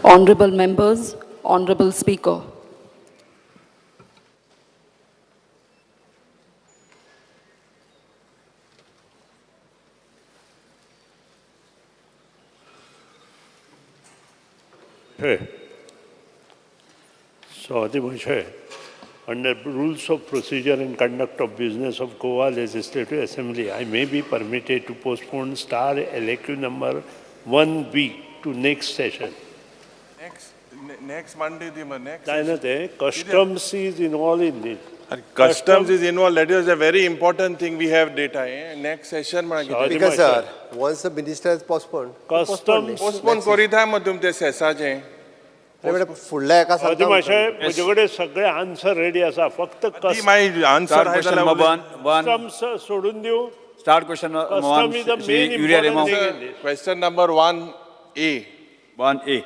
Honorable members, Honorable Speaker. છે Swadhi, under rules of procedure and conduct of business of Goa Legislative Assembly, I may be permitted to postpone star LAQ number 1B to next session. Next Monday दी मरे next. जायना ते customs is involved in this. Customs is involved, that is a very important thing, we have data. Next session म्हणा कितें. Sorry. Speaker sir, once the minister has postponed, Customs, Postpone करीत मग तुम ते सेसाचें. फुडल्या एका स्वाती सांगता माशे, म्हजे कडेन सगळे आन्सर रेडी आसा, फक्त ती मागीर answer Start आहा question जाल्यार number one, one, customs सोडून दिवं. Start question number one, Custom is the Shri main Urea Remo, important thing. Question number 1A. 1A.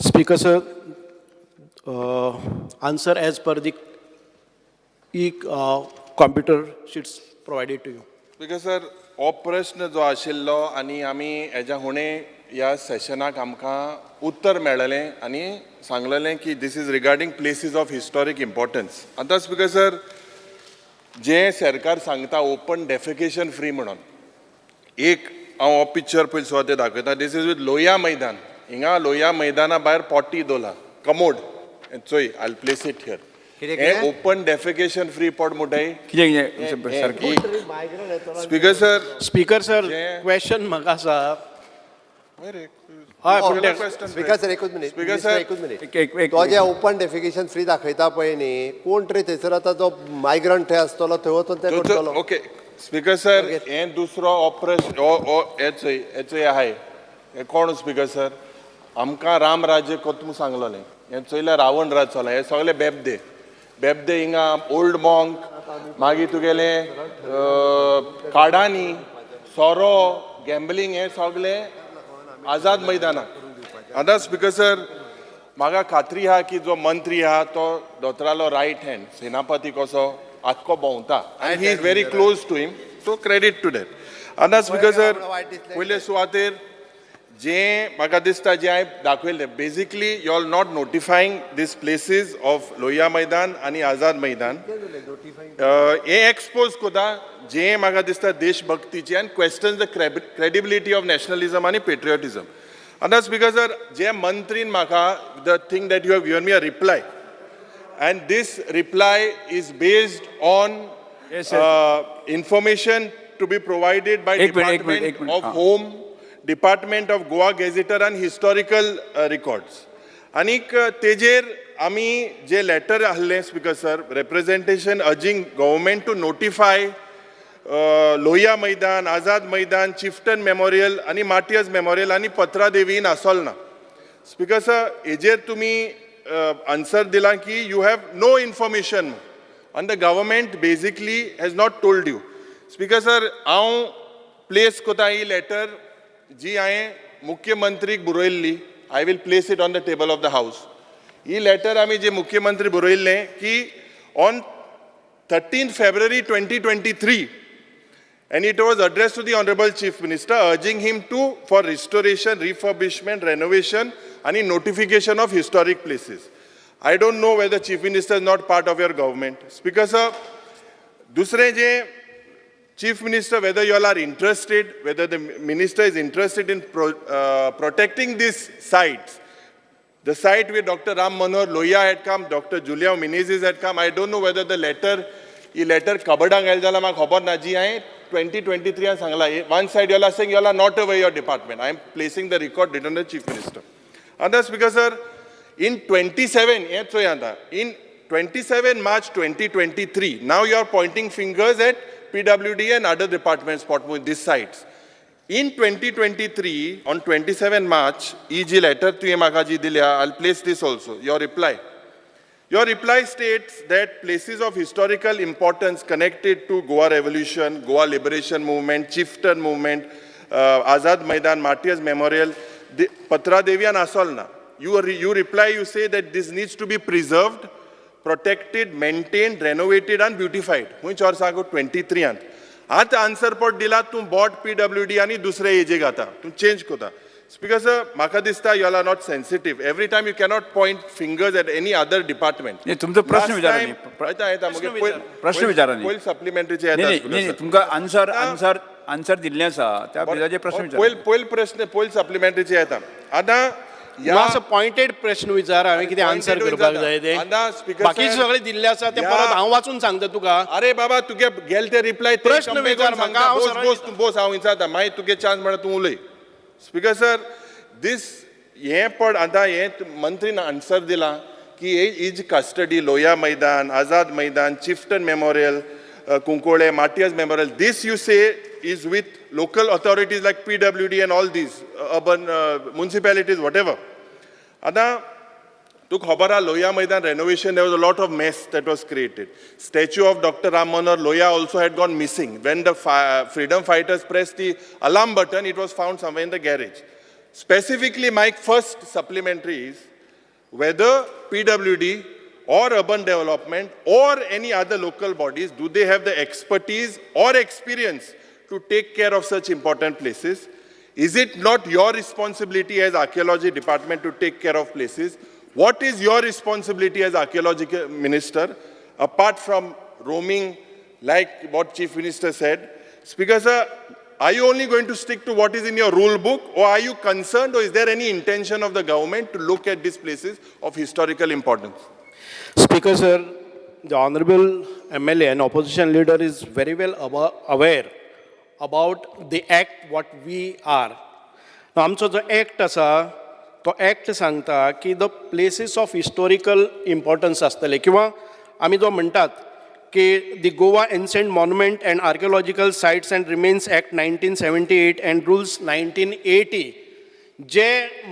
Speaker sir, answer as per the e-computer sheets provided to you. Because sir हो प्रश्न जो आशिल्लो आनी आमी हेज्या हुणे ह्या सेशनाक आमकां उत्तर मेळलें आनी सांगलेलें की this is regarding places of historic importance. आतां स्पीकर सर, जें सरकार सांगता ओपन डेफिकेशन फ्री म्हणून, एक हांव हो पिक्चर पयलीं सुवातेर दाखयता. This is with Lohia Maidan. हिंगा लोहिया मैदाना भायर पॉटी दवरला, कमोड चोय, I place it here. कितें, हें कितें? ओपन डेफिकेशन फ्री पॉट म्हणटाय. कितें कितें सारकें? स्पीकर सर, Speaker sir, जे- question म्हाका आसा. हय, पूण ते- स्पीकर सर, एकूच मिनीट. Speaker Minister, sir, एकूच मिनीट. एक- एक- एक- तो जे ओपन डेफिकेशन फ्री दाखयता पळय न्ही, कोण तरी थंयसर आतां जो मायग्रंट थंय आसतलो थंय वचून ते करतलो. Okay speaker sir, Okay. हें दुसरो हो प्रश्न हो हो हेचोय हेचोय आहाय. हें कोण स्पीकर सर, आमकां राम राज्य कोत सांगलोलें, हें चोयल्यार रावण राज चोला. हे सगळे बेबदे बेबदे हिंगा ओल्ड मॉंक, मागीर तुगेलें काडांनी सोरो गॅम्बलिंग, हें सगळें आझाद मैदानाक. आतां स्पीकर सर, म्हाका खात्री आहा की जो मंत्री आहा तो दोतोरालो रायट हँड सेनापती कसो आख्खो भोंवता आनी he is very close to him, so credit to that. आतां स्पीकर सर, पयले सुवातेर जें म्हाका दिसता जें हांवें दाखयलें, basically you are not notifying these places of Lohia Maidan आनी आझाद मैदान. हें एक्सपोज कोता जें म्हाका दिसता देशभक्तीचें आनी questions the credibility of nationalism आनी पेट्रियोटिजम. आतां स्पीकर सर, जे मंत्रीन म्हाका the thing that you have given me a reply, and this reply is based on Yes, yes. Information to be provided by एक minute, एक minute, एक department minute, of हा. Home, department of Goa gazetteer आनी historical records. आनीक तेजेर आमी जे letter आहलें speaker sir, representation urging government to notify Lohia Maidan, Azad Maidan, chieftain memorial आनी मार्टियर्स मेमोरियल आनी पत्रादेवी आसोलना. स्पीकर सर, हेजेर तुमी आन्सर दिला की you have no information on the government basically has not told you. Speaker sir, हांव place कोता ही letter जी हांवें मुख्यमंत्रीक बरयल्ली, I will place it on the table of the house. He letter आमी जे मुख्यमंत्री बरयल्लें की on 13 February 2023, and it was addressed to the Honorable Chief Minister urging him to for restoration, refurbishment, renovation and notification of historic places. I don't know whether Chief Minister is not part of your government. Speaker sir, दुसरें जे Chief Minister, whether you all are interested, whether the minister is interested in protecting these sites. The site where Dr. Ram Manohar Lohia had come, Dr. Julia Menezes had come, I don't know whether the letter, he letter कबडांक आयलें जाल्यार म्हाका खबर ना. जी हांवें 2023 सांगला, one side you are saying you are not aware your department. I am placing the record written the chief minister. आतां speaker sir, in 27, हें चोय आतां, in 27 March 2023, now you are pointing fingers at PWD and other departments for these sites. In 2023, on 27 March, he ji letter तुवें म्हाका जी दिल्या, I place this also, your reply. Your reply states that places of historical importance connected to Goa Revolution, Goa Liberation Movement, Chieftain Movement, Azad Maidan, Martyrs Memorial, Patra Devi and Asolna. You reply, you say that this needs to be preserved, protected, maintained, renovated and beautified. खंयच्या वर्सा गो? 23 आंत. आतां answer पट दिला तूं बोट PWD आनी दुसरे हेजे घाता, तूं चेंज कोता. Speaker sir, म्हाका दिसता you are not sensitive. Every time you cannot point fingers at any other department. नाही, तुमचो प्रश्न विचारा न्ही. येता मागीर पयर- प्रश्न विचारा न्ही. पयर सप्लिमेंटरीचे नाही येता. नाही, नाही, तुमकां आन्सर आन्सर आन्सर दिल्लें आसा त्या बिलाचेर प्रश्न विचारा. पयर पयर प्रश्न पयर सप्लिमेंटरीचे येता आतां. ह्या मातसो पॉयंटेड प्रश्न विचार, हांवें कितें आन्सर Pointed करपाक विचारता. जाय ते. आतां speaker बाकीचे sir, सगळे दिल्ले आसा ते ह्या- परत हांव वाचून सांगता तुका. अरे बाबा, तुगे गेल ते रिप्लाय. प्रश्न विचार म्हाका, हांव बोस सरळ बोस, तूं बोस, हांव विचारता, मागीर तुगे चान्स म्हणल्यार तूं उलय. स्पीकर सर, दीस हें पड आतां हें मंत्रीन आन्सर दिलां की हे is custody Lohia Maidan, Azad Maidan, Chieftain Memorial, Cuncolim Martyrs Memorial, this you say is with local authorities like PWD and all these urban municipalities, whatever. आतां तुका खबर आहा, Lohia Maidan renovation, there was a lot of mess that was created. Statue of Doctor Ram Manohar Lohia also had gone missing. When the freedom fighters pressed the alarm button, it was found somewhere in the garage. Specifically, my first supplementary is whether PWD or urban development or any other local bodies, do they have the expertise or experience to take care of such important places? Is it not your responsibility as archaeology department to take care of places? What is your responsibility as archaeological minister, apart from roaming like what Chief Minister said? Speaker sir, are you only going to stick to what is in your rule book, or are you concerned, or is there any intention of the government to look at these places of historical importance? Speaker sir, the honorable MLA and opposition leader is very well aware about the act what we are. Now, आमचो जो act आसा तो act सांगता की the places of historical importance आसतले किंवा आमी जो म्हणटात की the Goa Ancient Monument and Archaeological Sites and Remains Act 1978 and Rules 1980, J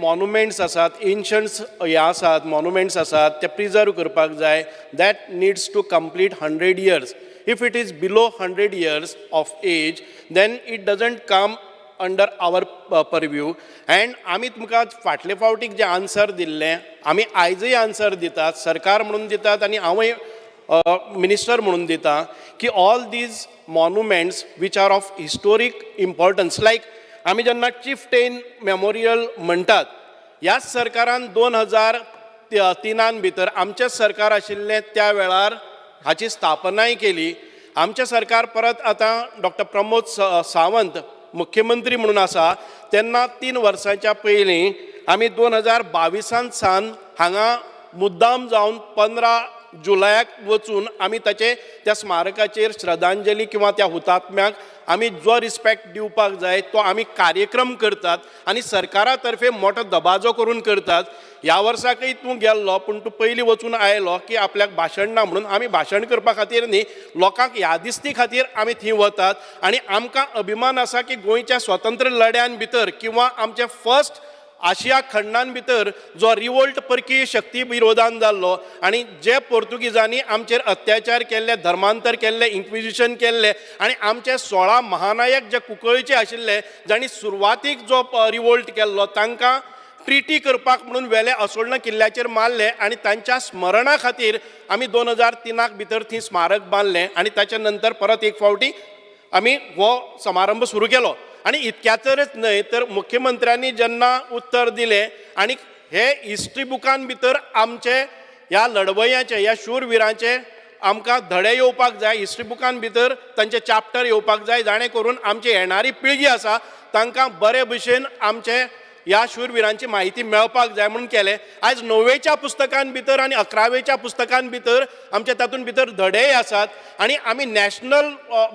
monuments आसात, एन्शंट्स हे आसात, मॉन्युमेंट्स आसात, ते प्रिजर्व करपाक जाय. That needs to complete 100 years. If it is below 100 years of age, then it doesn't come under our purview. And आमी तुमकां फाटले फावटीक जे आन्सर दिल्लें, आमी आयजय आन्सर दितात, सरकार म्हणून दितात आनी हांवूय मिनिस्टर म्हणून दिता की all these monuments which are of historic importance, like आमी जेन्ना चिफटेन मेमोरियल म्हणटात, ह्याच सरकारान 2003 भितर, आमचेंच सरकार आशिल्लें त्या वेळार, हाची स्थापनाय केली. आमचें सरकार परत आतां डॉक्टर प्रमोद सावंत मुख्यमंत्री म्हणून आसा तेन्ना 3 वर्सांच्या पयलीं आमी 2022 सावन हांगा मुद्दाम जावन 15 जुलयाक वचून आमी ताचे त्या स्मारकाचेर श्रद्धांजली किंवा त्या हुतात्म्याक आमी जो रिस्पेक्ट दिवपाक जाय तो आमी कार्यक्रम करतात आनी सरकारा तर्फे मोठो दबाजो करून करतात. ह्या वर्साकय तूं गेल्लो, पूण तूं पयलीं वचून आयलो की आपल्याक भाशण ना म्हणून. आमी भाशण करपा खातीर न्ही, लोकांक यादिस्ती खातीर आमी थंय वतात आनी आमकां अभिमान आसा की गोंयच्या स्वतंत्र लढ्यान भितर किंवा आमचे फर्स्ट आशिया खंडान भितर जो रिवोल्ट परकीय शक्ती विरोधान जाल्लो आनी जे पोर्तुगीजांनी आमचेर अत्याचार केल्ले, धर्मांतर केल्ले, इन्क्विजिशन केल्ले आनी आमचे 16 महानायक जे कुंकळीचे आशिल्ले, जांणी सुरवातीक जो रिवोल्ट केल्लो, तांकां ट्रिटी करपाक म्हणून वेले असोळणा किल्ल्याचेर मारले आनी तांच्या स्मरणा खातीर आमी 2003क भितर थंय स्मारक बांदलें आनी ताच्या नंतर परत एक फावटी आमी हो समारंभ सुरू केलो. आनी इतक्याचरच न्हय तर मुख्यमंत्र्यांनी जेन्ना उत्तर दिलें आनी हे हिस्ट्री बुकान भितर आमचे ह्या लढवयांचे, ह्या शूरविरांचे आमकां धडे येवपाक जाय, हिस्ट्री बुकान भितर तांचे चॅप्टर येवपाक जाय, जाणें करून आमची येणारी पिळगी आसा तांकां बरे भशेन आमचे ह्या शूरविरांची म्हायती मेळपाक जाय म्हणून केलें. आयज णवेच्या पुस्तकान भितर आनी अकरावेच्या पुस्तकान भितर आमचे तातूंत भितर धडेय आसात आनी आमी नॅशनल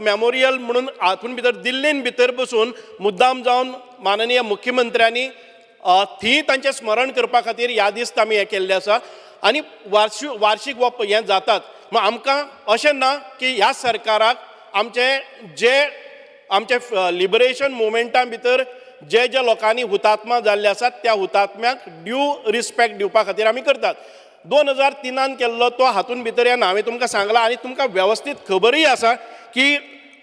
मेमोरियल म्हणून हातूंत भितर दिल्लीन भितर बसून मुद्दाम जावन माननीय मुख्यमंत्र्यांनी थंय तांचें स्मरण करपा खातीर यादिस्त आमी हें केल्लें आसा आनी वार्षिक हो हें जातात. मग आमकां अशें ना की ह्या सरकाराक आमचे जे आमचे लिबरेशन मुवमेंटा भितर जे जे लोकांनी हुतात्मा जाल्ले आसात त्या हुतात्म्याक ड्यू रिस्पेक्ट दिवपा खातीर आमी करतात. 2003न केल्लो तो हातून भितर येना. हांवें तुमकां सांगलां आनी तुमकां वेवस्थीत खबरूय आसा की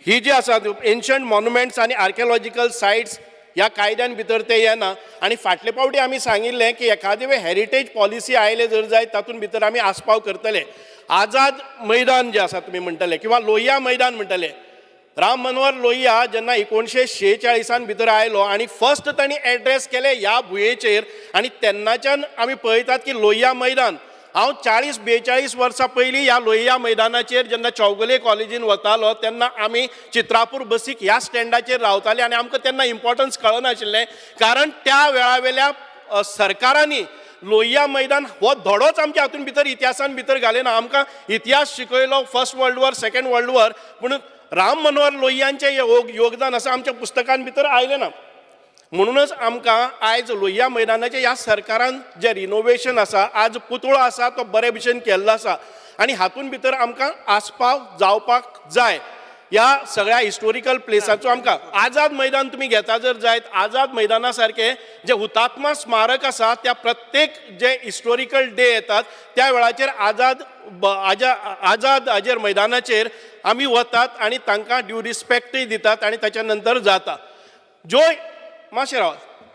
ही जी आसा एन्शंट मॉन्युमेंट्स आनी आर्किओलॉजिकल सायट्स ह्या कायद्यान भितर ते येना. आनी फाटले फावटी आमी सांगिल्लें की एखादे वेळ हेरिटेज पॉलिसी आयले जर जायत, तातूंत भितर आमी आस्पाव करतले. आझाद मैदान जे आसा तुमी म्हणटले किंवा लोहिया मैदान म्हणटले. राम मनोहर लोहिया जेन्ना 1946 भितर आयलो आनी फर्स्ट तांणी एड्रेस केले ह्या भुंयेचेर आनी तेन्नाच्यान आमी पळयतात की लोहिया मैदान. हांव 40-42 वर्सां पयलीं ह्या लोहिया मैदानाचेर जेन्ना चौगुले कॉलेजीन वतालो तेन्ना आमी चित्रापूर बसीक ह्या स्टँडाचेर रावताले आनी आमकां तेन्ना इम्पॉर्टन्स कळनाशिल्लें, कारण त्या वेळावेल्या सरकारांनी लोहिया मैदान हो धडोच आमच्या हातून भितर इतिहासान भितर घाले ना. आमकां इतिहास शिकयलो first world war, second world war, पूण राम मनोहर लोहियांचें योगदान आसा आमच्या पुस्तकान भितर आयलें ना. म्हणूनच आमकां आयज लोहिया मैदानाचें ह्या सरकारान जें रिनोवेशन आसा, आज पुतळो आसा तो बरे भशेन केल्लो आसा आनी हातून भितर आमकां आस्पाव जावपाक जाय ह्या सगळ्या हिस्टोरिकल प्लेसाचो. आमकां आझाद मैदान तुमी घेता जर जायत, आझाद मैदाना सारकें जें हुतात्मा स्मारक आसा त्या प्रत्येक जे हिस्टोरिकल डे येतात त्या वेळाचेर आझाद आझाद हाजेर मैदानाचेर आमी वतात आनी तांकां ड्यू रिस्पेक्टय दितात आनी ताच्या नंतर जाता. ज्यो मातशें राव,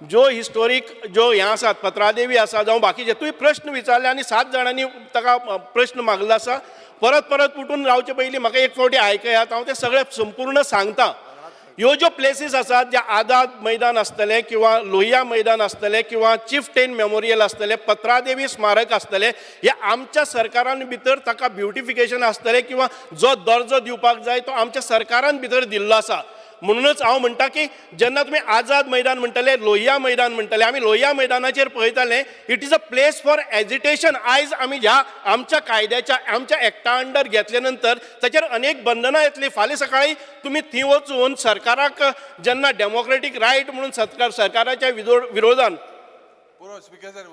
ज्यो हिस्टोरीक ज्यो हें आसात, पत्रादेवी आसा जावं बाकीचे, तुवें प्रश्न विचारले आनी 7 जाणांनी ताका प्रश्न मागलो आसा. परत परत उठून रावचे पयलीं म्हाका एक फावटी आयकयात, हांव तें सगळें संपूर्ण सांगता. ह्यो ज्यो प्लेसीस आसात, ज्या आझाद मैदान आसतलें किंवा लोहिया मैदान आसतलें किंवा चिफटेन मेमोरियल आसतलें, पत्रादेवी स्मारक आसतलें, हे आमच्या सरकारान भितर ताका ब्युटिफिकेशन आसतलें किंवा जो दर्जो दिवपाक जाय तो आमच्या सरकारान भितर दिल्लो आसा. म्हणूनच हांव म्हणटा की जेन्ना तुमी आझाद मैदान म्हणटले, लोहिया मैदान म्हणटले, आमी लोहिया मैदानाचेर पळयताले, it is a place for agitation. आयज आमी ह्या आमच्या कायद्याच्या आमच्या एक्टा अंडर घेतले नंतर ताचेर अनेक बंधनां येतली. फाल्यां सकाळी तुमी थंय वचून सरकाराक जेन्ना डेमोक्रेटीक रायट म्हणून सरकाराच्या विरोधान पुरो स्पीकर सर,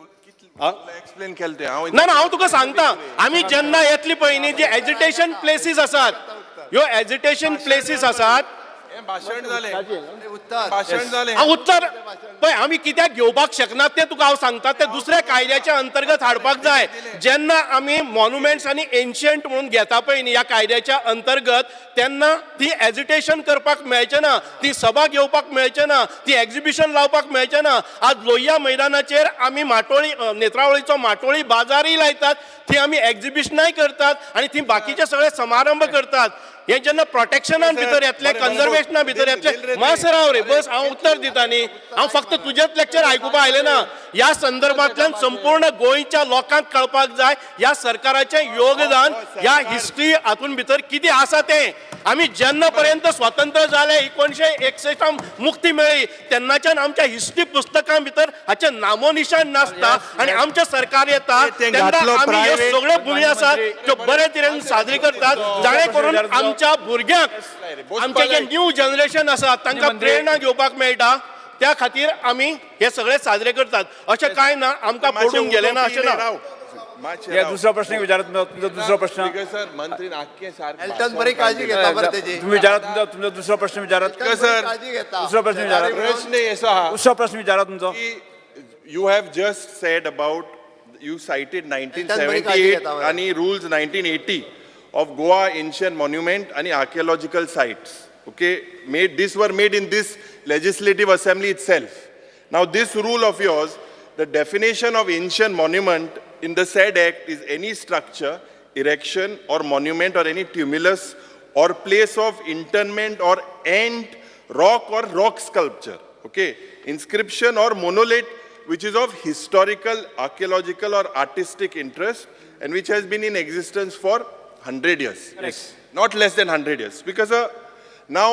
एक्सप्लेन केलें तें हांव. ना ना, हांव तुका सांगता, आमी जेन्ना येतली पळय न्ही, जे एजिटेशन प्लेसीस आसात, ह्यो एजिटेशन प्लेसीस आसात. हें भाशण जालें, उत्तर. भाशण जालें. हांव उत्तर पळय आमी कित्याक घेवपाक शकना तें तुका हांव सांगता, तें दुसऱ्या कायद्याच्या अंतर्गत हाडपाक जाय. जेन्ना आमी मॉन्युमेंट्स आनी एन्शियंट म्हणून घेता पळय न्ही ह्या कायद्याच्या अंतर्गत, तेन्ना ती एजिटेशन करपाक मेळचें ना, ती सभा घेवपाक मेळचें ना, ती एग्जिबिशन लावपाक मेळचें ना. आज लोहिया मैदानाचेर आमी माटोळी, नेत्रावळीचो माटोळी बाजारय लायतात, थंय आमी एग्जिबिशनाय करतात आनी थंय बाकीचे सगळे समारंभ करतात. हे जेन्ना प्रोटेक्शनान भितर येतले, कन्जर्वेशना भितर येतले, मातसो राव रे बस, हांव उत्तर दिता न्ही, हांव फक्त तुजेच लेक्चर आयकुपा आयलें ना. ह्या संदर्भांतल्यान संपूर्ण गोंयच्या लोकांक कळपाक जाय ह्या सरकाराचें योगदान ह्या हिस्ट्री हातून भितर कितें आसा तें. आमी जेन्ना पर्यंत स्वतंत्र जाले, 1961 मुक्ती मेळ्ळी, तेन्नाच्यान आमच्या हिस्ट्री पुस्तकां भितर हाचें नामोनिशान नासता आनी आमचें सरकार येता तें तेन्ना घातलो आमी ह्यो private- सगळ्यो भुंयी आसात त्यो बरे तरेन साजरी करतात, जाणे करून आमच्या भुरग्यांक, आमचे जे न्यू जनरेशन आसा तांकां प्रेरणा घेवपाक मेळटा. त्या खातीर आमी हे सगळे साजरे करतात. अशें कांय ना आमकां पडून गेलें ना अशें ना. हे दुसरो प्रश्न विचारात तुमचो, तुमचो दुसरो प्रश्न. स्पीकर सर, मंत्रीन आख्खें सारकें एल्टन बरी काळजी घेता बरें तेजी. तुम्ही विचारात तुमचो, तुमचो दुसरो प्रश्न विचारात. एल्टन बरी सर. काळजी घेता. दुसरो प्रश्न विचारात. प्रश्न असो आहा दुसरो प्रश्न विचारात तुमचो. की you have just said about, you cited बरी काळजी 1978 घेता मरे. आणि rules 1980 of Goa ancient monument आणि archaeological sites, okay, made this were made in this legislative assembly itself. Now this rule of yours, the definition of ancient monument in the said act is any structure, erection or monument or any tumulus or place of internment or ant, rock or rock sculpture, okay, inscription or monolith which is of historical, archaeological or artistic interest and which has been in existence for 100 years. Yes. Not less than 100 years. Because now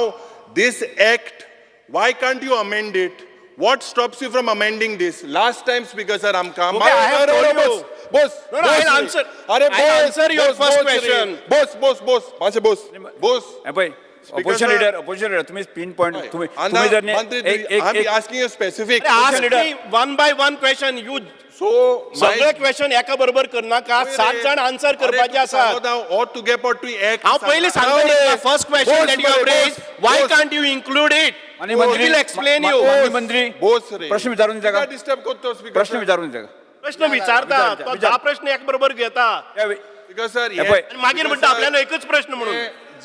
this act, why can't you amend it? What stops you from amending this? Last time, Speaker sir, आमकां Okay, I have told you. Bose, No, no, Bose I'll रे. answer. अरे I'll Bose, answer your Bose, first Bose रे. question. Bose, Bose, Bose, मातशें बोस, बोस. हे पळय, opposition sir. Leader, opposition leader, तुम्ही pin point, तुम्ही आना, तुम्ही जर मंत्री, एक एक I'm एक asking you specific. Ask me one by one question. You So, सगळे क्वेश्चन एका बरोबर करनाका, 7 जाण आन्सर करपाचे आसात. हो तुगे पोट तूं एक हांव पयलीं सांगता, first question that you have raise, why can't you include it? माननीय मंत्री, will explain you. माननीय मंत्री, बोस रे. प्रश्न विचारून ताका. डिस्टर्ब करतो स्पीकर. प्रश्न विचारून ताका. प्रश्न विचारता तो, 10 प्रश्न एक बरोबर घेता स्पीकर सर, हे पळय. आनी मागीर म्हणटा आपल्याला एकच प्रश्न म्हणून.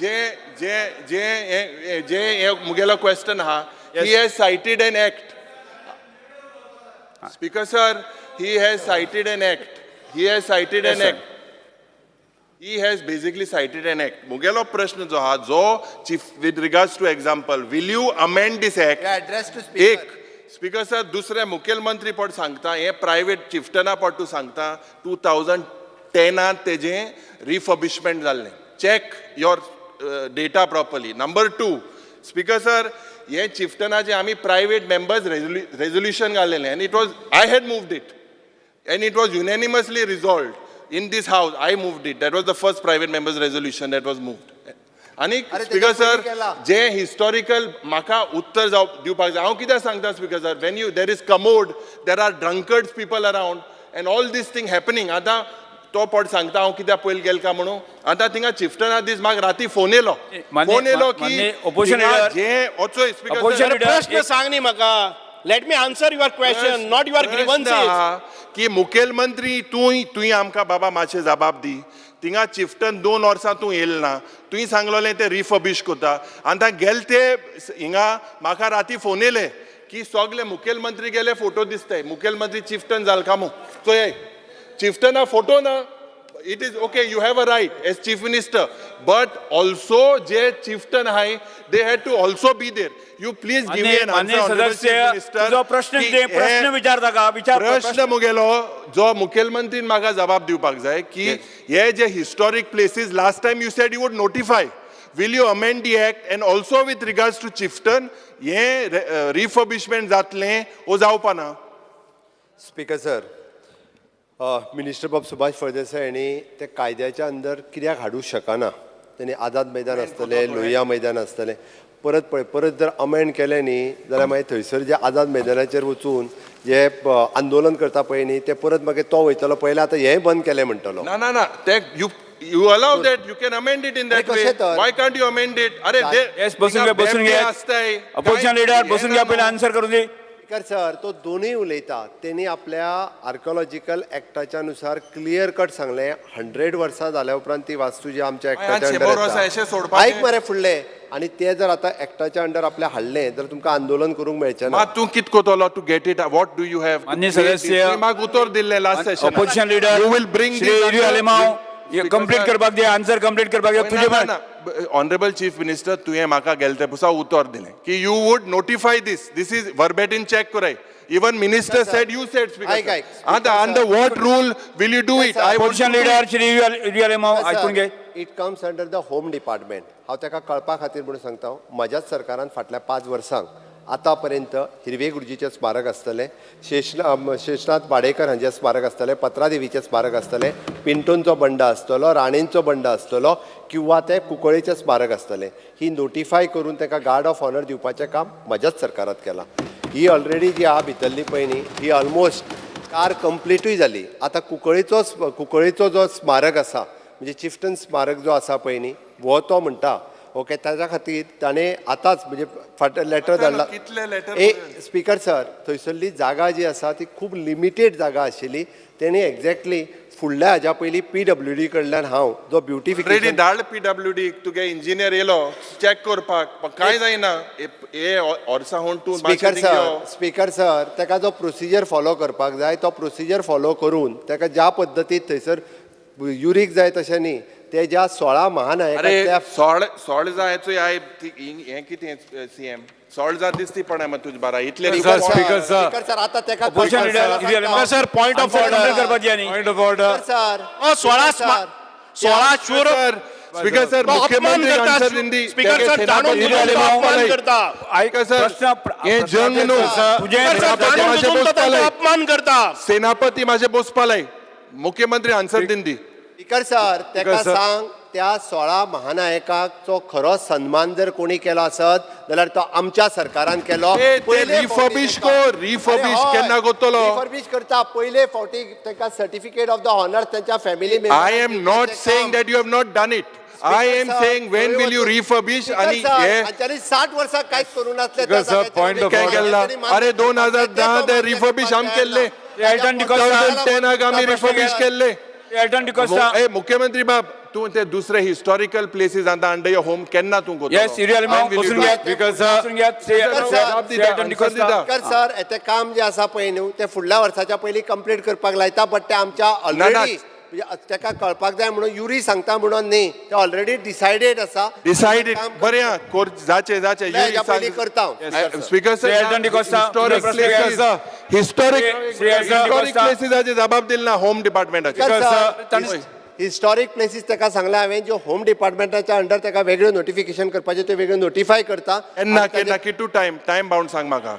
जे जे जे हे- जे हे मुगेलो क्वेश्चन आहा, he has cited an act. Speaker sir, he has cited an act, he has cited an sir. Act. He has basically cited an act. मुगेलो प्रश्न जो आहा जो chief with regards to example, will you amend this act? Address to speaker. एक speaker sir, दुसरे मुखेलमंत्री पट सांगता, हे प्रायवेट चिफ्टना पट तूं सांगता, 2010आंत तेजें रिफर्बिशमेंट जाल्लें. Check your data properly. Number two, speaker sir, हे चिफ्टनाचें आमी प्रायवेट मेंबर्स रेजोल्युशन घाल्लेलें आनी it was, I had moved it and it was unanimously resolved in this house. I moved it. That was the first private members resolution that was moved. आनी अरे, speaker तेच्या sir, पयलीं केला. जे historical म्हाका उत्तर जाव दिवपाक जाय. हांव कित्याक सांगता speaker sir, when you there is commode, there are drunkards people around and all these thing happening. आतां तो पट सांगता हांव कित्याक पयलीं गेल काय म्हणून. आतां थिंगा चिफ्टना दीस म्हाका राती फोन येयलो, फोन येयलो की मान्य opposition थिंगा leader- जे वचोय स्पीकर Opposition sir, leader- प्रश्न एक- सांग न्ही म्हाका. Let me answer your question, not your प्रश्न ग्रीवन्सीस. आहा की मुखेलमंत्री तूं तुवें आमकां बाबा मातशें जबाब दी. थिंगा चिफ्टन 2 वर्सां तूं येयल ना, तुवें सांगलोलें ते रिफर्बिश करता. आनी आतां गेले ते हिंगा म्हाका राती फोन येयले की सगले मुखेलमंत्री गेले, फोटो दिसताय मुखेलमंत्री चिफ्टन जाल कामू. चोय चिफ्टना फोटो ना. It is okay, you have a right as chief minister, but also J chieftain आहाय they had to also be there. You please give me an मान्य आन्सर. सदस्य, तुजो प्रश्न कितें? प्रश्न विचार ताका, विचार. प्रश्न मुगेलो जो मुखेलमंत्रीन म्हाका जबाब दिवपाक जाय की हे जे historic places, last time you said you would notify, will you amend the act and also with regards to Chieftain हे रिफर्बिशमेंट जातलें वो जावपा ना? स्पीकर सर, मिनिस्टर बाब सुभाष फळदेसाय हांणी ते कायद्याच्या अंदर कित्याक हाडूंक शकना? तेणी आझाद मैदान आसतलें, लोहिया मैदान आसतलें, परत पळय, परत जर अमेंड केलें न्ही जाल्यार मागीर थंयसर जे आझाद मैदानाचेर वचून जे आंदोलन करता पळय न्ही, ते परत मागीर तो वयतलो पयलें आतां हेंय बंद केलें म्हणटलो. ना ना ना, ते you allow that, you can amend it in that अरे वे. कशें तर? Why can't you amend it? अरे येस, बसून घे, बसून घे. आसताय. अपोजिशन लिडर, बसून घ्या, पयलीं आन्सर करून दी. स्पीकर सर, तो दोनूय उलयता. तेणी आपल्या आर्किओलॉजिकल एक्टाच्या नुसार क्लियर कट सांगलें, 100 वर्सां जाल्या उपरांत ती वास्तू जी आमच्या एक्टाच्या 100 अंडर वर्सां अशें येता. सोडपाचें? आयक मरे फुडलें. आनी ते जर आतां एक्टाच्या अंडर आपल्या हाडलें जाल्यार तुमकां आंदोलन करूंक मेळचें ना. मात तूं कित कोतलो to get it? What do you have? मान्य सदस्य, म्हाका उतर दिल्लें last session. Opposition leader you will bring Shri Yuri Alemao, complete करपाक दी, आन्सर कंप्लीट करपाक दी तुजे. ऑनरेबल चीफ मिनिस्टर, तुवें म्हाका गेले ते पुसा उतर दिलें की you would notify this. This is verbatim, check कराय. Even minister said, you said. आयक, आयक. आतां under what rule will you do it? I opposition leader Shri Yuri Alemao, आयकून घे. It comes under the home department. हांव ताका कळपा खातीर म्हणून सांगता, म्हज्याच सरकारान फाटल्या 5 वर्सांक आतां पर्यंत हिरवे गुरुजीचें स्मारक आसतलें, शेषनाथ वाडेकर हांचें स्मारक आसतलें, पत्रादेवीचें स्मारक आसतलें, पिंटोंचो बंड आसतलो, राणेंचो बंड आसतलो किंवा ते कुंकळेचें स्मारक आसतलें, ही नोटिफाय करून ताका गार्ड ऑफ ऑनर दिवपाचें काम म्हज्याच सरकारांत केलां. ही ऑलरेडी जी आहा भितरली पळय न्ही, ही ऑलमोस्ट कार कंप्लिटूय जाली. आतां कुंकळेचो जो स्मारक आसा, म्हणजे चिफ्टन स्मारक जो आसा पळय न्ही, हो तो म्हणटा ओके, ताच्या खातीर ताणें आतांच म्हणजे फाट लेटर धाडला. कितले letter? ए स्पीकर सर, थंयसरली जागा जी आसा ती खूब लिमिटेड जागा आशिल्ली. तेणी एक्झॅक्टली फुडल्या हाज्या पयलीं पीडब्ल्यूडी कडल्यान हांव जो ऑलरेडी ब्युटिफिकेशन धाड पीडब्ल्यूडी, तुगे इंजिनियर येयलो चॅक करपाक, पण कांय जायना. हे वर्सां हून तूं स्पीकर सर, स्पीकर सर, ताका जो प्रोसिजर फॉलो करपाक जाय तो प्रोसिजर फॉलो करून ताका ज्या पद्दतीन थंयसर युरीक जाय तशें न्ही, ते ज्या 16 अरे महानायकांतल्या सोळ जायचो हें कितें सीएम सोळ जात दिसती पण मग तुज बारा इतले Sir, speaker, sir. Speaker sir, आता ताका Opposition leader, Yuri Alemao. Sir, point of answer order. Complete करपाक दी आनी. Point of order. Sir, 16 शूर स्पीकर सर, तो अपमान मुख्यमंत्री करता. आन्सर दिंदी. स्पीकर सर, जाणून बुजून तो अपमान करता. आयका सर, प्रश्न हे जंग न्हू. तुजें स्पीकर सर, जाणून माझे बुजून तो तांचो बोसपालय. अपमान करता. सेनापती माझे बोसपालय, मुख्यमंत्री आन्सर दिंदी. स्पीकर सर, ताका सर. सांग, त्या 16 महानायकाचो खरो सन्मान जर कोणी केलो आसत जाल्यार तो आमच्या सरकारान केलो. ए, ते पयले फावटी refurbish तांकां- कर, refurbish अरे हय, केन्ना करतलो? refurbish करता. पयले फावटी तांकां सर्टिफिकेट ऑफ the honour तांच्या family. I am not saying that you have not done it. I am saying, when will you refurbish? आणि हे हांच्यानी 60 वर्सां कांयच करूं नासलें. Speaker sir, point of काय order. केला? अरे, 2010 ते refurbish आमी केल्ले. एल्टन डिकोस्टा. 2010 आमी रिफर्बिश केल्ले. एल्टन डिकोस्टा. ए मुख्यमंत्री बाब, तूं ते दुसरे हिस्टॉरिकल प्लेसीस आतां अंडर your home केन्ना तूं करतलो? येस, Yuri Alemao, When will you बसून do घ्या. it? Speaker, sir. बसून घ्या. Sir, जबाब दिता, एल्टन answer D'Costa. दिता. स्पीकर सर, ते काम जे आसा पळय न्हू, ते फुडल्या वर्साच्या पयलीं कंप्लीट करपाक लायता, बट ते आमच्या ना. ऑलरेडी म्हणजे ताका कळपाक जाय म्हणून युरी सांगता म्हणून न्ही, ते ऑलरेडी डिसायडेड आसा. डिसायडेड काम बरें आहा, कोर जाचे जाचे. नाही, हेज्या पयलीं करता हांव. Speaker Shri Elton D'Costa, historic प्रश्न places, historic Shri Elton historic D'Costa. प्लेसीसाची जबाब दिली ना होम डिपार्टमेंटाची. सर, हिस्टॉरीक प्लेसीस ताका सांगलें हांवें, ज्यो होम डिपार्टमेंटाच्या अंडर ताका वेगळ्यो नोटिफिकेशन करपाचें, त्यो वेगळ्यो नोटिफाय करता. केन्ना केन्ना कितू टायम टायम बाउंड सांग म्हाका,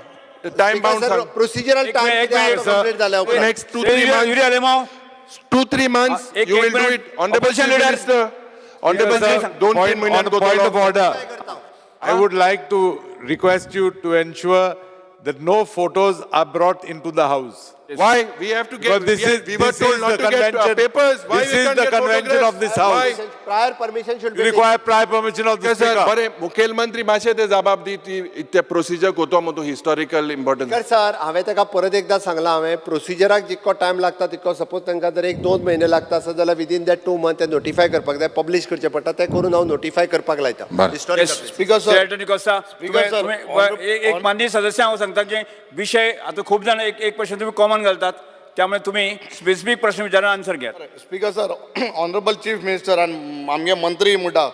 टायम बाउंड सांग. प्रोसिजरल एक टायम मिनिट, एक मिनिट, सर. कंप्लीट जाल्या उपरांत. Next 2-3 month. Yuri Alemao. 2-3 months एक- you एक will do minute. It. Honourable Opposition leader. Minister, honourable, 2-3 म्हयन्यान On point of कोतलो. Order, I would like to request you to ensure that no photos are brought into the house. Why we have to get? Because this is, we were this told is not the to get convention. Papers. Why This we is can't the get convention of this photographs? house. Why? Prior permission should You be require prior permission of the sir, speaker. बरें, मुखेलमंत्री मातशें ते जबाब दी ती ते procedure कोतो मग तूं historical importance. Sir, sir, हांवें ताका परत एकदां सांगलां, हांवें प्रोसिजराक जितको टायम लागता तितको, सपोज तांकां जर 1-2 म्हयने लागता आसत जाल्यार विदीन that 2 month ते नोटिफाय करपाक जाय, पब्लीश करचें पडटा, तें करून हांव नोटिफाय करपाक लायता historical. Speaker Shri sir, Elton D'Costa, Speaker sir, एक माननीय सदस्य हांव सांगता की विशय आतां खूब जाण एक एक प्रश्न तुमी कॉमन घालतात, त्यामुळे तुम्ही स्पेसिफीक प्रश्न विचारून आन्सर घेयात. Speaker sir, honourable chief मिनिस्टरान आमगे मंत्री म्हणटा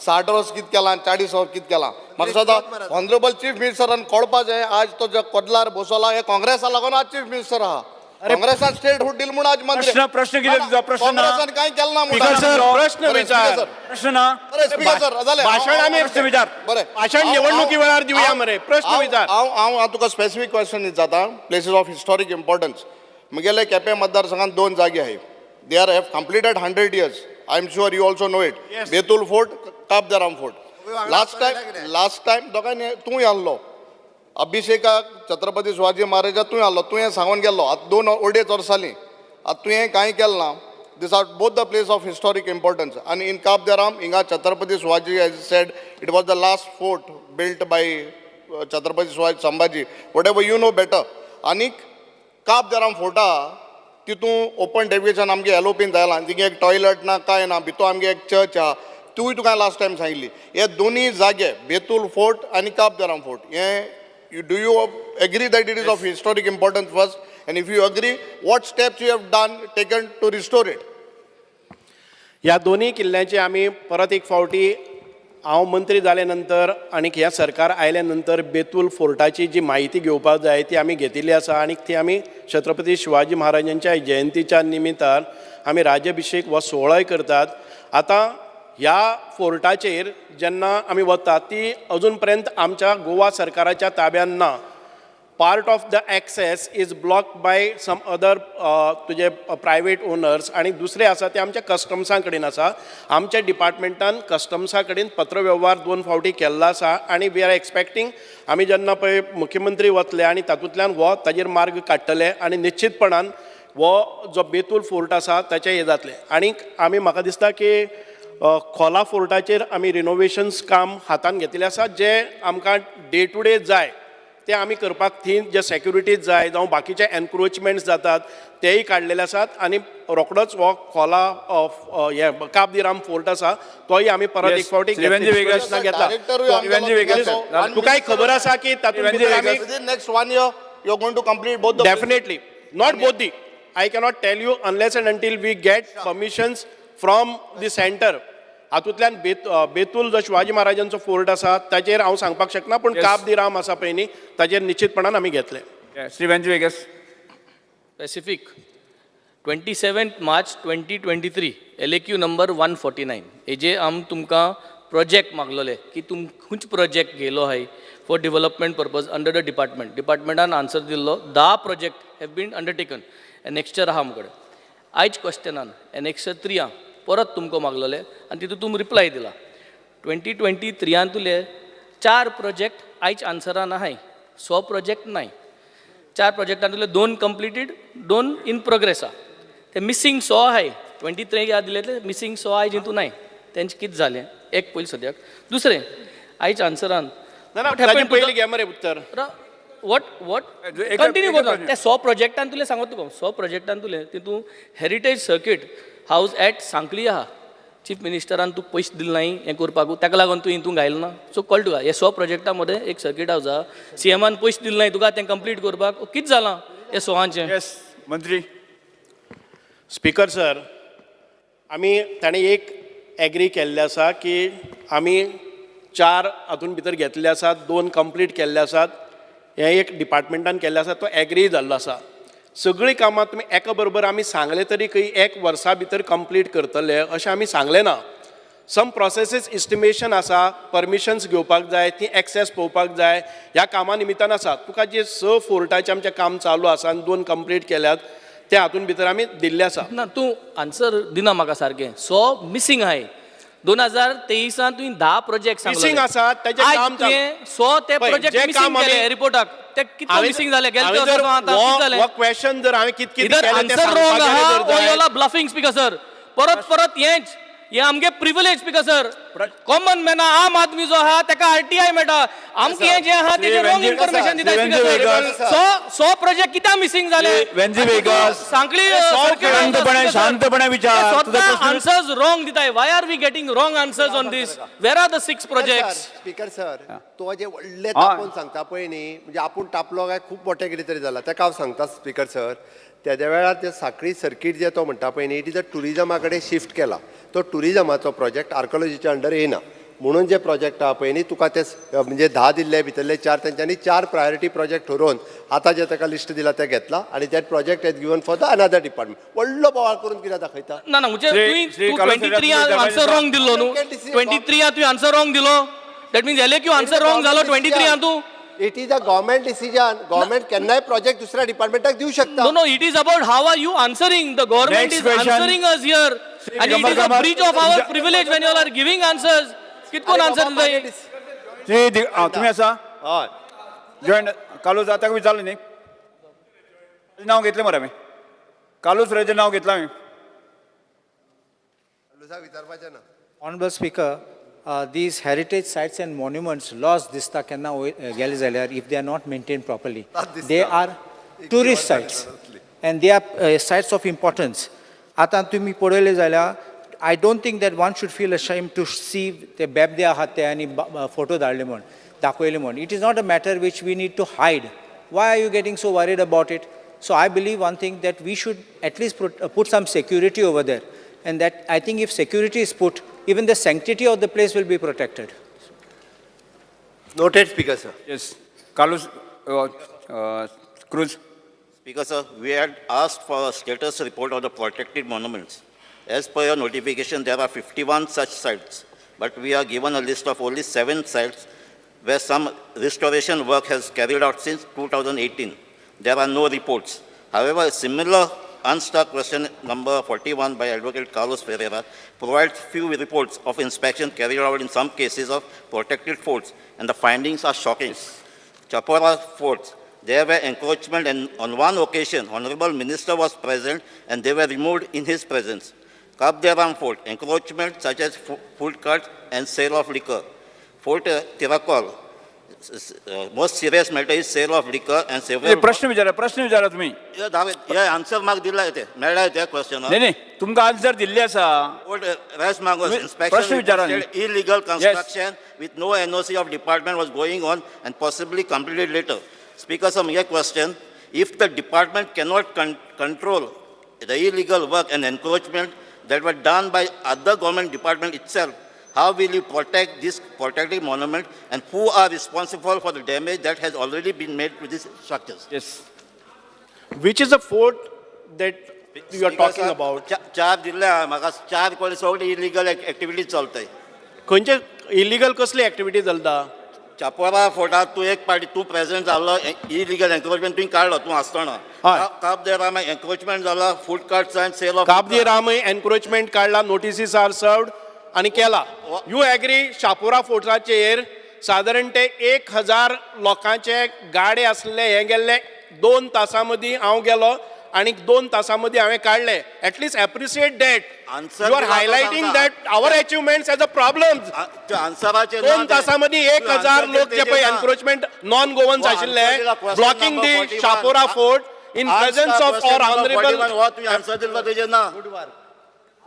60 वर्स कित केलां, 40 वर्स कित केलां. म्हाका दिसता ऑनरेबल चीफ मिनिस्टरान कळपा जाय, आज तो जो कदलार बसोला हे काँग्रेसा लागून आज चीफ मिनिस्टर आहा. काँग्रेसान स्टेटहूड दिल म्हूण आज मंत्री. प्रश्न प्रश्न कितें तुजो? प्रश्न ना. काँग्रेसान कांय केलें ना म्हणटा. स्पीकर सर, प्रश्न बरें, विचार. Speaker sir. प्रश्न ना. बरें, स्पीकर सर, जालें. भाशण आमी प्रश्न विचार. बरें, भाशण निवडणुकी वेळार दिवया मरे, प्रश्न विचार. हांव हांव हांव तुका स्पेसिफीक क्वेश्चन विचारता, प्लेसीस ऑफ हिस्टॉरीक इम्पॉर्टन्स. म्हगेले केपें मतदारसंघात 2 जागे आहाय, they are have completed 100 years, I am sure you also know it. Betul fort, Cabo de Rama fort. Last time, last time दोगांयनी तूं आसलो, अभिषेकाक छत्रपती शिवाजी महाराजा तूं आसलो, तुवें सांगून गेल्लो. आतां 2-2.5 वर्सां जालीं, आतां तुवें कांय केलें ना. This are both the place of historic importance. आनी इन काब दे राम हिंगा Chhatrapati Shivaji has said it was the last fort built by Chhatrapati Shivaji Sambhaji, whatever, you know better. आनीक काब दे राम फोर्टा तितून ओपन डेविएशन आमगे एलोपीन जायला, थिंगा एक टॉयलट ना कांय ना, भितू आमगे एक चर्च आहा. तुवें तुका लास्ट टायम सांगिल्ली हे दोनूय जागे, बेतूल फोर्ट आनी काब दे राम फोर्ट, हे do you agree that it is of historic importance first, and if you agree, what steps you have done taken to restore it? ह्या दोनूय किल्ल्यांची आमी परत एक फावटी, हांव मंत्री जाले नंतर आनीक ह्या सरकार आयल्या नंतर, बेतूल फोर्टाची जी म्हायती घेवपाक जाय ती आमी घेतिल्ली आसा आनी ती आमी छत्रपती शिवाजी महाराजांच्या जयंतीच्या निमित्तान आमी राज्याभिशेक हो सुवाळोय करतात. आतां ह्या फोर्टाचेर जेन्ना आमी वतात ती अजून पर्यंत आमच्या गोवा सरकाराच्या ताब्यान ना. Part of the access is blocked by some other तुजे प्रायवेट ओनर्स आनी दुसरे आसा ते आमच्या कस्टम्सां कडेन आसा. आमच्या डिपार्टमेंटान कस्टम्सा कडेन पत्रवेव्हार 2 फावटी केल्लो आसा आनी we are expecting आमी जेन्ना पळय मुख्यमंत्री वतले आनी तातूंतल्यान हो ताजेर मार्ग काडटले आनी निश्चितपणान हो जो बेतूल फोर्ट आसा ताचें हें जातलें. आनीक आमी म्हाका दिसता की खोला फोर्टाचेर आमी रिनोवेशन्स काम हातान घेतिल्लें आसा, जें आमकां डे टू डे जाय ते आमी करपाक, थंय जे सेक्युरिटीज जाय जावं बाकीचे एनक्रोचमेंट्स जातात तेय काडलेले आसात आनी रोखडोच हो खोला हे काब दी राम फोर्ट आसा तोय आमी परत एक फावटी श्री वेंजी वेगस. घेतला. डायरेक्टरूय आमगेलो तितलो. तुकाय खबर आसा की तातूंत भितर आमी Within next one year, you are going to complete both the Definitely. Not both the. I cannot tell you unless and until we get permissions from the center. हातूंतल्यान बेतूल जो शिवाजी महाराजांचो फोर्ट आसा ताचेर हांव सांगपाक शकना, पूण काब दी राम आसा पळय न्ही ताचेर निश्चितपणान आमी घेतले. Shri Venzy Viegas. Specific 27 March 2023 LAQ number 149 हेजे आम तुमकां प्रोजेक्ट मागलोले की तुम खंयचे प्रोजेक्ट घेयलो आहाय for development purpose under the department. डिपार्टमेंटान answer दिल्लो 10 project have been undertaken, annexure आहा आमचे कडेन. आयज क्वेश्चनान एनेक्स्चर 3 आहा, परत तुमकां मागलोले आनी तितून तुमी रिप्लाय दिला 2023 तुले 4 प्रोजेक्ट आयज आन्सरान आहाय, 100 प्रोजेक्ट नाय. 4 प्रोजेक्टांतले 2 कंप्लिटेड, 2 इन प्रोग्रेस आहा. ते मिसींग 100 आहाय, 23 याद दिले ते मिसींग 100 आहाय जितून नाय, तेंचें कितें जालें एक पयलीं सद्याक. दुसरें आयज आन्सरान ना ना, ताजे पयलीं घे मरे उत्तर. What what continue करता त्या 100 प्रोजेक्टान तुले सांगत तुका, 100 प्रोजेक्टान तुले तितून heritage circuit house at Sanquelim आहा, चीफ मिनिस्टरान तुका पयशे दिले नाय हें करपाक, ताका लागून तूं हितून घायल ना. सो कळटा तुका हे 100 प्रोजेक्टा मदें एक सर्कीट हावज आहा, सीएमान पयशे दिले नाय तुका तें कंप्लीट करपाक, कितें जालां हे 100आंचें? येस मंत्री. Speaker sir, आमी ताणें एक एग्री केल्लें आसा की आमी चार हातून भितर घेतले आसात, दोन कंप्लीट केल्ले आसात. हें एक डिपार्टमेंटान केल्लें आसा, तो एग्री जाल्लो आसा. सगळीं कामां तुमी एका बरोबर आमी सांगलें तरी खंय एक वर्सा भितर कंप्लीट करतले अशें आमी सांगलें ना. सम प्रोसेसीस इस्टिमेशन आसा, परमिशन्स घेवपाक जाय, ती एक्सेस पळोवपाक जाय, ह्या कामा निमित्तान आसा. तुका जे स फोर्टाचें आमचें काम चालू आसा आनी दोन कंप्लीट केल्यात, ते हातून भितर आमी दिल्ले आसा. ना, तूं आन्सर दिना म्हाका सारकें. सो मिसींग आहाय. 2023आन तुवें 10 प्रोजेक्ट सांगले. मिसींग आसा, तेजें आयज काम चालू. तुवें सो ते पळय, प्रोजेक्ट जे मिसींग काम केले आमी- रिपोर्टाक, ते कितलो हांवें- मिसींग जाले गेले हांवें वर्सा जर आतां कितें जालें? हो क्वेश्चन जर हांवें कित कित इधर केलें तें आन्सर रॉंग सांगपाक आहा गेलें जर ओ जायत- you are bluffing, speaker sir. परत परत हेंच. हे आमगे प्रिविलेज स्पीकर सर. कॉमन मॅना, आम आदमी जो आहा ताका आरटीआय मेळटा. आमकां हें जें आहा तेजें रॉंग इन्फॉर्मेशन दिता speaker sir. So so project कित्याक मिसींग जाले? वेंजी वेगस. सांखळी. शांतपणे शांतपणे विचार तुजो स्वता प्रश्न. आन्सर्स रॉंग दिताय. Why are we getting wrong answers on this? Where are the six projects? Speaker sir, तो जे व्हडले तापोवन सांगता पळय न्ही, म्हणजे आपूण तापलो काय खूब मोठें कितें तरी जाला. ताका हांव सांगता स्पीकर सर, तेद्या वेळार ते साखळी सर्कीट जे तो म्हणटा पळय न्ही, it is a टुरिजमा कडेन शिफ्ट केला. तो टुरिजमाचो प्रोजेक्ट आर्कोलॉजीच्या अंडर येयना म्हणून जे प्रोजेक्ट आहा पळय न्ही, तुका ते म्हणजे 10 दिल्ले भितरले चार तेंच्यांनी चार प्रायोरिटी प्रोजेक्ट ठरोवन आतां जे ताका लिस्ट दिला ते घेतला आनी that project has given for the another department. व्हडलो बोवाळ करून कित्याक दाखयता? ना ना, म्हणजे श्री- तुवें श्री तूं कार्लोस 23 फेरेरा, आन्सर रॉंग दिल्लो न्हू. 23 तुवें आन्सर रॉंग दिलो, that means LAQ answer wrong जालो 23 तूं. It is a government decision. Government केन्नाय प्रोजेक्ट दुसऱ्या डिपार्टमेंटाक दिवं शकता. No, no, it is about how are you answering. The government Next is question. answering us here. Shri And it Digambar is a Kamat. breach of our privilege when you all are giving answers. कितकोन अरे answer बाबा, दिताय? माझे श्री तुमी आसा. हय. Join Carlos, आतां विचारलें न्ही, नांव घेतलें मरे आमी, कार्लोस फेरेराचें नांव घेतलां आमी. लुसाक विचारपाचें ना. Honorable Speaker, these heritage sites and monuments lost दिसता केन्ना गेले जाल्यार, if they are not maintained properly. दिसता. They are tourist sites and they are sites of importance. आतां तुमी पळयलें जाल्यार, I don't think that one should feel ashamed to see ते बेबदे आहात ते आनी फोटो धाडले म्हण, दाखयले म्हण. It is not a matter which we need to hide. Why are you getting so worried about it? So I believe one thing, that we should at least put some security over there. And that I think if security is put, even the sanctity of the place will be protected. Noted, speaker sir. Yes, Carlos Cruz. Speaker sir, we had asked for a status report of the protected monuments. As per your notification, there are 51 such sites, but we are given a list of only 7 sites where some restoration work has carried out since 2018. There are no reports. However, a similar unstarred question number 41 by Advocate Carlos Ferreira provides few reports of inspection carried out in some cases of protected forts, and the findings are shocking. Chapora forts, there were encroachment, and on one occasion, Honorable Minister was present and they were removed in his presence. Cabo de Rama Fort, encroachment such as food carts and sale of liquor. Fort Tiracol, most serious matter is sale of liquor and several. प्रश्न विचारा, प्रश्न विचारा तुमी. हे answer म्हाका दिला ते मेळ्ळा त्या क्वेश्चन. न्ही न्ही, तुमकां आन्सर दिल्ली आसा. Fort Reis Magos, तुम्ही प्रश्न विचारा inspection न्ही. Illegal construction with no NOC of department was going on and possibly completed later. Speaker sir, म्हगे question, if the department cannot control the illegal work and encroachment that were done by other government department itself, how will you protect this protected monument and who are responsible for the damage that has already been made to these structures? Yes. Which is a fort that you are Speaker talking sir, about? चार दिल्ले आहा म्हाका, चार कडेन सगळे illegal activities चलताय. खंयचे illegal कसली activity चलता? चापोरा फोर्टार तूं एक पार्टी तूं प्रेझेंट जाल्लो, इलिगल एन्क्रोचमेंट तुवें काडलो तूं आसतना. हय. काब दे राम एन्क्रोचमेंट जाला, food carts and sale of Cabo de Rama encroachment काडला, नोटिसीस are served आनी केला. You agree, Chapora फोर्टाचेर सादारण ते 1000 लोकांचे गाडे आसले, हे गेल्ले. 2 तासां मदीं हांव गेलो आनी 2 तासां मदीं हांवें काडले. At least appreciate that. Answer you are दिला तो हायलायटींग सांगता. That our achievements as a problem. आन्सराचेर 2 तासां मदीं 1000 लोक जे पळय एनक्रोचमेंट नॉन गोवन्स आशिल्ले, blocking the Chapora fort in presence of our honourable. हो तुवें आन्सर दिलो तेजेर ना,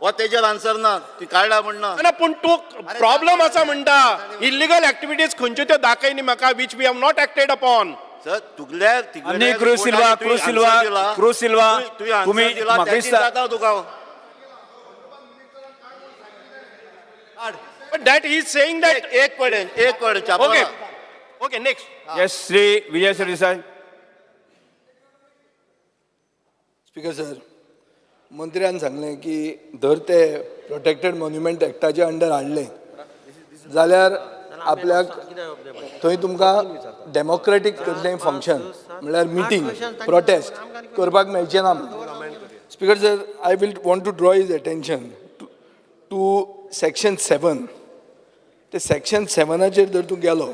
हो तेजेर आन्सर ना, तुवें काडला म्हण ना. ना, पूण तूं प्रॉब्लम आसा म्हणटा, इलिगल एक्टिविटीज खंयच्यो त्यो दाखय न्ही म्हाका, which we have not acted upon. Sir, तुगल्या आनी cruise Silva, cruise Silva, cruise Silva, तुवें तुमी आन्सर दिला म्हाका त्या दिसता जाता तुका. But that he is saying that एक पडेल एक पडेल okay okay next. Yes, Shri Vijay Sardesai. Speaker sir, मंत्र्यान सांगलें की धर ते प्रोटेक्टेड मॉन्युमेंट एक्टाच्या अंडर हाडलें जाल्यार आपल्याक थंय तुमकां डेमोक्रेटीक कसलेंय फंक्शन म्हणल्यार मिटींग प्रोटेस्ट करपाक मेळचें ना म्हणून. Speaker sir, I will want to draw his attention to section 7. ते सेक्शन 7आचेर जर तूं गेलो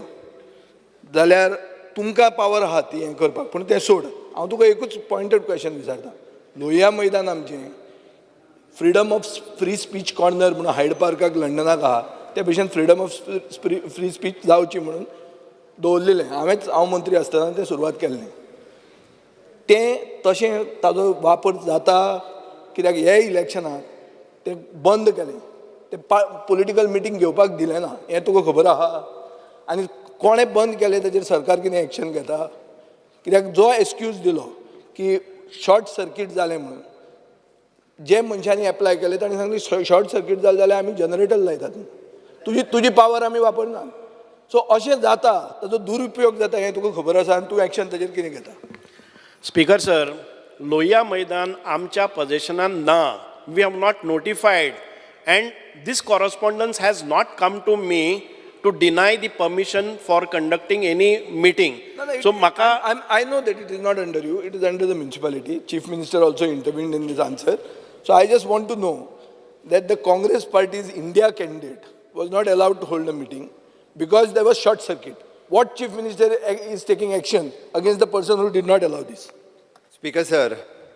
जाल्यार तुमकां पावर आहा ती हें करपाक, पूण तें सोड. हांव तुका एकूच पॉयंटेड क्वेश्चन विचारता. लोहिया मैदान आमचें freedom of free speech corner म्हणून हायड पार्काक लंडनाक आहा, त्या भशेन फ्रिडम ऑफ फ्री स्पीच जावची म्हणून दवरलेलें हांवेंच. हांव मंत्री आसतना तें सुरवात केल्लें. तें तशें ताजो वापर जाता कित्याक हे इलेक्शनाक तें बंद केलें, तें पॉलिटिकल मिटींग घेवपाक दिलें ना, हें तुका खबर आहा. आनी कोणें बंद केलें ताचेर सरकार कितें एक्शन घेता? कित्याक जो एक्सक्यूज दिलो की शॉर्ट सर्कीट जालें म्हणून, जे मनशांनी एप्लाय केलें तांणी सांगलें शॉर्ट सर्कीट जालें जाल्यार आमी जनरेटर लायतात, तुजी तुजी पावर आमी वापरना. सो अशें जाता, ताजो दुरुपयोग जाता हें तुका खबर आसा आनी तूं एक्शन ताजेर कितें घेता? स्पीकर सर, लोहिया मैदान आमच्या पजेशनान ना. We have not notified and this correspondence has not come to me to deny the permission for conducting any meeting. So म्हाका I know that it is not under you, it is under the municipality. Chief Minister also intervened in this answer. So I just want to know that the Congress party's India candidate was not allowed to hold a meeting because there was short circuit. What Chief Minister is taking action against the person who did not allow this? Speaker sir,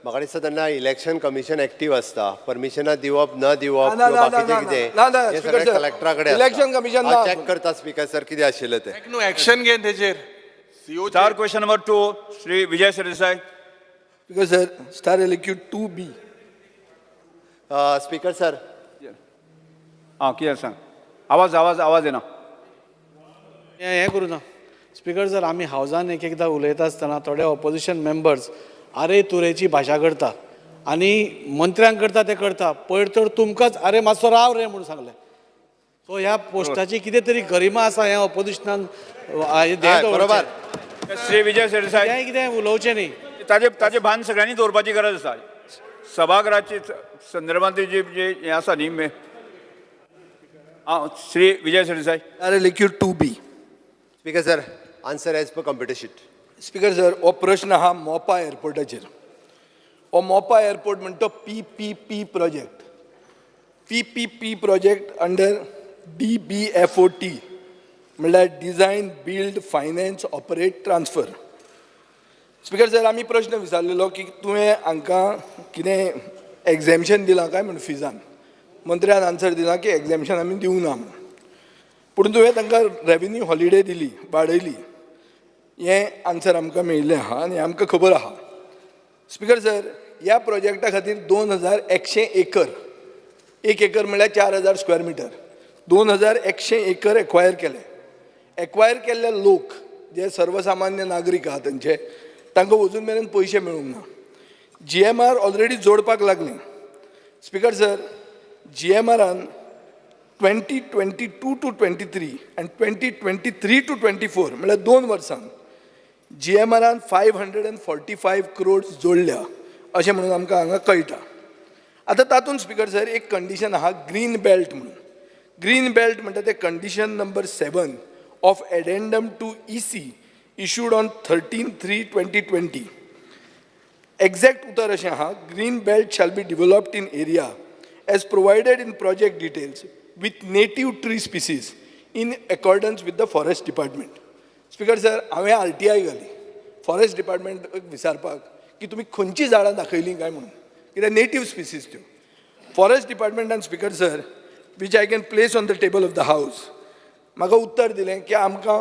म्हाका दिसता तेन्ना election commission active आसता, परमिशनां दिवप न दिवप ना, किंवा ना, बाकीचें ना, कितें ना, ना, हें स्पीकर सगळें सर, कलेक्टरा कडेन. इलेक्शन कमिशन ना. चॅक करता स्पीकर सर कितें आशिल्लें तें. न्हू एक्शन घे तेजेर. Star question number 2, Shri Vijay Sardesai. Because sir, star LAQ 2B. Speaker sir, आं, कितें सांग. आवाज आवाज आवाज येना. हें करूं ना स्पीकर सर, आमी हावजान एक एकदां उलयता आसतना थोडे ऑपोजिशन मेंबर्स आरे तुरेची भाशा करता आनी मंत्र्यांक करता ते करता, पयर तर तुमकांच आरे मातसो राव रे म्हूण सांगलें. सो ह्या पोस्टाची कितें तरी गरिमा आसा ह्या ऑपोजिशनान. हय, बरोबर. श्री विजय सरदेसाय. कितें कितें उलोवचें न्ही. ताजे ताजे भान सगळ्यांनी दवरपाची गरज आसा. सभागृहाचे संदर्भात जे जे हें आसा न्ही. आं, Shri Vijay Sardesai. Star LAQ 2B. Speaker sir, answer as per computer sheet. Speaker sir, हो प्रश्न आहा मोपा एअरपोर्टाचेर. हो मोपा एअरपोर्ट म्हणटा तो PPP project. PPP project under DBFOT म्हणल्यार design build finance operate transfer. Speaker sir, आमी प्रश्न विचारलेलो की तुवें हांकां कितें एग्जॅम्शन दिलां काय म्हूण फिजान. मंत्र्यान आन्सर दिला की एग्जॅम्शन आमी दिवंक ना म्हणून, पूण तुवें तांकां रेवेन्यू हॉलिडे दिली, वाडयली, हें आन्सर आमकां मेळिल्लें आहा आनी आमकां खबर आहा. स्पीकर सर, ह्या प्रोजेक्टा खातीर 2100 एकर, एक एकर म्हणल्यार 4000 स्क्वेअर मिटर, 2100 एकर एक्वायर केले. एक्वायर केल्ले लोक जे सर्वसामान्य नागरीक आहा तेंचे, तांकां अजून मेरेन पयशे मेळूंक ना. GMR already जोडपाक लागले. स्पीकर सर, GMRान 2022 to 23 आनी 2023 to 24 म्हणल्यार 2 वर्सां GMRान 545 क्रोड्स जोडल्या अशें म्हणून आमकां हांगा कळटा. आतां तातूंत स्पीकर सर एक कंडिशन आहा ग्रीन बेल्ट म्हणून. ग्रीन बेल्ट म्हणटा तें condition number 7 of addendum to EC issued on 13/3/2020. Exact उतर अशें आहा, green belt shall be developed in area as provided in project details with native tree species in accordance with the forest department. Speaker sir, हांवें RTI घाली forest department विचारपाक की तुमी खंयचीं झाडां दाखयलीं काय म्हणून, कित्याक नेटीव स्पिसीज त्यो. फॉरेस्ट डिपार्टमेंटान speaker sir, which I can place on the table of the house, म्हाका उत्तर दिलें की आमकां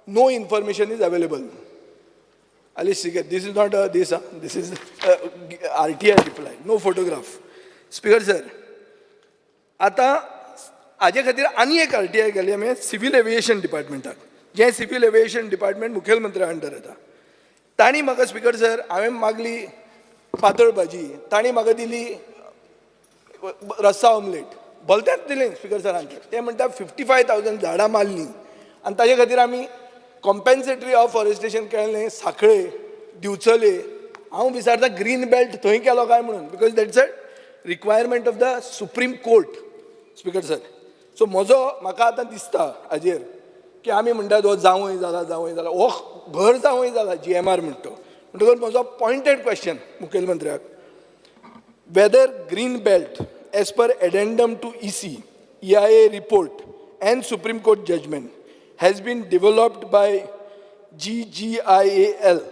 no information is available. Ali this is not a this, this is RTI reply, no photograph. Speaker sir, आतां हाजे खातीर आनी एक RTI घाली आमी सिवील एविएशन डिपार्टमेंटाक, जें सिवील एविएशन डिपार्टमेंट मुखेलमंत्र्या अंडर येता. तांणी म्हाका स्पीकर सर, हांवें मागली पातळ भाजी, तांणी म्हाका दिली रस्सा ऑमलेट. भलतेंच दिलें स्पिकर सरान. ते म्हणटा 55,000 झाडां मारलीं आनी ताजे खातीर आमी कॉम्पेन्सेटरी अफॉरेस्टेशन केलें साखळे, दिवचले. हांव विचारता, ग्रीन बेल्ट थंय केलो काय म्हणून, because that's a requirement of the Supreme Court, Speaker sir. So म्हजो म्हाका आतां दिसता हाजेर की आमी म्हणटात हो जावंय जाला, जावंय जाला, हो घर जावंय जाला जीएमआर म्हणटा तो. म्हणटकच म्हजो pointed question मुखेलमंत्र्याक, whether green belt as per addendum to EC, EIA report and Supreme Court judgment has been developed by GGIAL,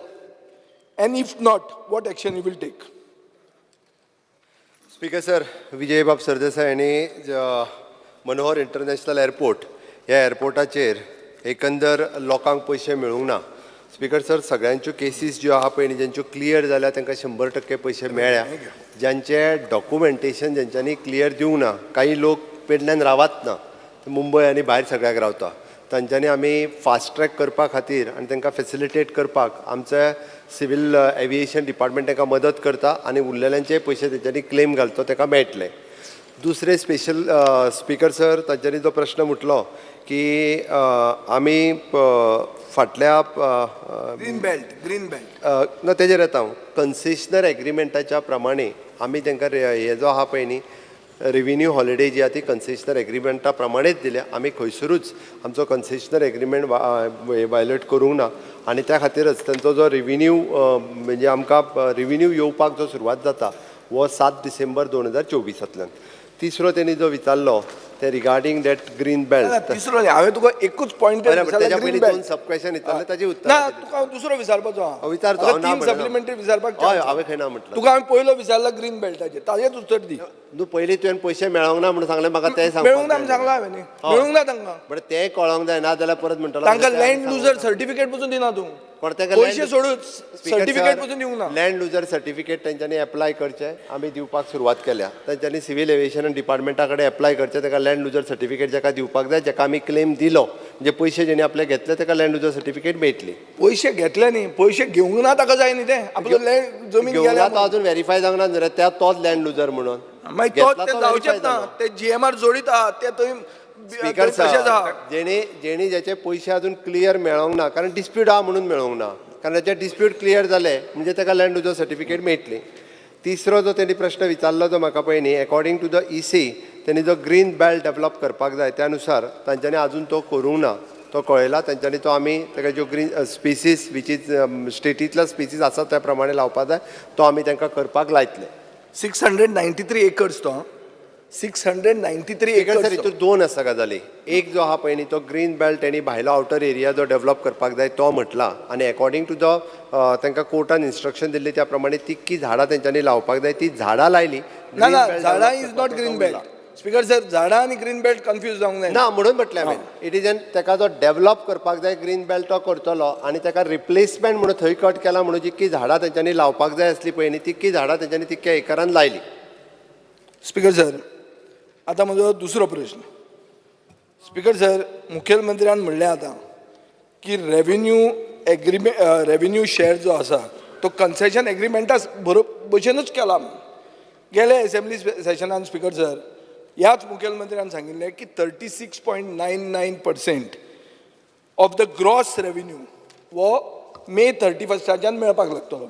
and if not, what action you will take? Speaker sir, Vijaybab Sardesai हांणी Manohar international airport ह्या एअरपोर्टाचेर एकंदर लोकांक पयशे मेळूंक ना. Speaker sir, सगळ्यांच्यो cases ज्यो आहा पळय न्ही, ज्यांच्यो क्लियर जाल्या तांकां 100% पयशे मेळ्ळ्या. ज्यांचे डॉक्युमेंटेशन ज्यांच्यांनी क्लियर दिवंक ना, काही लोक पेडण्यान रावत ना, ते मुंबय आनी भायर सगळ्याक रावता, तांच्यांनी आमी फास्ट ट्रॅक करपा खातीर आनी तांकां फेसिलिटेट करपाक आमचे सिवील एविएशन डिपार्टमेंट तांकां मदत करता आनी उरलेल्यांचे पयशे तेंच्यांनी क्लेम घालतो ताका मेळटले. दुसरे स्पेशल, स्पीकर सर, तांच्यांनी जो प्रश्न म्हटलो की आमी फाटल्या green belt, green belt. ना, तेजेर येता हांव. कन्सेशनर एग्रीमेंटाच्या प्रमाणे आमी तांकां हे जो आहा पळय न्ही, रेविन्यू हॉलिडे जी आहा ती कन्सेशनर एग्रीमेंटा प्रमाणेच दिल्या. आमी खंयसरूच आमचो कन्सेशनर एग्रीमेंट वायलेट करूंक ना आनी त्या खातीरच तांचो जो रेविन्यू, म्हणजे आमकां रेविन्यू येवपाक जो सुरवात जाता हो 7 डिसेंबर 2024तांतल्यान. तिसरो तेणी जो विचारलो ते रिगार्डींग that green belt. तिसरो न्ही, हांवें तुका एकूच पॉयंटेड. तेज्या पयलीं दोन सब क्वेश्चन विचारले, ताची ना. उत्तरां दिली. तुका हांव दुसरो विचारपाचो आहा. हांव विचारतो, म्हाका हांव ना तीन म्हणना. सप्लिमेंटरी विचारपाक. हय, हांवें खंय ना म्हटलं. तुका हांवें पयलो विचारला ग्रीन बेल्टाचेर, ताजेच उत्तर दी. न्हू, पयलीं तुवें पयशे मेळोंक ना म्हणून सांगलें म्हाका, तें सांगपाक मेळूंक ना म्हणून जाय. सांगलां हांवें न्ही. हय. मेळूंक ना तांकां. बट तें कळोंक जाय, ना जाल्यार परत म्हणटलो. तांकां लँड लुजर सर्टिफिकेट पसून दिना तूं. पण ताका पयशे सोडूच, सर्टिफिकेट पसून दिवंक ना. लँड लुजर सर्टिफिकेट तेंच्यांनी एप्लाय करचें, आमी दिवपाक सुरवात केल्या. तेंच्यांनी सिवील एविएशन डिपार्टमेंटा कडेन एप्लाय करचें. ताका लँड लुजर सर्टिफिकेट जाका दिवपाक जाय, जाका आमी क्लेम दिलो, म्हणजे पयशे जेणी आपले घेतले, ताका लँड लुजर सर्टिफिकेट मेळटली. पयशे घेतले न्ही, पयशे घेवंक ना ताका जाय न्ही ते आपलो लँड जमीन घेवंक गेल्या ना तो म्हणून. अजून व्हेरीफाय जावंक ना न्ही रे, त्या तोच लँड लुजर म्हणून. मागीर तो घेतला ते तो जावचेच verify ना. जालो. ते जीएमआर जोडीत आहा ते थंय. स्पीकर तशेंच आहा. सर, जेणे जेणी ज्याचे पयशे अजून क्लियर मेळोंक ना, कारण डिस्प्यूट आहा म्हणून मेळोंक ना, कारण ताचे डिस्प्यूट क्लियर जाले म्हणजे ताका लँड लुजर सर्टिफिकेट मेळटली. तिसरो जो तेणी प्रश्न विचारलो जो म्हाका पळय न्ही, according to the EC तेणी जो ग्रीन बेल्ट डेवलप करपाक जाय, त्या नुसार तांच्यांनी अजून तो करूंक ना. तो कळयला तांच्यांनी, तो आमी ताका ज्यो green species which is स्टेटींतल्या spaces आसा त्या प्रमाणे लावपाक जाय, तो आमी तांकां करपाक लायतले. 693 एकर्स तो, 693 स्पीकर सर, एकर्स. हितून दोन आसा गजाली. एक जो आहा पळय न्ही, तो ग्रीन बेल्ट तेणी भायलो आउटर एरिया जो डेवलप करपाक जाय तो म्हटला आनी एकॉर्डिंग टू the तांकां कोर्टान इन्स्ट्रक्शन दिल्ली त्या प्रमाणे तितकी झाडां तेंच्यांनी लावपाक जाय, ती झाडां लायली. ना ना, झाडां is not green belt, Speaker sir. झाडां आनी ग्रीन बेल्ट कन्फ्यूज जावंक जायना. ना, म्हणून म्हटलें हांवें, it is an ताका जो डेवलप करपाक जाय ग्रीन बेल्ट तो करतलो आनी ताका रिप्लेसमेंट म्हणून थंय कट केला म्हणून जितकी झाडां तेंच्यांनी लावपाक जाय आसली पळय न्ही, तितकी झाडां तेंच्यांनी तितक्या एकरान लायली. स्पीकर सर, आतां म्हजो दुसरो प्रश्न. स्पीकर सर, मुखेलमंत्र्यान म्हणलें आतां की रेवेन्यू एग्रीमेंट, रेवेन्यू शेअर जो आसा तो कन्सेशन एग्रीमेंटा बरोबर भशेनूच केला म्हणून. गेले एसेंब्ली सेशनान, स्पीकर सर, ह्याच मुखेलमंत्र्यान सांगिल्लें की 36.99% of the gross revenue हो मे 31स्टाच्यान मेळपाक लागतलो.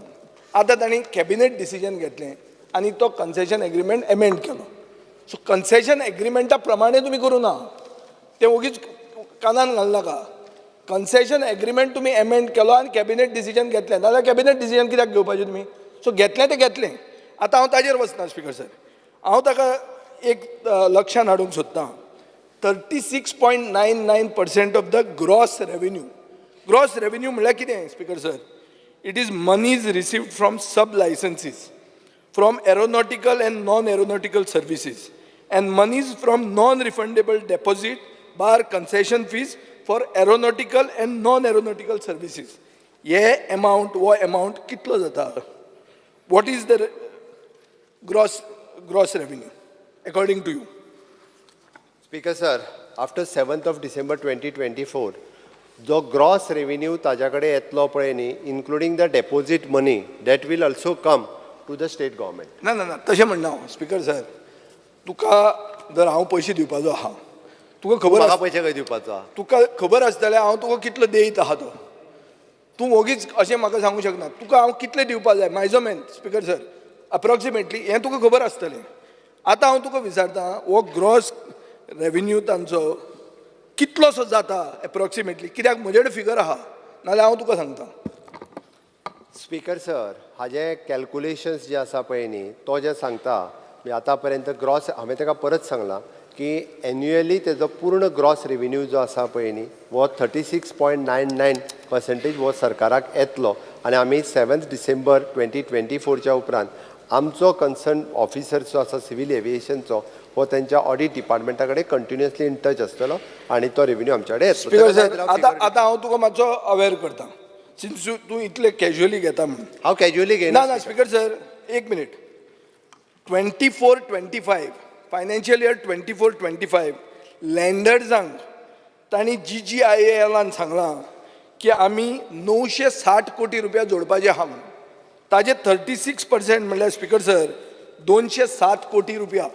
आतां तांणी कॅबिनेट डिसिजन घेतलें आनी तो कन्सेशन एग्रीमेंट एमेंड केलो. सो कन्सेशन एग्रीमेंटा प्रमाणे तुमी करूं ना, तें ओगीच कानान घालनाका. कन्सेशन एग्रीमेंट तुमी एमेंड केलो आनी कॅबिनेट डिसिजन घेतलें, नाजाल्यार कॅबिनेट डिसिजन कित्याक घेवपाचें तुमी? सो घेतलें तें घेतलें. आतां हांव ताजेर वचना, स्पीकर सर. हांव ताका एक लक्षान हाडूंक सोदतां, 36.99% of the gross revenue. Gross revenue म्हणल्यार कितें, Speaker sir? It is monies received from sub licenses, from aeronautical and non aeronautical services, and monies from non refundable deposit bar concession fees for aeronautical and non aeronautical services. हे amount, हो amount कितलो जाता? What is the gross revenue according to you? Speaker sir, after 7th of December 2024 जो gross revenue ताज्या कडेन येतलो पळय न्ही, including the deposit money, that will also come to the state government. ना ना ना, तशें म्हणना हांव, स्पीकर सर. तुका जर हांव पयशे दिवपाचो आहा, तुका खबर म्हाका पयशे खंय दिवपाचो आहा? तुका खबर आसतलें हांव तुका कितलो देयत आहा तो. तूं वोगीच अशें म्हाका सांगूंक शकना. तुका हांव कितले दिवपा जाय मायजोमेन स्पीकर सर अप्रॉक्सिमेटली हें तुका खबर आसतलें. आतां हांव तुका विचारता, हो ग्रॉस रेविन्यू तांचो कितलोसो जाता एप्रॉक्सिमेटली? कित्याक म्हजे कडेन फिगर आहा, नाजाल्यार हांव तुका सांगता. स्पीकर सर, हाजे कॅल्कुलेशन्स जे आसा पळय न्ही, तो जे सांगता म्हणजे आतां पर्यंत ग्रॉस, हांवें ताका परत सांगलां की एन्युअली तेजो पूर्ण ग्रॉस रेविन्यू जो आसा पळय न्ही, हो 36.99% हो सरकाराक येतलो आनी आमी 7 डिसेंबर 2024च्या उपरांत आमचो कन्सर्न ऑफिसर जो आसा सिवील एविएशनचो, हो तेंच्या ऑडीट डिपार्टमेंटा कडेन कंटिन्युअसली इन टच आसतलो आनी तो रेविन्यू आमच्या कडेन येतलो. स्पीकर सर, आतां आतां हांव तुका मातसो अवेर करता, सिन्स तूं इतले कॅज्युअली घेता म्हणून. हांव कॅज्युअली घेयना. ना ना, स्पीकर सर, एक minute. 24-25 financial year, 24-25 लँडर्सांक तांणी जीजीआयएलान सांगलां की आमी 960 कोटी रुपया जोडपाचे आहा म्हणून. ताजे 36% म्हणल्यार स्पीकर सर 207 कोटी रुपया,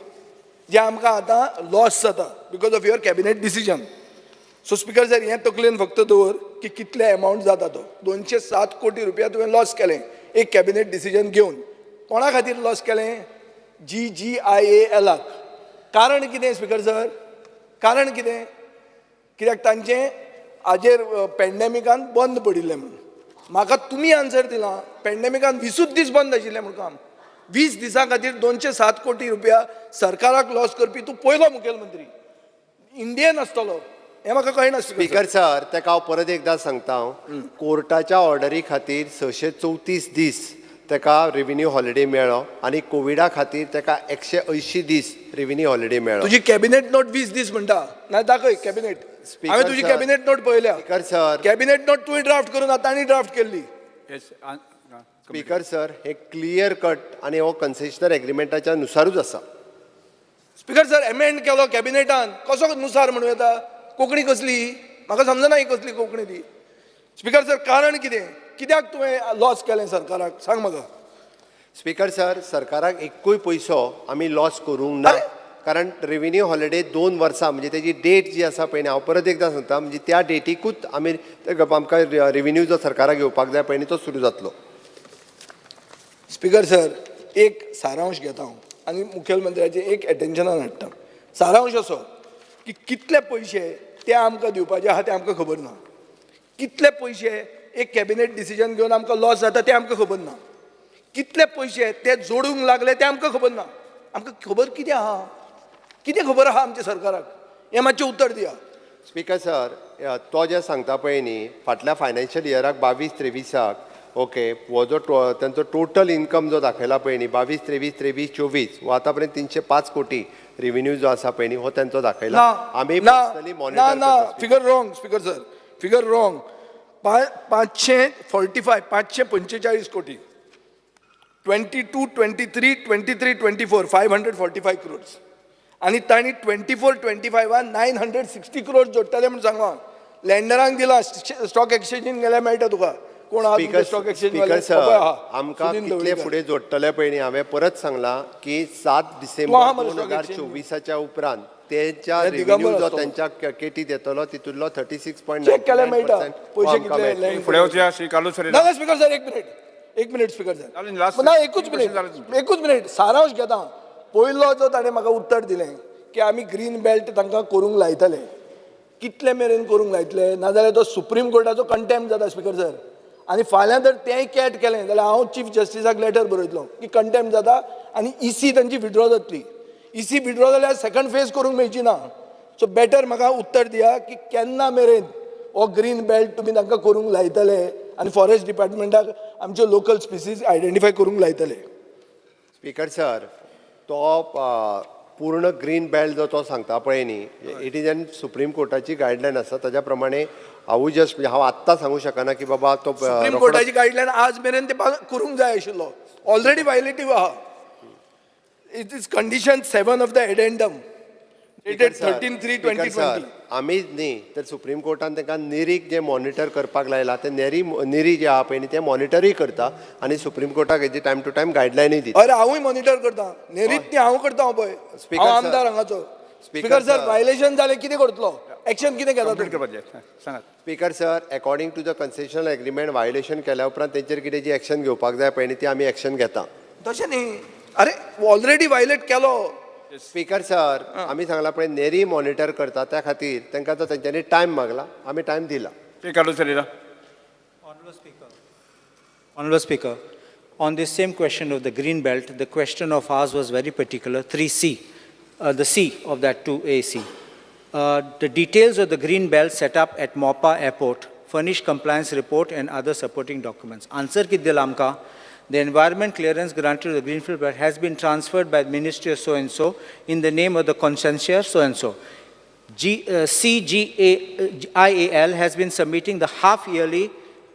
जे आमकां आतां लॉस जाता because of your cabinet decision. So speaker sir, हें तकलेन फक्त दवर की कितले एमावंट जाता तो. 207 कोटी रुपया तुवें लॉस केलें एक कॅबिनेट डिसिजन घेवन. कोणा खातीर लॉस केलें? जीजीआयएलाक. कारण कितें स्पीकर सर? कारण कितें? कित्याक तांचें हाजेर पेंडेमिकान बंद पडिल्लें म्हणून. म्हाका तुमी आन्सर दिला, पेंडेमिकान 20ूच दीस बंद आशिल्लें म्हूण काम. 20 दिसां खातीर 207 कोटी रुपया सरकाराक लॉस करपी तूं पयलो मुखेलमंत्री इंडियन आसतलो हें म्हाका कळना. स्पीकर सर, ताका हांव परत एकदां सांगता, हांव कोर्टाच्या ऑर्डरी खातीर 634 दीस ताका रेविन्यू हॉलिडे मेळ्ळो आनी कोविडा खातीर ताका 180 दीस रेविन्यू हॉलिडे मेळ्ळो. तुजी कॅबिनेट नोट 20 दीस म्हणटा ना, दाखय कॅबिनेट. हांवें तुजी कॅबिनेट नोट पळयल्या. स्पीकर सर, कॅबिनेट नोट तुवें ड्राफ्ट करून तांणी ड्राफ्ट केल्ली. स्पीकर सर, हे क्लियर कट आनी हो कन्सेशनल एग्रीमेंटाच्या नुसारूच आसा. स्पीकर सर, एमेंड केलो कॅबिनेटान, कसो नुसार म्हणूं येता? कोंकणी कसली म्हाका समजना, ही कसली कोंकणी ती? स्पीकर सर, कारण कितें? कित्याक तुवें लॉस केलें सरकाराक, सांग म्हाका. स्पीकर सर, सरकाराक एक्कूय पयसो आमी लॉस करूंक ना, कारण रेविन्यू हॉलिडे 2 वर्सां म्हणजे तेजी डेट जी आसा पळय न्ही, हांव परत एकदां सांगता, म्हणजे त्या डेटीकूच आमी आमकां रेविन्यू जो सरकाराक घेवपाक जाय पळय न्ही, तो सुरू जातलो. स्पीकर सर, एक सारांश घेता हांव आनी मुखेलमंत्र्याचे एक एटेन्शनान हाडटा. सारांश असो की कितले पयशे ते आमकां दिवपाचे आहा ते आमकां खबर ना. कितले पयशे एक कॅबिनेट डिसिजन घेवन आमकां लॉस जाता ते आमकां खबर ना. कितले पयशे ते जोडूंक लागले ते आमकां खबर ना. आमकां खबर कितें आहा? कितें खबर आहा आमच्या सरकाराक? हें मातशें उत्तर दिया. स्पीकर सर, तो जे सांगता पळय न्ही, फाटल्या फायनान्शियल इयराक 22-23ाक, ओके, हो जो तांचो टोटल इन्कम जो दाखयला पळय न्ही, 22-23, 23-24, हो आतां पर्यंत 305 कोटी रेविन्यू जो आसा पळय न्ही, हो तेंचो दाखयला. ना. आमी ना. पर्सनली ना. मॉनिटर ना. करता. Figure wrong, speaker sir, figure wrong. 545, 545 कोटी 22-23, 23-24 545 crores आनी तांणी 24-25 960 क्रोर्स जोडटले म्हूण सांगलां. लँडरांक दिला. स्टॉक एक्सचेंजीन गेल्यार मेळटा तुका. कोण आहा speaker stock exchange? Speaker sir, आमकां कितले फुडें जोडटले पळय न्ही, हांवें परत सांगलां की 7 तूं आहा डिसेंबर मरे दोन stock हजार exchange? चोवीसाच्या उपरांत तेंच्या हे दिगंबर रेविन्यू जो आसतलो. तेंच्या केटीत येतलो, तितूंतलो 36. चेक केल्यार मेळटा पयशे कितले land. फुडें वचया श्री कार्लूस फेरेरा. ना ना, स्पीकर सर, एक मिनिट, एक मिनिट स्पीकर चालेल, सर. last ना, एकूच question झालं. मिनिट, एकूच मिनिट. सारांश घेता. पयलो जो ताणें म्हाका उत्तर दिलें की आमी ग्रीन बेल्ट तांकां करूंक लायतले, कितले मेरेन करूंक लायतले? नाजाल्यार तो सुप्रीम कोर्टाचो कंटेम्प्ट जाता स्पीकर सर. आनी फाल्यां जर तेंय कॅट केलें जाल्यार हांव चीफ जस्टिसाक लेटर बरयतलो की कंटेम्प्ट जाता आनी इसी तांची विड्रॉ जातली. इसी विड्रॉ जाल्यार सेकंड फेज करूंक मेळची ना. सो बेटर म्हाका उत्तर दिया की केन्ना मेरेन हो ग्रीन बेल्ट तुमी तांकां करूंक लायतले आनी फॉरेस्ट डिपार्टमेंटाक आमच्यो लोकल स्पिसीज आयडेंटिफाय करूंक लायतले? स्पीकर सर, तो पूर्ण ग्रीन बेल्ट जो तो सांगता पळय न्ही, it is an supreme कोर्टाची गायडलायन आसा. ताच्या प्रमाणे हांवूय जस्ट म्हणजे हांव आत्तां सांगूं शकना की बाबा तो सुप्रीम रोखडो. कोर्टाची गायडलायन आज मेरेन ते करूंक जाय आशिल्लो. ऑलरेडी व्हायलेटीव आहा. It is condition 7 of the addendum dated 13/3/2020. Sir, आमीच न्ही तर सुप्रीम कोर्टान तांकां नेरीक जे मॉनिटर करपाक लायला, ते नेरी नेरी जे आहा पळय न्ही, ते मॉनिटरूय करता आनी सुप्रीम कोर्टाक हेजी टायम टू टायम गायडलायनूय दिता. अरे, हांवूय मॉनिटर करता. नेरीत ती हांव करता. हांव पळय Speaker हांव sir. आमदार हांगाचो. स्पीकर सर, व्हायलेशन जालें कितें करतलो? एक्शन कितें घेता? सांगात. Speaker sir, according to the concessional agreement violation केल्या उपरांत तेंचेर कितें जी एक्शन घेवपाक जाय पळय न्ही, ती आमी एक्शन घेता. तशें न्ही, अरे ऑलरेडी व्हायलेट केलो. स्पीकर सर, आमी सांगला पळय, नेरी मॉनिटर करता, त्या खातीर तांकां तो तेंच्यांनी टायम मागला, आमी टायम दिला. Carlos Ferreira. Honorable Speaker, on this same question of the green belt, the question of ours was very particular, 3C, the C of that 2AC. The details of the green belt set up at Mopa Airport, furnish compliance report and other supporting documents. Answer कितें दिलां आमकां? The environment clearance granted to the greenfield belt has been transferred by the Ministry of so-and-so in the name of the concessionaire so-and-so. CGIAL has been submitting the half-yearly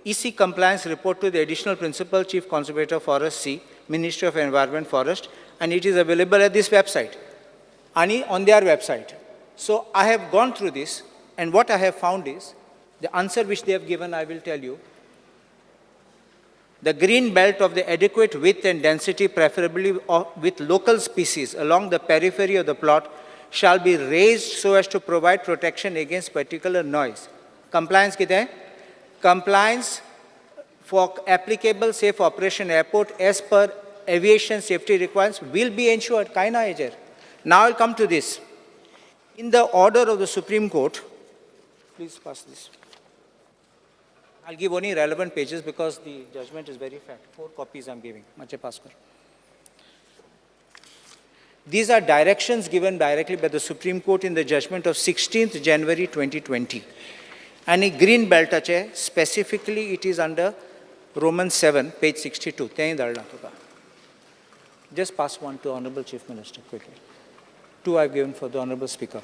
EC compliance report to the Additional Principal Chief Conservator Forest C, Ministry of Environment Forest, and it is available at this website, and on their website. So I have gone through this, and what I have found is, the answer which they have given, I will tell you. The green belt of the adequate width and density, preferably with local species along the periphery of the plot, shall be raised so as to provide protection against particular noise. Compliance कितें? Compliance for applicable safe operation airport as per aviation safety requirements will be ensured. काय ना हेजेर. Now I'll come to this. In the order of the Supreme Court, please pass this. I'll give only relevant pages because the judgment is very fat. 4 copies I'm giving. Mache pass kar. These are directions given directly by the Supreme Court in the judgment of 16th January 2020. And a green belt ache, specifically it is under Roman 7, page 62. तेंय धाडलां तुका. Just pass one to Honorable Chief Minister quickly. 2 I've given for the Honorable Speaker.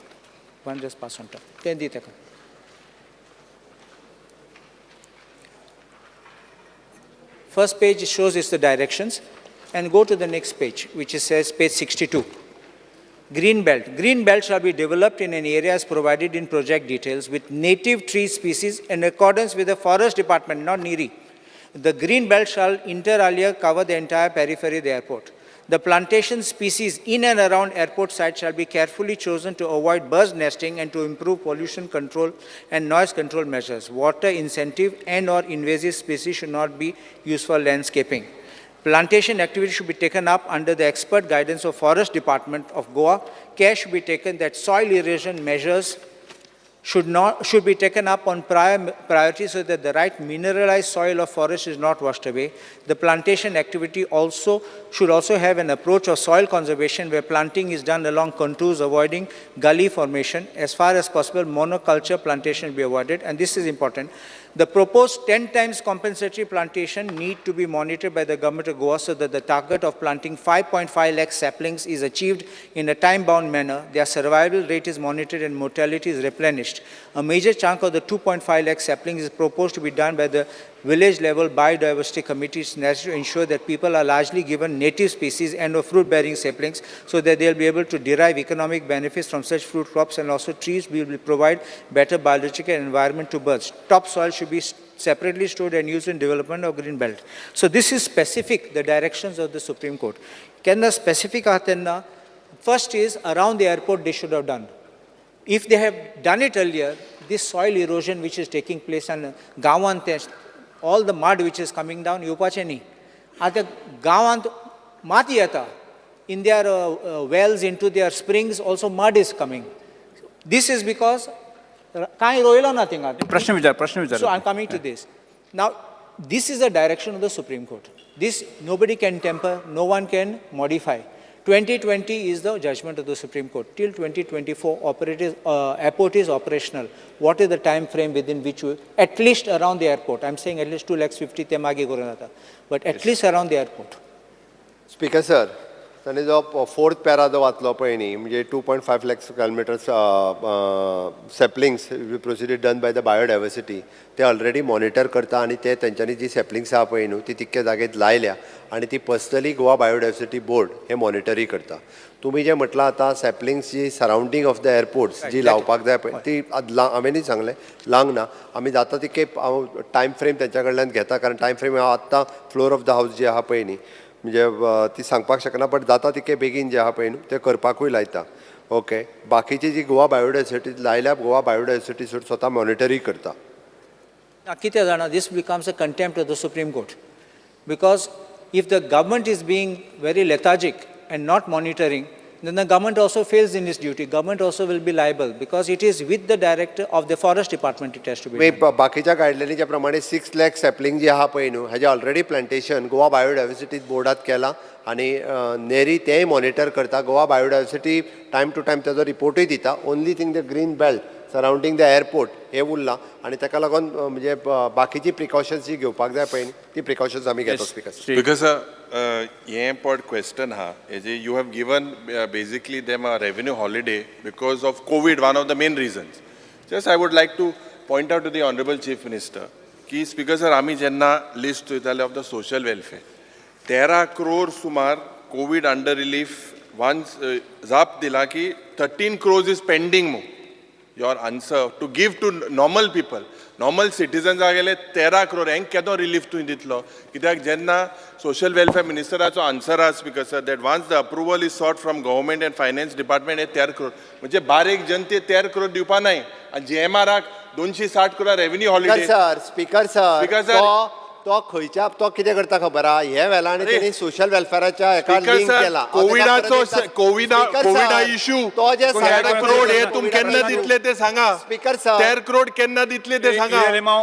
1 just pass on top. तें दी तेका. First page shows us the directions, and go to the next page, which is says page 62. Green belt. Green belt shall be developed in an area as provided in project details with native tree species in accordance with the forest department, not NERI. The green belt shall inter alia cover the entire periphery of the airport. The plantation species in and around airport site shall be carefully chosen to avoid birds nesting and to improve pollution control and noise control measures. Water incentive and or invasive species should not be used for landscaping. Plantation activity should be taken up under the expert guidance of Forest Department of Goa. Care should be taken that soil erosion measures should be taken up on priority so that the right mineralized soil of forest is not washed away. The plantation activity also should also have an approach of soil conservation where planting is done along contours, avoiding gully formation. As far as possible, monoculture plantation be avoided, and this is important. The proposed 10 times compensatory plantation need to be monitored by the government of Goa so that the target of planting 5.5 lakh saplings is achieved in a time-bound manner. Their survival rate is monitored and mortality is replenished. A major chunk of the 2.5 lakh saplings is proposed to be done by the village-level biodiversity committees necessary to ensure that people are largely given native species and or fruit-bearing saplings so that they will be able to derive economic benefits from such fruit crops, and also trees will provide better biological environment to birds. Topsoil should be separately stored and used in development of green belt. So this is specific, the directions of the Supreme Court. Can the specific atenna, first is around the airport they should have done. If they have done it earlier, this soil erosion which is taking place and gawan test, all the mud which is coming down, येवपाचें न्ही. आतां गांवांत माती येता, in their wells, into their springs also mud is coming. This is because कांय रोयलो ना थिंगा. प्रश्न विचार, प्रश्न विचार. So I am coming to this. Now, this is the direction of the Supreme Court. This nobody can tamper, no one can modify. 2020 is the judgment of the Supreme Court. Till 2024, airport is operational. What is the time frame within which you, at least around the airport, I am saying at least 2,50,000 ते मागीर करून जाता, but at least around the airport. Speaker sir, ताणें जो fourth para जो वाचलो पळय न्ही, म्हणजे 2.5 lakh kilometres saplings proceeded done by the biodiversity, ते ऑलरेडी मॉनिटर करता आनी ते तेंच्यांनी जी सॅपलिंग्स आहा पळय न्हू ती तितक्या जागेत लायल्या आनी ती पर्सनली गोवा बायोडायवर्सिटी बोर्ड हे मॉनिटरूय करता. तुमी जें म्हटलां आतां सॅपलिंग्स जी सरावंडींग ऑफ the airports जी लावपाक जाय पळय ती हांवेंनूय सांगलें लावंक ना, आमी जाता तितके हांव टायम फ्रेम तेंच्या कडल्यान घेता, कारण टायम फ्रेम हांव आत्तां फ्लोर ऑफ the house जी आहा पळय न्ही म्हणजे ती सांगपाक शकना, बट जाता तितके बेगीन जे आहा पळय न्हू ते करपाकूय लायता. ओके, बाकीची जी गोवा बायोडायवर्सिटी लायल्या, गोवा बायोडायवर्सिटी स्वता मॉनिटरींग करता. कितें जाणा, this becomes a contempt of the Supreme Court, because if the government is being very lethargic and not monitoring, then the government also fails in its duty. Government also will be liable because it is with the director of the forest department it has to be done. बाकीच्या गायडलायनीच्या प्रमाणे 6 lakh sapling जी आहा पळय न्हू, हेजे already plantation Goa biodiversity बोर्डात केलां आनी नेरी तेंय मॉनिटर करता. Goa biodiversity time to time तेजो रिपोर्टूय दिता. Only thing, the green belt surrounding the airport हे उरलां आनी ताका लागून म्हणजे बाकीची प्रिकॉशन्स जी घेवपाक जाय पळय न्ही, ती प्रिकॉशन्स आमी घेतो, स्पिकर. Because हें पड क्वेश्चन हा, हेजे you have given basically them a revenue holiday because of Covid, one of the main reasons. Just I would like to point out to the honourable Chief Minister की speaker sir, आमी जेन्ना list चोयताले of the social welfare, 13 crore सुमार covid under relief once जाप दिला की 13 crores is pending मू. Your answer to give to normal people, normal सिटीजन्सां गेले 13 क्रोर हेंक केदो रिलीफ तुवें दितलो? कित्याक जेन्ना सोशल वेलफेअर मिनिस्टराचो आन्सर आसा, Speaker sir, that once the approval is sought from government and finance department, हे 13 क्रोर म्हणजे बारीक जनते 13 क्रोर दिवपा नाय आनी जीएमआराक 260 crore revenue holiday. Sir, speaker sir, speaker sir. तो तो खंयच्या, तो कितें करता खबर आहा? हे वेळार अरे, तेणी सोशल वेलफेराच्या हेका स्पीकर लिंक सर, केला. कोविडाचो कोविडा कोविडा इश्यू तो जे 13 क्रोड हे तुम केन्ना दितले ते सांगा. Speaker sir. 13 क्रोड केन्ना दितले ते सांगा.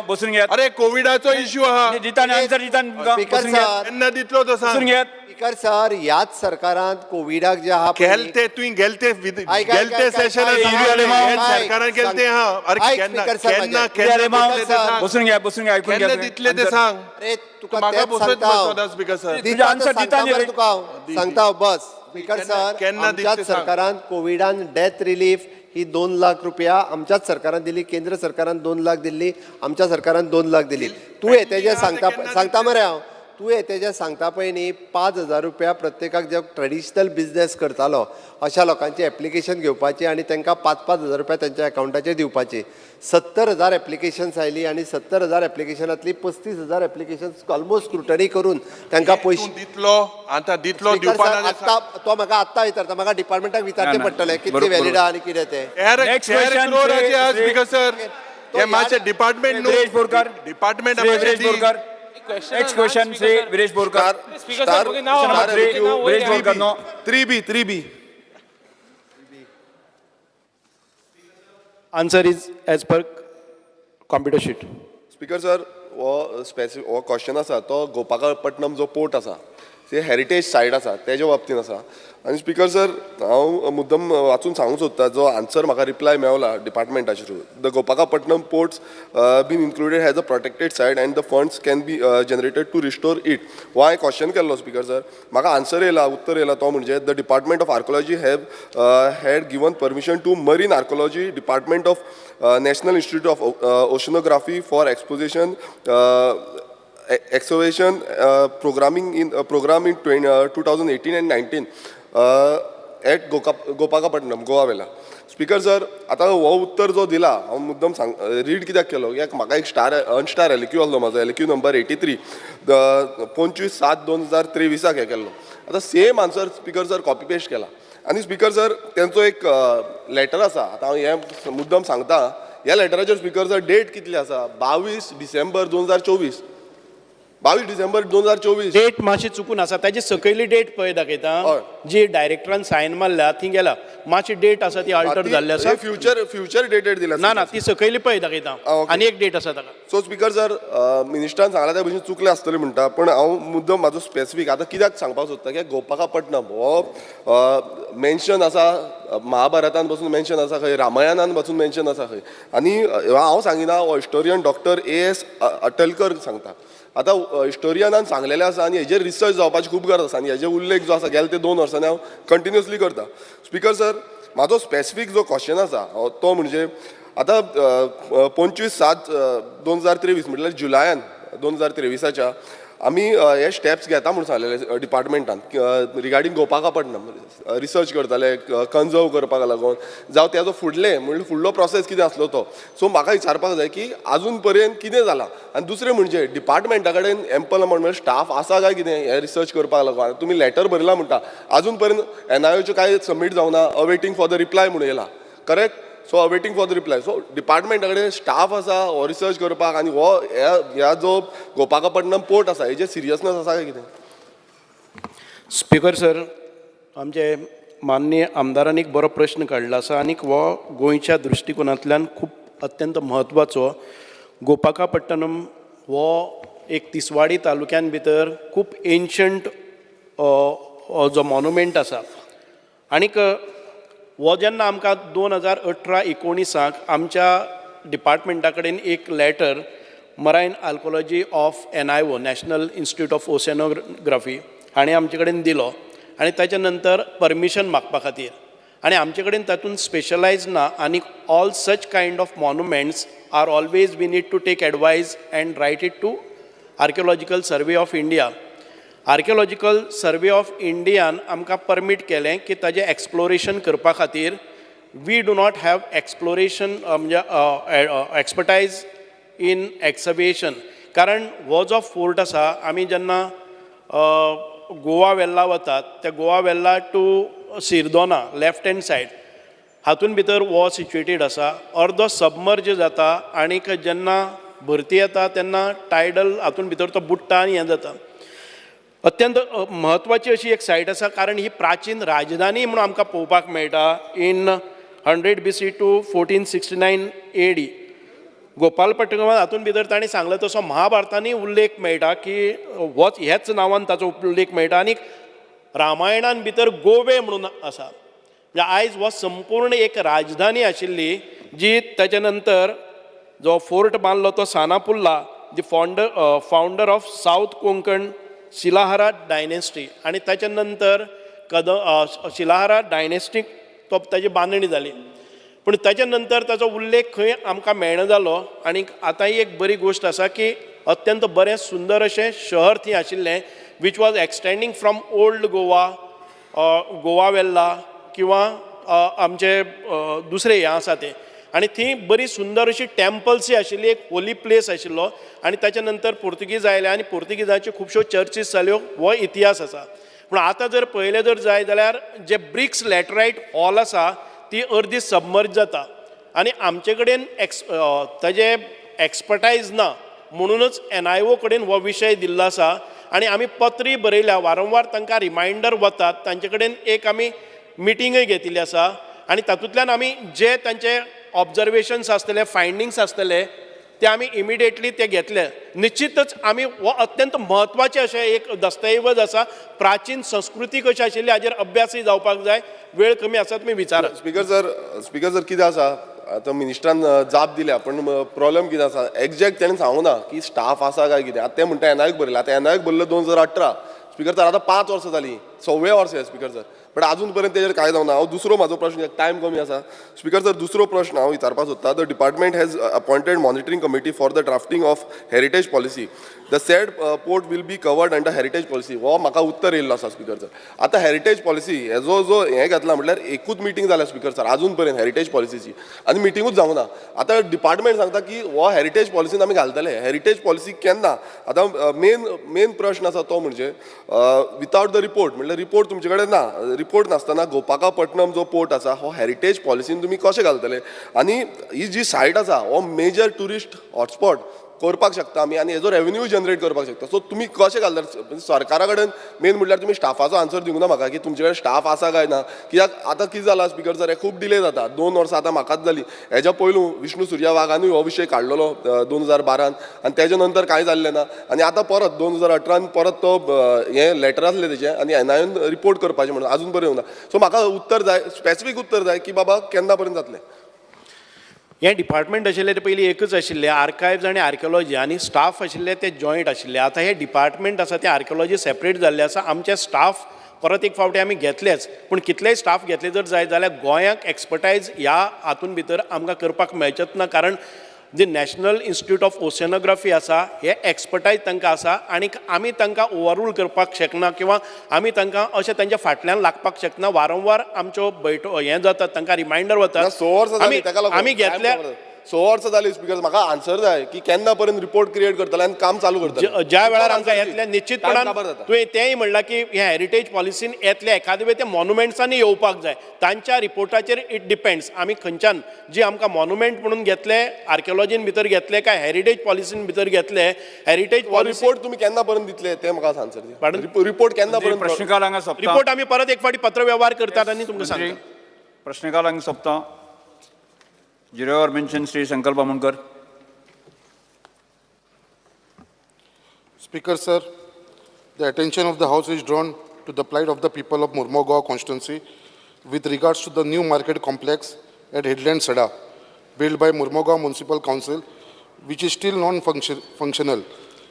बसून घेयात. अरे, कोविडाचो इश्यू आहा. दिता आन्सर, दिता तुमकां. स्पीकर बसून घेयात. सर. केन्ना दितलो तो बसून सांग. घेयात. स्पीकर सर, ह्याच सरकारान कोविडाक जे आहा पळय न्ही, गेलते तुवें गेलते आयक, आयक, गेलते आयक, सेशनात आयक, आयक, सरकारान गेलते हा. अरे, आयक, केन्ना स्पीकर सर, केन्ना म्हाजें. केन्ना अरे, दितले ते सांग. बसून घ्या, बसून घ्या, ऐकून घ्या केन्ना तुम्ही. दितले ते Answer. सांग. अरे, तुका म्हाका तेच बसयत सांगता हांव. Basoda, speaker sir. दिता तुझे answer तर दिता सांगता न्ही मरे रे. तुका हांव. सांगता हांव, बस. स्पीकर सर, केन्ना आमच्याच दितले सांग. सरकारान कोविडान डेथ रिलीफ ही 2 लाख रुपया आमच्याच सरकारान दिली. केंद्र सरकारान 2 लाख दिल्ली, आमच्या सरकारान 2 लाख दिली. तूं हे तेजें सांगता, सांगता मरे हांव. तूं हे तेजें सांगता पळय न्ही, 5,000 रुपया प्रत्येकाक जे ट्रेडिशनल बिजनेस करतालो अशा लोकांची एप्लिकेशन घेवपाची आनी तांकां 5-5 हजार रुपया तेंच्या एकावंटाचेर दिवपाची. 70,000 एप्लिकेशन्स आयली आनी 70,000 एप्लिकेशनांतली 35,000 एप्लिकेशन्स ऑलमोस्ट स्क्रुटनी करून तांकां पयशे तूं दितलो आतां, दितलो स्पीकर दिवपा सर, ना ते सांग. आत्ता तो म्हाका आत्ता विचारता, म्हाका डिपार्टमेंटाक विचारचें ना, पडटलें कितली बरोबर. व्हॅलिड आहा आनी कितें तें. Next question, क्रोराचे आहा, श्री- स्पीकर सर. तो हे मातशें डिपार्टमेंट न्हू. Viresh Borkar. Department Shri Viresh Borkar. Next question, Shri Viresh Borkar. Speaker sir, Question number three, Viresh Borkar, no. 3B, 3B. Answer is as per computer sheet. Speaker sir, हो स्पेसिफीक हो क्वेश्चन आसा तो गोपाकपट्टनम जो पोर्ट आसा, ते हेरिटेज सायट आसा, तेज्या बाबतीन आसा. आनी स्पीकर सर, हांव मुद्दम वाचून सांगूंक सोदता जो आन्सर म्हाका रिप्लाय मेवला डिपार्टमेंटाचे through. The Gopalapatnam ports been included as a protected site and the funds can be generated to restore it. हो हांवें क्वेश्चन केल्लो, स्पीकर सर. म्हाका आन्सर येयला, उत्तर येयला तो म्हणजे the Department of Archaeology have had given permission to Marine Archaeology Department of National Institute of Oceanography for exposition excavation program in 2018 and 19 at Gopalapatnam, Goa वेला. स्पीकर सर, आतां हो उत्तर जो दिला, हांव मुद्दम सांग रीड कित्याक केलो, कित्याक म्हाका एक स्टार अनस्टार एलक्यू आसलो म्हाजो, एलक्यू नंबर 83, 25/7/2023 हें केल्लो. आतां same answer, Speaker sir, copy paste केला. आनी स्पीकर सर, तेंचो एक लेटर आसा. आतां हांव हें मुद्दम सांगता, ह्या लेटराचेर, स्पीकर सर, डेट कितली आसा? 22 डिसेंबर 2024, 22 डिसेंबर 2024. डेट मातशी चुकून आसा. ताजी सकयली डेट पळय दाखयता. हय. जी डायरेक्टरान सायन मारल्या ती गेला. मातशी डेट आसा ती अल्टर जाल्ली आसा. फ्युचर फ्युचर डेटेड दिला. ना ना, ती सकयली पळय दाखयता. ओके. आनी एक डेट आसा ताका. सो स्पीकर सर, मिनिस्टरान सांगला त्या भशेन चुकलें आसतलें म्हणटा, पण हांव मुद्दम म्हाजो स्पेसिफीक आतां कित्याक सांगपाक सोदता, कित्याक गोपाकापट्टनम हो मेन्शन आसा, महाभारतान पासून मेन्शन आसा खंय, रामायणान पासून मेन्शन आसा खंय. आनी हांव सांगिना, हो हिस्टोरियन डॉक्टर ए.एस. अटलकर सांगता. आतां हिस्टोरियनान सांगलेलें आसा आनी हेजेर रिसर्च जावपाची खूब गरज आसा. आनी हेजे उल्लेख जो आसा गेले ते 2 वर्सांनी हांव कंटिन्युअसली करता. स्पीकर सर, म्हाजो स्पेसिफीक जो क्वेश्चन आसा तो म्हणजे आतां 25/7/2023, म्हटल्यार जुलयान 2023च्या आमी हे स्टेप्स घेता म्हूण सांगलेले डिपार्टमेंटान रिगार्डींग गोपाकापट्टणम, रिसर्च करताले कन्जर्व करपाक लागून, जावं तेजो फुडले म्हणल्यार फुडलो प्रोसेस कितें आसलो तो. सो म्हाका विचारपाक जाय की आजून पर्यंत कितें जालां? आनी दुसरें म्हणजे डिपार्टमेंटा कडेन एम्पल अमावंट म्हणजे स्टाफ आसा काय कितें हें रिसर्च करपाक लागून? तुमी लॅटर बरयला म्हणटा, आजून पर्यंत एनआयओच्यो कांय सबमीट जावना, अवेटींग फॉर the reply म्हणून येयला, correct? So awaiting for the reply, so डिपार्टमेंटा कडेन स्टाफ आसा हो रिसर्च करपाक आनी हो ह्या जो गोपाकापट्टणम पोर्ट आसा हेजेर सिरियसनेस आसा काय कितें? स्पीकर सर, आमचे माननीय आमदारान एक बरो प्रश्न काडला आसा आनीक हो गोंयच्या दृश्टिकोनांतल्यान खूब अत्यंत म्हत्वाचो. गोपाकापट्टणम हो एक तिसवाडी तालुक्यान भितर खूब एन्शंट जो मॉन्युमेंट आसा आनीक हो जेन्ना आमकां 2018-19 आमच्या डिपार्टमेंटा कडेन एक letter marine archaeology of NIO, National Institute of Oceanography, हाणें आमचे कडेन दिलो आनी ताच्या नंतर परमिशन मागपा खातीर आनी आमचे कडेन तातूंत स्पेशलायज ना आनी all such kind of monuments are always we need to take advice and write it to Archaeological Survey of India. Archaeological Survey of इंडियान आमकां परमीट केलें की ताजें एक्सप्लोरेशन करपा खातीर. We do not have exploration म्हणजे एक्सपर्टायज इन एक्सवेशन, कारण हो जो फोर्ट आसा, आमी जेन्ना गोवा वेल्ला वतात, त्या Goa Velha to Sirdona left hand side हातून भितर हो सिच्युएटेड आसा. अर्दो सबमर्ज जाता आनीक जेन्ना भरती येता तेन्ना टायडल हातून भितर तो बुडटा आनी हें जाता. अत्यंत म्हत्वाची अशी एक सायट आसा, कारण ही प्राचीन राजधानी म्हणून आमकां पळोवपाक मेळटा. In 100 BC to 1469 AD गोपालपट्टणमात हातून भितर तांणी सांगलें तसो महाभारतांनी उल्लेख मेळटा की होच ह्याच नांवान ताचो उल्लेख मेळटा आनी रामायणान भितर गोवे म्हणून आसा. म्हणजे आयज हो संपूर्ण एक राजधानी आशिल्ली जी ताच्या नंतर जो फोर्ट बांदलो तो सानापुल्ला, the founder of South Konkan Shilahara dynasty, आनी ताच्या नंतर शिलाहारा डायनेस्टीक तो ताजी बांदणी जाली, पूण ताच्या नंतर ताचो उल्लेख खंय आमकां मेळना जालो. आनी आतां ही एक बरी गोश्ट आसा की अत्यंत बरें सुंदर अशें शहर थंय आशिल्लें, which was extending from old Goa, Goa Velha किंवा आमचे दुसरे हें आसा तें, आनी थंय बरी सुंदर अशी टेम्पल्सय आशिल्ली, एक होली प्लेस आशिल्लो. आनी ताच्या नंतर पुर्तुगीज आयले आनी पुर्तुगीजाच्यो खुबश्यो चर्चीस जाल्यो, हो इतिहास आसा. पूण आतां जर पळयलें जर जाय जाल्यार जे ब्रिक्स लॅटरायट हॉल आसा ती अर्दी सबमर्ज जाता आनी आमचे कडेन ताजे एक्सपर्टायज ना, म्हणूनच एनआयओ कडेन हो विशय दिल्लो आसा आनी आमी पत्रूय बरयल्या, वारंवार तांकां रिमायंडर वतात. तांचे कडेन एक आमी मिटींगय घेतिल्ली आसा आनी तातूंतल्यान आमी जे तांचे ऑब्जर्वेशन्स आसतले, फायंडींग्स आसतले, ते आमी इमिडिएटली ते घेतले. निश्चितच आमी हो अत्यंत म्हत्वाचें अशें एक दस्तऐवज आसा, प्राचीन संस्कृती कशी आशिल्ली हाजेर अभ्यासय जावपाक जाय. वेळ कमी आसा, तुमी विचारात. स्पीकर सर, स्पीकर सर, कितें आसा, आतां मिनिस्टरान जाप दिल्या, पण प्रॉब्लेम कितें आसा, एग्जॅक्ट तेणें सांगूं ना की स्टाफ आसा काय कितें. आतां ते म्हणटा एनआयक बरयला, आतां एनआयक बरयलो 2018, स्पीकर सर, आतां 5 वर्सां जालीं, सव्वें वर्स हें स्पीकर सर, बट आजून पर्यंत तेजेर कांय जावना. हांव दुसरो म्हाजो प्रश्न, टायम कमी आसा स्पीकर सर, दुसरो प्रश्न हांव विचारपाक सोदता. The department has appointed monitoring committee for the drafting of heritage policy. The said port will be covered under heritage policy. हो म्हाका उत्तर येयल्लो आसा स्पीकर सर. आतां हेरिटेज पॉलिसी हेजो जो हें घातला म्हटल्यार एकूच मिटींग जाल्या स्पीकर सर आजून पर्यंत हेरिटेज पॉलिसीची आनी मिटिंगूच जावंक ना. आतां डिपार्टमेंट सांगता की हो हेरिटेज पॉलिसीन आमी घालतले. हेरिटेज पॉलिसी केन्ना? आतां मेन मेन प्रश्न आसा तो म्हणजे वितावट the report, म्हटल्यार रिपोर्ट तुमचे कडेन ना. रिपोर्ट नासतना गोपाकापट्टणम जो पोर्ट आसा हो हेरिटेज पॉलिसीन तुमी कशें घालतले? आनी ही जी सायट आसा हो मेजर ट्युरिस्ट हॉटस्पॉट करपाक शकता आमी आनी हेजो रेवेन्यू जनरेट करपाक शकता. सो तुमी कशें घालतले सरकारा कडेन? मेन म्हटल्यार तुमी स्टाफाचो आन्सर दिवंक ना म्हाका की तुमचे कडेन स्टाफ आसा काय ना. कित्याक आतां कितें जालां स्पीकर सर, हें खूब डिले जाता. 2 वर्सां आतां म्हाकाच जालीं. हेज्या पयलू विष्णू सुर्या वाघानूय हो विशय काडलेलो 2012न आनी तेज्या नंतर कांय जाल्लें ना. आनी आतां परत 2018न परत तो हें लेटर आसलें तेजें आनी एनआयन रिपोर्ट करपाचें म्हणून आजून पर्यंत येवना. सो म्हाका उत्तर जाय, स्पेसिफीक उत्तर जाय की बाबा केन्ना पर्यंत जातलें. हें डिपार्टमेंट आशिल्लें ते पयलीं एकच आशिल्लें, आर्कायव्ज आनी आर्किओलॉजी, आनी स्टाफ आशिल्ले ते जॉयंट आशिल्ले. आतां हें डिपार्टमेंट आसा तें आर्किओलॉजी सेपरेट जाल्लें आसा. आमचे स्टाफ परत एक फावटी आमी घेतलेच, पूण कितलेय स्टाफ घेतले जर जायत जाल्यार गोंयाक एक्सपर्टायज ह्या हातून भितर आमकां करपाक मेळचेच ना, कारण जे नॅशनल इन्स्टिट्यूट ऑफ ओशनोग्राफी आसा, हे एक्सपर्टायज तांकां आसा आनी आमी तांकां ओवररूल करपाक शकना किंवा आमी तांकां अशें तांच्या फाटल्यान लागपाक शकना. वारंवार आमच्यो बैठो हें जाता, तांकां रिमायंडर वता. 6 वर्सां आमी आमी घेतल्या. 6 वर्सां जाली स्पीकर, म्हाका आन्सर जाय की केन्ना पर्यंत रिपोर्ट क्रिएट करतले आनी काम चालू करतले. ज्या वेळार आमकां येतले निश्चितपणान. तुवें तेंय म्हणलां की हे हेरिटेज पॉलिसीन येतले एखादे वेळ ते मॉन्युमेंट्सांनी येवपाक जाय, तांच्या रिपोर्टाचेर it depends. आमी खंयच्यान जी आमकां मॉन्युमेंट म्हणून घेतले, आर्किओलॉजीन भितर घेतले काय हेरिटेज पॉलिसीन भितर घेतले. हेरिटेज रिपोर्ट तुमी केन्ना पर्यंत दितले ते म्हाका आन्सर दी. रिपोर्ट केन्ना पर्यंत? प्रश्नकाल हांगा सोंपता. रिपोर्ट आमी परत एक फावटी पत्र व्यवहार करतात आनी तुमकां सांगता. प्रश्नकाल हांगा सोंपता. Zero Hour mention Shri Sankalp Amonkar. Speaker sir, the attention of the House is drawn to the plight of the people of Mormugao constituency with regards to the new market complex at Headland Sada, built by Mormugao Municipal Council, which is still non-functional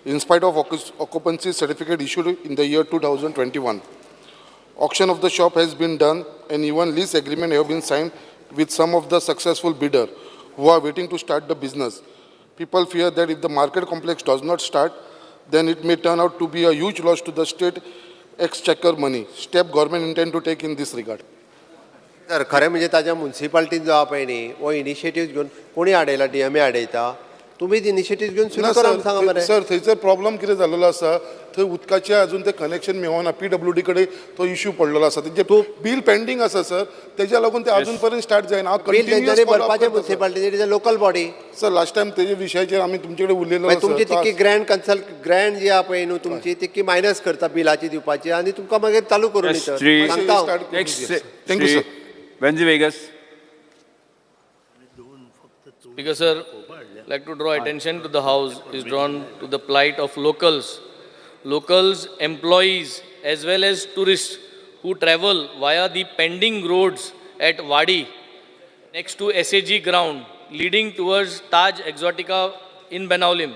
in spite of occupancy certificate issued in the year 2021. Auction of the shop has been done and even lease agreement have been signed with some of the successful bidder who are waiting to start the business. People fear that if the market complex does not start, then it may turn out to be a huge loss to the state exchequer money. Step government intend to take in this regard. Sir, खरें म्हणजे ताज्या मुन्सिपाल्टीन जो आहा पळय न्ही, हो initiative घेवन कोणी हाडयला, डीएमए हाडयता, तुमीच इनिशिएटीव घेवन सुरू करा सांगा मरे. सर, थंयसर प्रॉब्लम कितें जाल्लो आसा, थंय उदकाचें अजून तें कनेक्शन मेळना. पीडब्ल्यूडी कडेन तो इश्यू पडलेलो आसा, तेजें बील पेंडींग आसा सर, तेज्या लागून ते अजून पर्यंत स्टार्ट जायना. हांव बील तेंच्यांनी भरपाचें मुन्सिपाल्टीचें, it is a local body. Sir, last time तेजे विशयाचेर आमी तुमचे कडेन उलयलेलो. तुमची तितकी ग्रँड कन्सल्ट ग्रँड जी आहा पळय न्हू तुमची, तितकी मायनस करता बिलाची दिवपाची आनी तुमकां मागीर चालू करून दिता. सांगता. Thank you sir. Venzy Viegas. Speaker sir, like to draw attention to the House is drawn to the plight of locals, employees as well as tourists who travel via the pending roads at Wadi next to SAG ground leading towards Taj Exotica in Benaulim,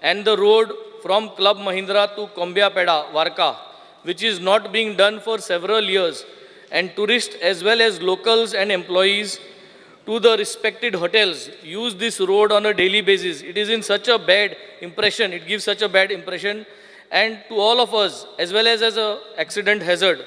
and the road from Club Mahindra to Kombia Peda, Varka, which is not being done for several years, and tourists as well as locals and employees to the respected hotels use this road on a daily basis. It is in such a bad impression, it gives such a bad impression, and to all of us as well as a accident hazard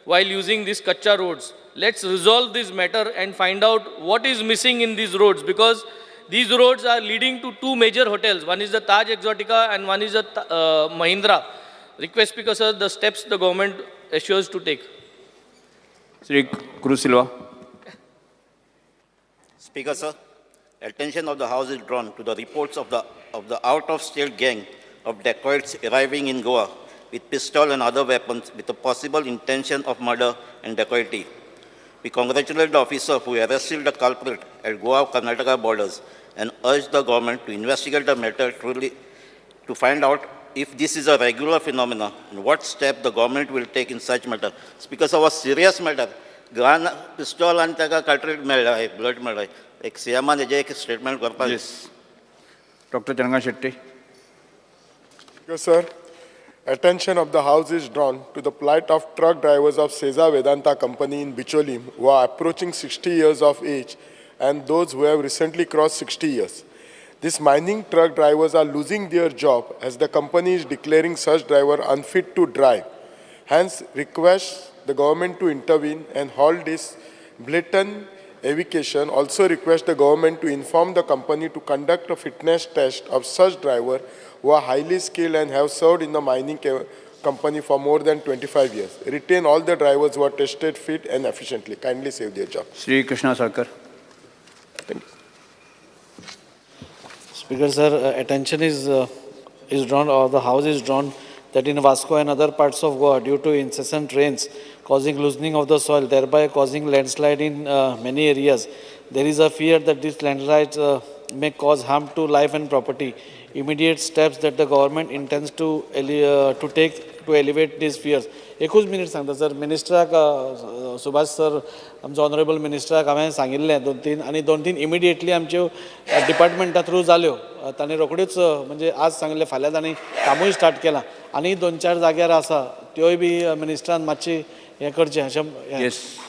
while using these kacha roads. Let's resolve this matter and find out what is missing in these roads, because these roads are leading to two major hotels. One is the Taj Exotica and one is the Mahindra. Request Speaker sir, the steps the government assures to take. Shri Cruz Silva. Speaker sir, attention of the House is drawn to the reports of the out-of-state gang of dacoits arriving in Goa with pistol and other weapons with a possible intention of murder and dacoity. We congratulate the officer who arrested the culprit at Goa-Karnataka borders and urge the government to investigate the matter truly to find out if this is a regular phenomenon and what step the government will take in such matter. Speaker sir, a serious matter. Gun, pistol and ताका cartridge मेळ्ळा, blood मेळ्ळा. एक सीएमान हेजें एक statement करपाक. Yes. Doctor Channarao Shetty. Yes, sir. Attention of the House is drawn to the plight of truck drivers of Seza Vedanta Company in Bicholim who are approaching 60 years of age and those who have recently crossed 60 years. These mining truck drivers are losing their job as the company is declaring such driver unfit to drive. Hence, request the government to intervene and halt this blatant eviction. Also request the government to inform the company to conduct a fitness test of such driver who are highly skilled and have served in the mining company for more than 25 years. Retain all the drivers who are tested fit and efficiently. Kindly save their job. Shri Krishna Sarkar. Thank you. Speaker sir, attention is drawn, or the House is drawn, that in Vasco and other parts of Goa, due to incessant rains causing loosening of the soil, thereby causing landslide in many areas, there is a fear that these landslides may cause harm to life and property. Immediate steps that the government intends to take to elevate these fears. एकूच minute सांगता sir, मिनिस्टराक Subhash sir, आमचो honourable मिनिस्टराक हांवें सांगिल्लें दोन तीन, आनी दोन तीन इमिडिएटली आमच्यो डिपार्टमेंटा थ्रू जाल्यो. तांणी रोखड्योच म्हणजे आज सांगिल्लें, फाल्यां तांणी कामूय स्टार्ट केलां. आनी दोन चार जाग्यार आसा त्योय बी मिनिस्टरान मातशी हें करचें अशें. Yes.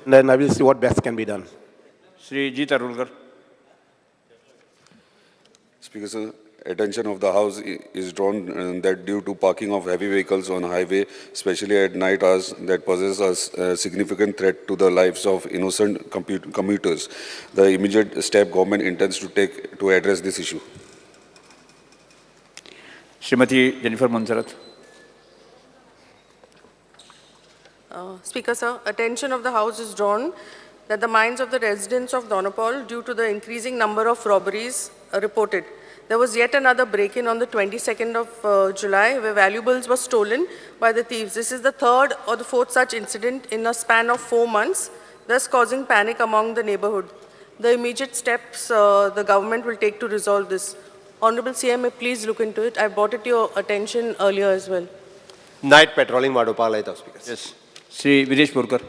Then I will see what best can be done. Shri Jeet Arolkar. Speaker sir, attention of the House is drawn that due to parking of heavy vehicles on highway, especially at night hours, that poses a significant threat to the lives of innocent commuters. The immediate step government intends to take to address this issue. Shrimati Jennifer Monserrate. Speaker, sir, attention of the House is drawn that the minds of the residents of Dona Paula, due to the increasing number of robberies reported. There was yet another break-in on the 22nd of July where valuables were stolen by the thieves. This is the third or the fourth such incident in a span of 4 months, thus causing panic among the neighborhood. The immediate steps the government will take to resolve this. Honorable CM, may please look into it. I brought it to your attention earlier as well. Night patrolling वाडोवपाक लायता speaker. Yes. Shri Viresh Borkar.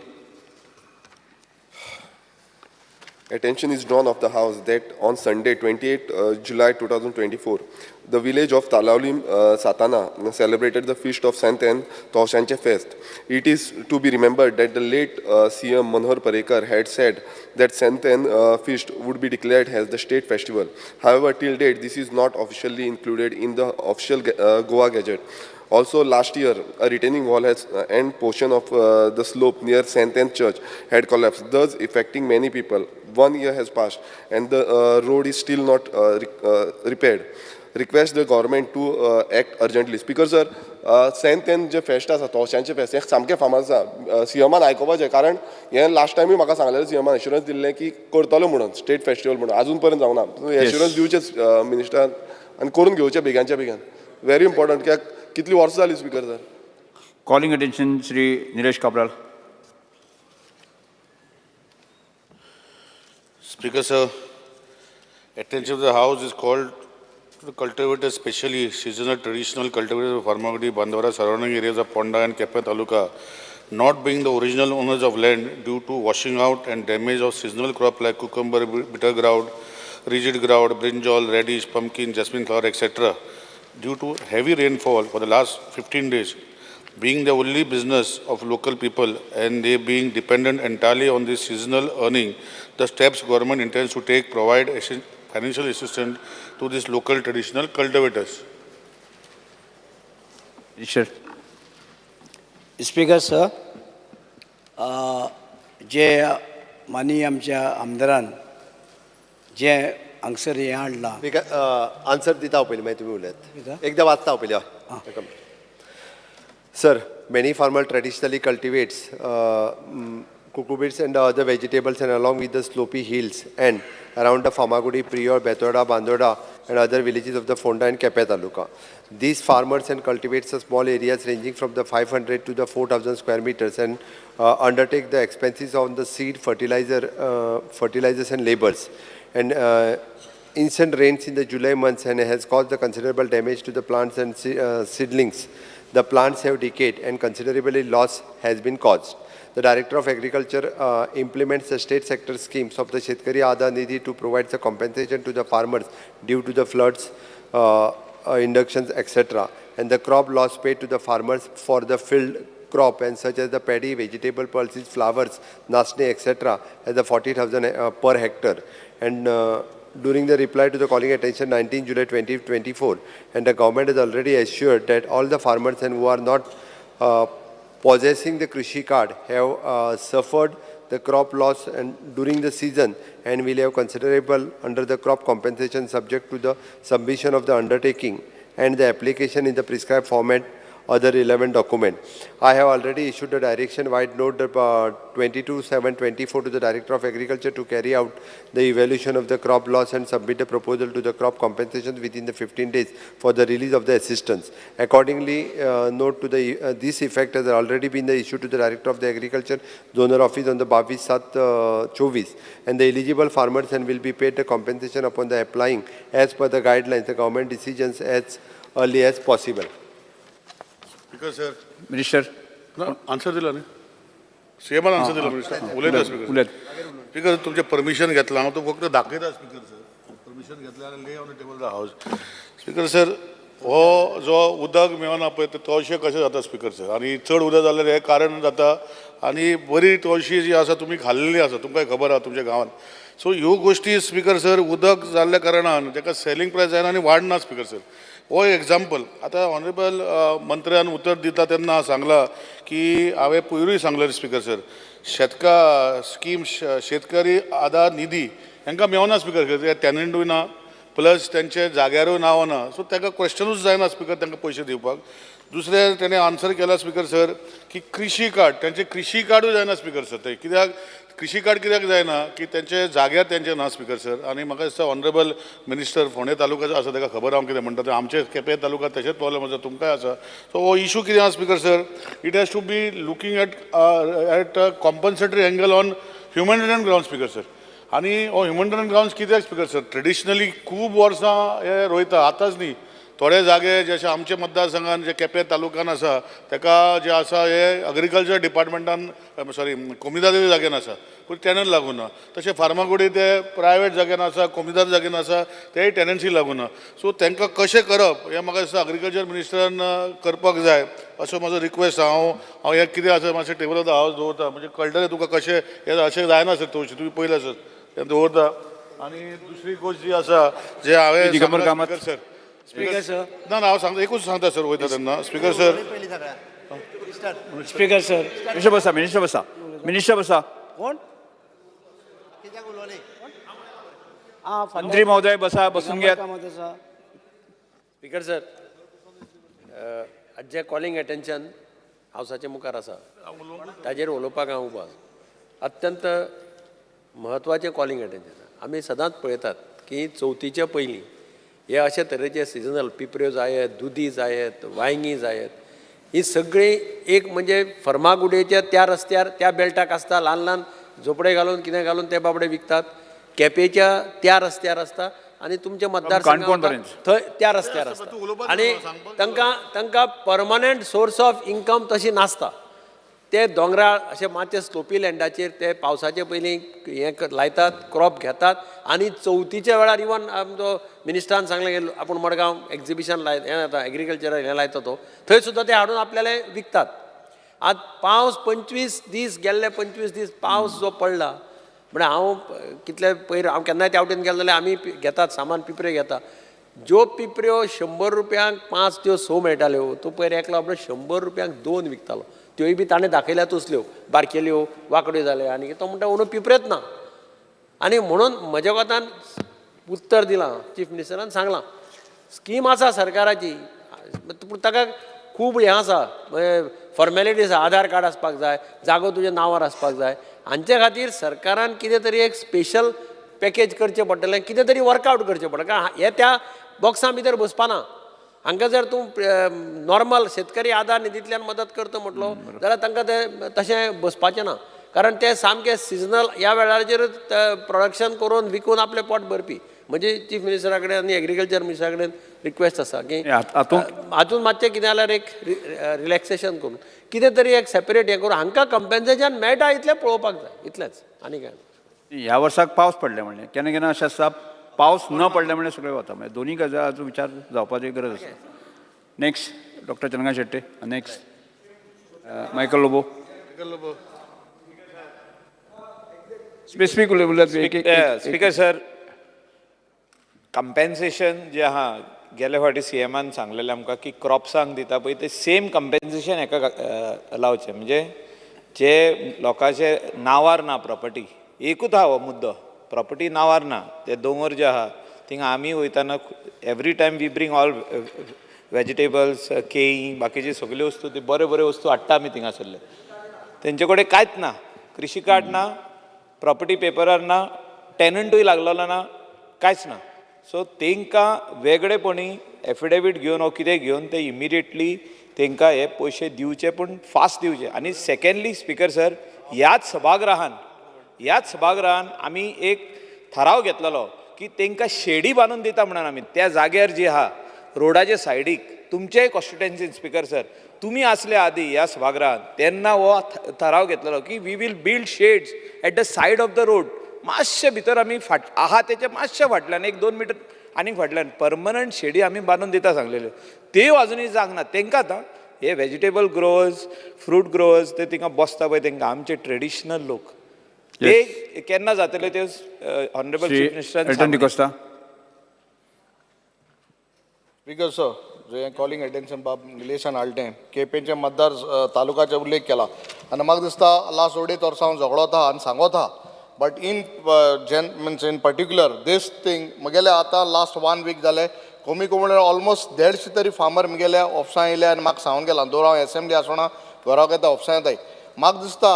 Attention is drawn of the House that on Sunday, 28 July 2024, the village of Talaulim Satana celebrated the feast of Sant and Toshanche Fest. It is to be remembered that the late CM Manohar Parrikar had said that Sant and Feast would be declared as the state festival. However, till date, this is not officially included in the official Goa Gazette. Also, last year, a retaining wall has, and portion of the slope near St. Anne Church had collapsed, thus affecting many people. 1 year has passed, and the road is still not repaired. Request the government to act urgently. Speaker sir, St. Anne J fest आसा, तोशांचें फेस्त, हें सामकें फामाद आसा. सीएमान आयकुपाचें, कारण हें last टायमूय म्हाका सांगलेलें सीएमान एश्युरन्स दिल्लें की करतलो म्हणून, स्टेट फेस्टिवल म्हणून, आजून पर्यंत जावना. एश्युरन्स दिवचें मिनिस्टरान आनी करून घेवचें बेगानच्या बेगान. व्हेरी इम्पॉर्टंट, कित्याक कितली वर्सां जाली speaker sir. Calling attention Shri Nilesh Cabral. Speaker sir, attention of the House is called to the cultivators, especially seasonal traditional cultivators of Farmagudi, Bandora, surrounding areas of Ponda and Kepe Taluka, not being the original owners of land due to washing out and damage of seasonal crop like cucumber, bitter gourd, rigid gourd, brinjal, radish, pumpkin, jasmine flower, etc. Due to heavy rainfall for the last 15 days, being the only business of local people and they being dependent entirely on this seasonal earning, the steps government intends to take provide financial assistance to these local traditional cultivators. Sure. Speaker sir, जे माननीय आमच्या आमदारान जे हांगसर हें हाडलां, answer दिता हांव पयलीं, मागीर तुमी उलयात. एकदां वाचता हांव पयलीं. हय sir, many farmer traditionally cultivates cucurbits and other vegetables and along with the slopy hills and around the Farmagudi, Prior, Betoda, Bandoda and other villages of the Fonda and Kepe Taluka. These farmers and cultivates the small areas ranging from the 500 to the 4,000 square meters and undertake the expenses on the seed, fertilizers and labors. And instant rains in the July months and has caused the considerable damage to the plants and seedlings. The plants have decayed and considerably loss has been caused. The Director of Agriculture implements the state sector schemes of the Shetkari Aadhaar Nidhi to provide the compensation to the farmers due to the floods, inductions, etc. And the crop loss paid to the farmers for the field crop and such as the paddy, vegetable, pulses, flowers, nasne, etc. as the 40,000 per hectare. And during the reply to the calling attention 19 July 2024, and the government has already assured that all the farmers and who are not possessing the Krishi card have suffered the crop loss and during the season and will have considerable under the crop compensation subject to the submission of the undertaking and the application in the prescribed format other relevant document. I have already issued a direction white note 22/7/24 to the Director of Agriculture to carry out the evaluation of the crop loss and submit a proposal to the crop compensation within the 15 days for the release of the assistance. Accordingly, note to the this effect has already been issued to the Director of the Agriculture Zonal Office on the 22/7/24 and the eligible farmers and will be paid the compensation upon the applying as per the guidelines, the government decisions as early as possible. Speaker sir. Minister. ना, answer दिला न्ही, सीएमान answer दिला minister. उलयता speaker. Speaker, तुमचें permission घेतलां हांव, तो फक्त दाखयता स्पीकर सर. परमिशन घेतलें आनी lay on the table the house. Speaker sir, हो जो उदक मेळना पळय ते तळशे कशें जाता स्पीकर सर, आनी चड उदक जाल्यार हें कारण जाता. आनी बरी तळशी जी आसा तुमी खाल्लेली आसा, तुमकां खबर आसा तुमच्या गांवांत. सो ह्यो गोश्टी स्पीकर सर उदक जाल्ल्या कारणान ताका सेलिंग प्रायस जायना आनी वाडना स्पीकर सर. हो एग्जाम्पल आतां ऑनरेबल मंत्र्यान उतर दिता तेन्ना सांगलां की हांवें पयरूय सांगलें स्पीकर सर, शेतका स्कीम शेतकरी आदार निधी हांकां मेवना स्पीकर, कित्याक टॅनंटूय ना प्लस तेंचे जाग्यारूय नांव ना, सो ताका क्वेश्चनूच जायना स्पीकर तांकां पयशे दिवपाक. दुसरें तेणें आन्सर केला स्पीकर सर की कृशी कार्ड, तेंचें कृशी कार्डूय जायना स्पीकर सर. ते कित्याक कृशी कार्ड कित्याक जायना की तेंचे जाग्यार तेंचे ना स्पीकर सर. आनी म्हाका दिसता ऑनरेबल मिनिस्टर फोंडें तालुक्याचो आसा ताका खबर हांव कितें म्हणटा तें. आमचे केपें तालुका तशेंच प्रॉब्लम आसा, तुमकांय आसा. सो हो इशू कितें आसा speaker sir, it has to be looking at compensatory angle on humanitarian ground speaker sir. आनी हो ह्युमॅनिटेरियन ग्रावंड कित्याक स्पीकर सर, ट्रेडिशनली खूब वर्सां हे रोयता, आतांच न्ही. थोडे जागे जशे आमचे मतदारसंघान जे केपें तालुक्यान आसा ताका जे आसा हे एग्रीकल्चर डिपार्टमेंटान सॉरी कोमुनिदादी जाग्यान आसा पूण टॅनंट लागूं ना. तशें फार्मागुडी ते प्रायवेट जाग्यान आसा, कोमुनिदाद जाग्यान आसा, तेय टॅनन्सी लागूं ना. सो तांकां कशें करप हें म्हाका दिसता एग्रीकल्चर मिनिस्टरान करपाक जाय असो म्हजो रिक्वेस्ट. हांव हांव हें कितें आसा मातशें टेबल ऑफ the house दवरता, म्हणजे कळटलें तुका कशें हें अशें जायना सर. तवशी तुमी पयलें सर तें दवरता. आनी दुसरी गोश्ट जी आसा जे हांवें Digambar Kamat. Sir speaker sir, ना ना हांव सांगता, एकूच सांगता सर वयता तेन्ना speaker sir. Speaker sir, minister बसा, मिनिस्टर बसा, मिनिस्टर बसा. कोण मंत्री महोदय बसा, बसून घेयात. स्पीकर सर, आज जे कॉलिंग अटेन्शन हावसाच्या मुखार आसा ताजेर उलोवपाक हांव उबो आसा. अत्यंत म्हत्वाचें कॉलिंग अटेन्शन. आमी सदांच पळयतात की चवथीच्या पयलीं हे अशे तरेचे सिजनल पिपऱ्यो जायत, दुदी जायत, वांयगीं जायत, ही सगळीं एक म्हणजे फर्मागुडयेच्या त्या रस्त्यार त्या बेल्टाक आसता, ल्हान ल्हान झोपडे घालून कितें घालून ते बाबडे विकतात. केपेंच्या त्या रस्त्यार आसता आनी तुमच्या मतदारसंघात थंय त्या रस्त्यार आसता आनी तांकां तांकां परमनंट सोर्स ऑफ इन्कम तशी नासता. ते दोंगराळ अशे मातशे स्लोपी लँडाचेर ते पावसाचे पयलीं हें लायतात, क्रॉप घेतात आनी चवथीच्या वेळार इवन आमचो मिनिस्टरान सांगलें की आपूण मडगांव एग्जिबिशन लाय हें जाता एग्रीकल्चरल हें लायता तो थंय सुद्दां ते हाडून आपल्याले विकतात. आतां पावस 25 दीस गेल्ले, 25 दीस पावस जो पडला म्हळ्यार हांव कितले पयर हांव केन्नाय त्या वटेन गेलो जाल्यार आमी घेतात सामान, पिपऱ्यो घेता. ज्यो पिपऱ्यो 100 रुपयांक 5 त्यो 6 मेळटाल्यो, तो पयर एकलो आपलो 100 रुपयांक 2 विकतालो. त्योय बी ताणें दाखयल्या तसल्यो बारकेल्यो वांकड्यो जाल्यो आनी तो म्हणटा अंदू पिपऱ्योच ना. आनी म्हणून म्हज्या कोतान उत्तर दिलां चीफ मिनिस्टरान सांगलां स्कीम आसा सरकाराची पूण ताका खूब हें आसा फॉर्मेलिटी आसा, आधार कार्ड आसपाक जाय, जागो तुज्या नांवार आसपाक जाय. हांचे खातीर सरकारान कितें तरी एक स्पेशल पॅकेज करचें पडटलें, कितें तरी वर्कआवट करचें पडटलें, कारण हे त्या बॉक्सां भितर बसपाना. हांकां जर तूं नॉर्मल शेतकरी आधार निधींतल्यान मदत करता म्हटलो जाल्यार तांकां तें तशें बसपाचें ना, कारण ते सामके सिजनल ह्या वेळाचेर प्रोडक्शन करून विकून आपलें पोट भरपी. म्हणजे चीफ मिनिस्टरा कडेन आनी एग्रीकल्चर मिनिस्टरा कडेन रिक्वेस्ट आसा की हातूंत मातशें कितें जाल्यार एक रिलॅक्सेशन करून कितें तरी एक सेपरेट हें करून हांकां कंपेन्सेशन मेळटा इतलें पळोवपाक जाय, इतलेंच आनी कांय. ह्या वर्साक पावस पडले म्हणलें, केन्ना केन्ना अशें आसता पावस न पडले म्हणल्यार सगळें वता, म्हणजे दोनूय गजालीचो विचार जावपाची गरज आसा. Next doctor Chandrakant Shetye, next Michael Lobo. Specific उलयत. स्पीकर सर, कंपेन्सेशन जे आहा गेले फावटी सी एमान सांगलेलें आमकां की क्रॉप्सांक दिता पळय ते सेम कंपेन्सेशन हेका लावचें, म्हणजे जे लोकांचे नांवार ना प्रॉपर्टी, एकूच आहा हो मुद्दो, प्रॉपर्टी नांवार ना, ते दोंगर जे आहा थिंगा आमी वयताना every time we bring all vegetables, केळीं, बाकीची सगल्यो वस्तू, ती बऱ्यो बऱ्यो वस्तू हाडटा आमी थिंगासरले, तेंचे कडेन कांयच ना, कृशी कार्ड ना, प्रॉपर्टी पेपरार ना, टेनंटूय लागलेलो ना, कांयच ना. सो तांकां वेगळेपणी एफिडेवीट घेवन वो कितें घेवन ते इमिडिएटली तांकां हे पयशे दिवचे, पूण फास्ट दिवचे. आनी सेकेंडली स्पीकर सर, ह्याच सभागृहान आमी एक थाराव घेतलेलो की तांकां शेडी बांदून दिता म्हणून आमी त्या जाग्यार जी आहा रोडाचे सायडीक, तुमचेय कॉन्स्टिट्युएन्सीन स्पीकर सर तुमी आसले आदी ह्या सभागृहान तेन्ना हो थाराव घेतलेलो की we will build shades at the side of the road. मातशें भितर आमी फाट आहा तेच्या मातशें फाटल्यान 1-2 मिटर आनीक फाटल्यान परमनंट शेडी आमी बांदून दिता सांगलेल्यो, त्यो अजुनूय जावंक ना. तांकां आतां हे व्हेजिटेबल ग्रोवर्स, फ्रूट ग्रोवर्स ते थिंगा बसता पळय, तांकां आमचे ट्रेडिशनल लोक ते केन्ना जातले ते ऑनरेबल श्री चीफ मिनिस्टरान एल्टन डिकोस्ता. स्पीकर सर, जे कॉलिंग अटेन्शन बाब निलेशान हाडलें, केपेंच्या मतदार तालुकाचो उल्लेख केला आनी म्हाका दिसता लास्ट अडेच वर्सां हांव झगडोता आनी सांगोता, but in gen means in particular this thing म्हगेले आतां लास्ट वन वीक जाले, कमी कमी म्हणल्यार ऑलमोस्ट 150 तरी फार्मर म्हगेल्या ऑफिसां येयले आनी म्हाका सांगून गेला, दर हांव एसेंब्ली आसना घराक येता ऑफिसां येताय. म्हाका दिसता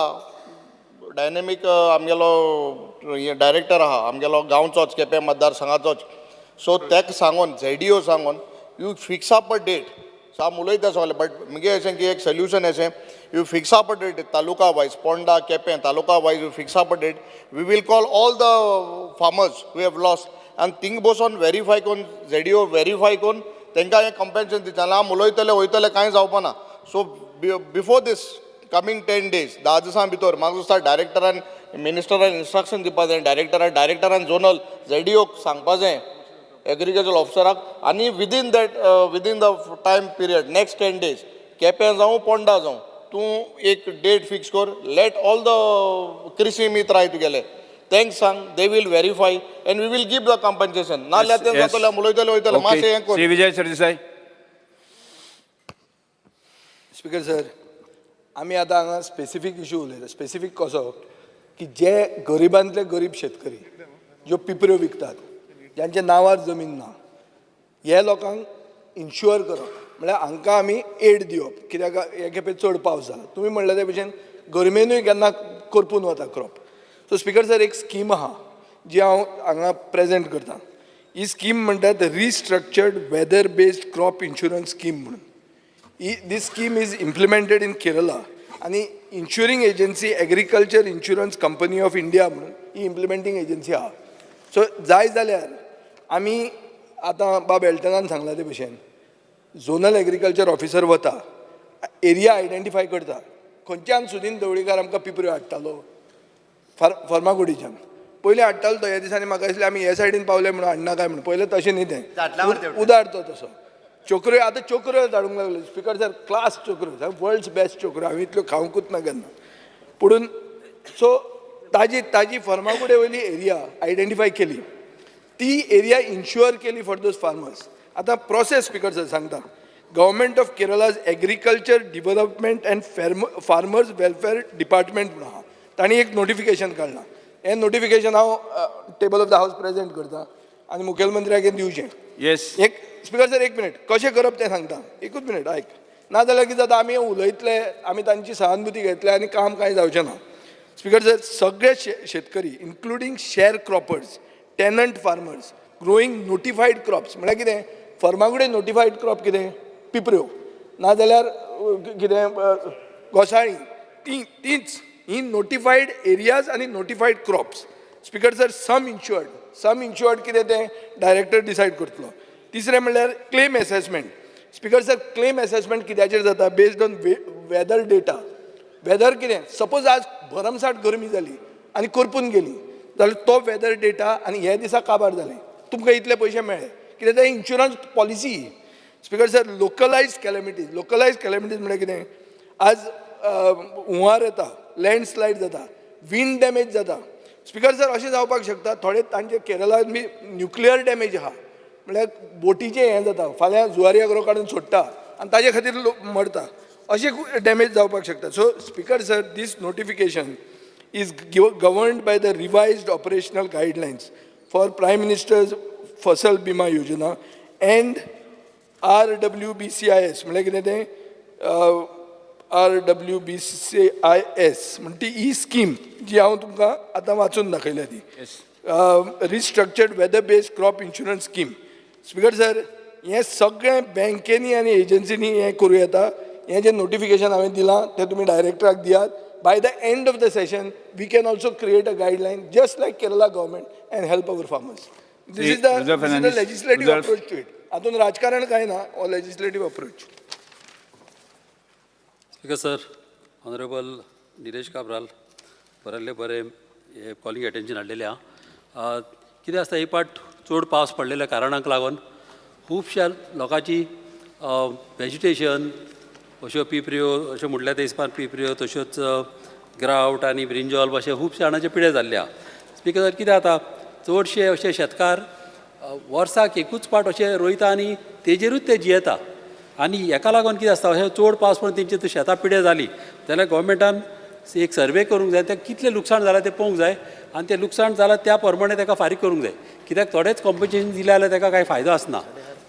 डायनेमीक आमगेलो डायरेक्टर आहा आमगेलो गांवचोच, केपें मतदारसंघाचोच, सो तेका सांगून झेडिओ सांगून you fix up a date. So आमी उलयता सगळे, बट मुगे अशें की एक सोल्युशन अशें you fix up a date taluka wise, Ponda Quepem taluka wise you fix up a date, we will call all the farmers who have lost आनी thing बसून वेरीफाय करून झेडिओ वेरीफाय करून तांकां हें कंपेन्सेशन दिता. आमी उलयतले वयतले कांय जावपा ना. So before this coming 10 days 10 दिसां भितर म्हाका दिसता डायरेक्टरान मिनिस्टरान इन्स्ट्रक्शन दिवपा जाय, डायरेक्टरान झोनल झेडिओक सांगपा जाय, एग्रीकल्चर ऑफिसराक, आनी within that within the time period next 10 days Quepem जावं पोंडा जावं तूं एक डेट फिक्स कर, let all the कृषी मित्र आहाय तुगेले तेंक सांग, they will verify and we will give the compensation. नाल्यार तें जातलें, आमी उलयतले वयतले मातशें हें कर. श्री विजय सरदेसाय. स्पीकर सर, आमी आतां हांगा स्पेसिफीक इशू उलयता. स्पेसिफीक कसो की जे गरिबांतले गरीब शेतकरी ज्यो पिपऱ्यो विकतात, ज्यांच्या नांवार जमीन ना, हे लोकांक इन्शुअर करप म्हळ्यार हांकां आमी एड दिवप, कित्याक हे खेपे चड पावस जाला. तुमी म्हणलें ते भशेन गरमेनूय केन्ना करपून वता क्रॉप. सो स्पीकर सर, एक स्कीम आहा जी हांव हांगा प्रेजेंट करता. ही स्कीम म्हणटात restructured weather based crop insurance scheme म्हणून. ही this scheme is implemented in Kerala आनी insuring agency agriculture insurance company of India म्हणून ही इम्प्लिमेंटींग एजन्सी आहा. सो जाय जाल्यार आमी आतां बाब एल्टनान सांगला ते भशेन झोनल एग्रीकल्चर ऑफिसर वता, एरिया आयडेंटिफाय करता, खंयच्यान सुदीन ढवळीकार आमकां पिपऱ्यो हाडटालो फर्मागुडीच्यान पयलीं हाडटालो तो. ह्या दिसांनी म्हाका दिसलें आमी हे सायडीन पावले म्हणून हाडना काय म्हणून, पयलें तशें न्ही तें, उदार तो तसो. चोकऱ्यो आतां चोकऱ्यो धाडूंक लागल्यो स्पीकर सर, क्लास चोकऱ्यो, वर्ल्ड्स बेस्ट चोकऱ्यो, हांवें इतल्यो खावंकूच ना केन्ना. पुणून सो ताजी ताजी फर्मागुडे वयली एरिया आयडेंटिफाय केली, ती एरिया इन्शुअर केली फॉर those farmers. आतां प्रोसेस स्पीकर सर सांगता, government of Kerala's agriculture development and farmers welfare department म्हणून आहा, तांणी एक नोटिफिकेशन काडलां. हें नोटिफिकेशन हांव table of the house present करता आनी मुखेलमंत्र्याक दिवचें. येस, एक स्पीकर सर एक मिनट, कशें करप तें सांगता, एकूच मिनट आयक. नाजाल्यार कितें जाता, आमी उलयतले, आमी तांची सहानुभूती घेतले आनी काम कांय जावचें ना. स्पीकर सर, सगळे शेतकरी including share croppers, tenant farmers growing notified crops, म्हळ्यार कितें फर्मागुडे नोटिफायड क्रॉप कितें पिपऱ्यो, नाजाल्यार कितें घोसाळीं, ती तींच ही नोटिफायड एरियाज आनी notified crops. Speaker sir, sum insured, sum insured कितें तें डायरेक्टर डिसायड करतलो. तिसरें म्हणल्यार claim assessment. Speaker sir, claim assessment कित्याचेर जाता, based on weather data. Weather कितें, सपोज आज भरमसाठ गरमी जाली आनी करपून गेली जाल्यार तो वेदर डेटा आनी हे दिसा काबार जालें, तुमकां इतले पयशे मेळ्ळे, कित्याक तें insurance policy. Speaker sir, localised calamities, localised calamities म्हळ्यार कितें, आज हुंवार येता, लँडस्लायड जाता, विंड डॅमेज जाता. स्पीकर सर, अशें जावपाक शकता थोडे तांचे केरळान बी न्युक्लियर डॅमेज आहा, म्हळ्यार बोटीचें हें जाता, फाल्यां जुवारी आग्रो काडून सोडटा आनी ताजे खातीर लोक मरता, अशें डॅमेज जावपाक शकता. So speaker sir, this notification is governed by the revised operational guidelines for Prime Minister's Fasal Bima Yojana and RWBCIS, म्हळ्यार कितें तें RWBCIS म्हण ती ही स्कीम जी हांव तुमकां आतां वाचून दाखयल्या ती restructured weather based crop insurance scheme. Speaker sir, हें सगळें बँकेनी आनी एजन्सीनी हें करूं येता. हें जें नोटिफिकेशन हांवें दिलां तें तुमी डायरेक्टराक दियात. By the end of the session, we can also create a guideline just like Kerala government and help our farmers. This is the legislative approach to it. हातून राजकारण काय ना, or legislative approach. Speaker sir, honourable Nilesh Cabral बरयल्ले बरें हे calling attention हाडलेलें आहा. कितें आसता, ही पाट चड पावस पडलेल्या कारणाक लागून खुबश्या लोकांची वेजिटेशन अश्यो पिपऱ्यो अश्यो म्हटल्यार ते हिसपान पिपऱ्यो तश्योच ग्रावट आनी ब्रिंजॉल अशे खुबशे जाणांचे पिडे जाल्ले आहा. स्पीकर सर, कितें जाता, चडशे अशे शेतकार वर्साक एकूच पाट अशे रोयता आनी तेजेरूच ते जियेता. आनी हेका लागून कितें आसता, अशें चड पावस पडून तेंची शेतां पिड्यार जालीं जाल्यार गोवोरमेंटान एक सर्वे करूंक जाय, तें कितलें लुकसाण जालां तें पळोवंक जाय आनी तें लुकसाण जालां त्या प्रमाणे ताका फारीक करूंक जाय. कित्याक थोडेच कॉम्पन्सेशन दिलें जाल्यार ताका कांय फायदो आसना,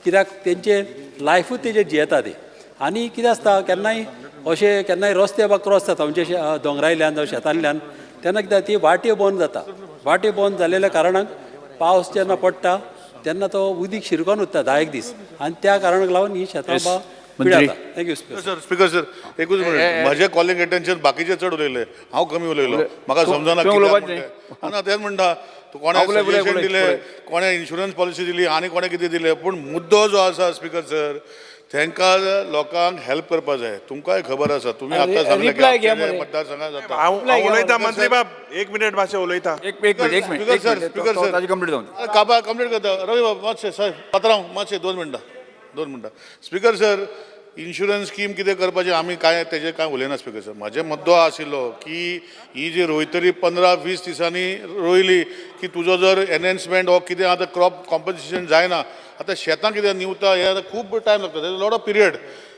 कित्याक तेंचे लायफूच तेजेर जियेता ते. आनी कितें आसता, केन्नाय अशें केन्नाय रस्ते बा क्रॉस जाता, म्हणजे अशें दोंगरायल्यान जावं शेतांतल्यान, तेन्ना कितें ती वाट्यो बंद जाता. वाट्यो बंद जालेल्या कारणान पावस जेन्ना पडटा तेन्ना तो उदीक शिरकोन उरता 10 दीस आनी त्या कारणाक लागून ही शेतां बा पिड्यार जाता. Thank you sir. Speaker sir, एकूच मिनिट, म्हजें कॉलिंग अटेन्शन बाकीचे चड उलयले, हांव कमी उलयलो, म्हाका समजना कित्याक. ना तेंच म्हणटा, कोणें सजेशन दिलें, कोणें इन्शुरन्स पॉलिसी दिली आनी कोणें कितें दिलें, पूण मुद्दो जो आसा स्पीकर सर, तांकां लोकांक हेल्प करपा जाय. तुमकांय खबर आसा, तुमी आतां सांगलें मतदारसंघात जाता. हांव उलयता मंत्री बाब, एक मिनिट मातशें उलयता. एक मिनिट, स्पीकर सर, काबा कंप्लीट करता. रवी बाब मातशें, साहेब पात्रांव मातशें, 2 मिनटां 2 मिनटां. स्पीकर सर, इन्शुरन्स स्कीम कितें करपाचें आमी कांय तेजेर कांय उलयना. स्पीकर सर, म्हाजे मुद्दो आशिल्लो की ही जी रोयतरी 15-20 दिसांनी रोयली की तुजो जर एनहेन्समेंट हो कितें आतां क्रॉप कॉम्पन्सेशन जायना, आतां शेतां कितें निवता हें आतां खूब टायम लागता, लॉट ऑफ पिरियड,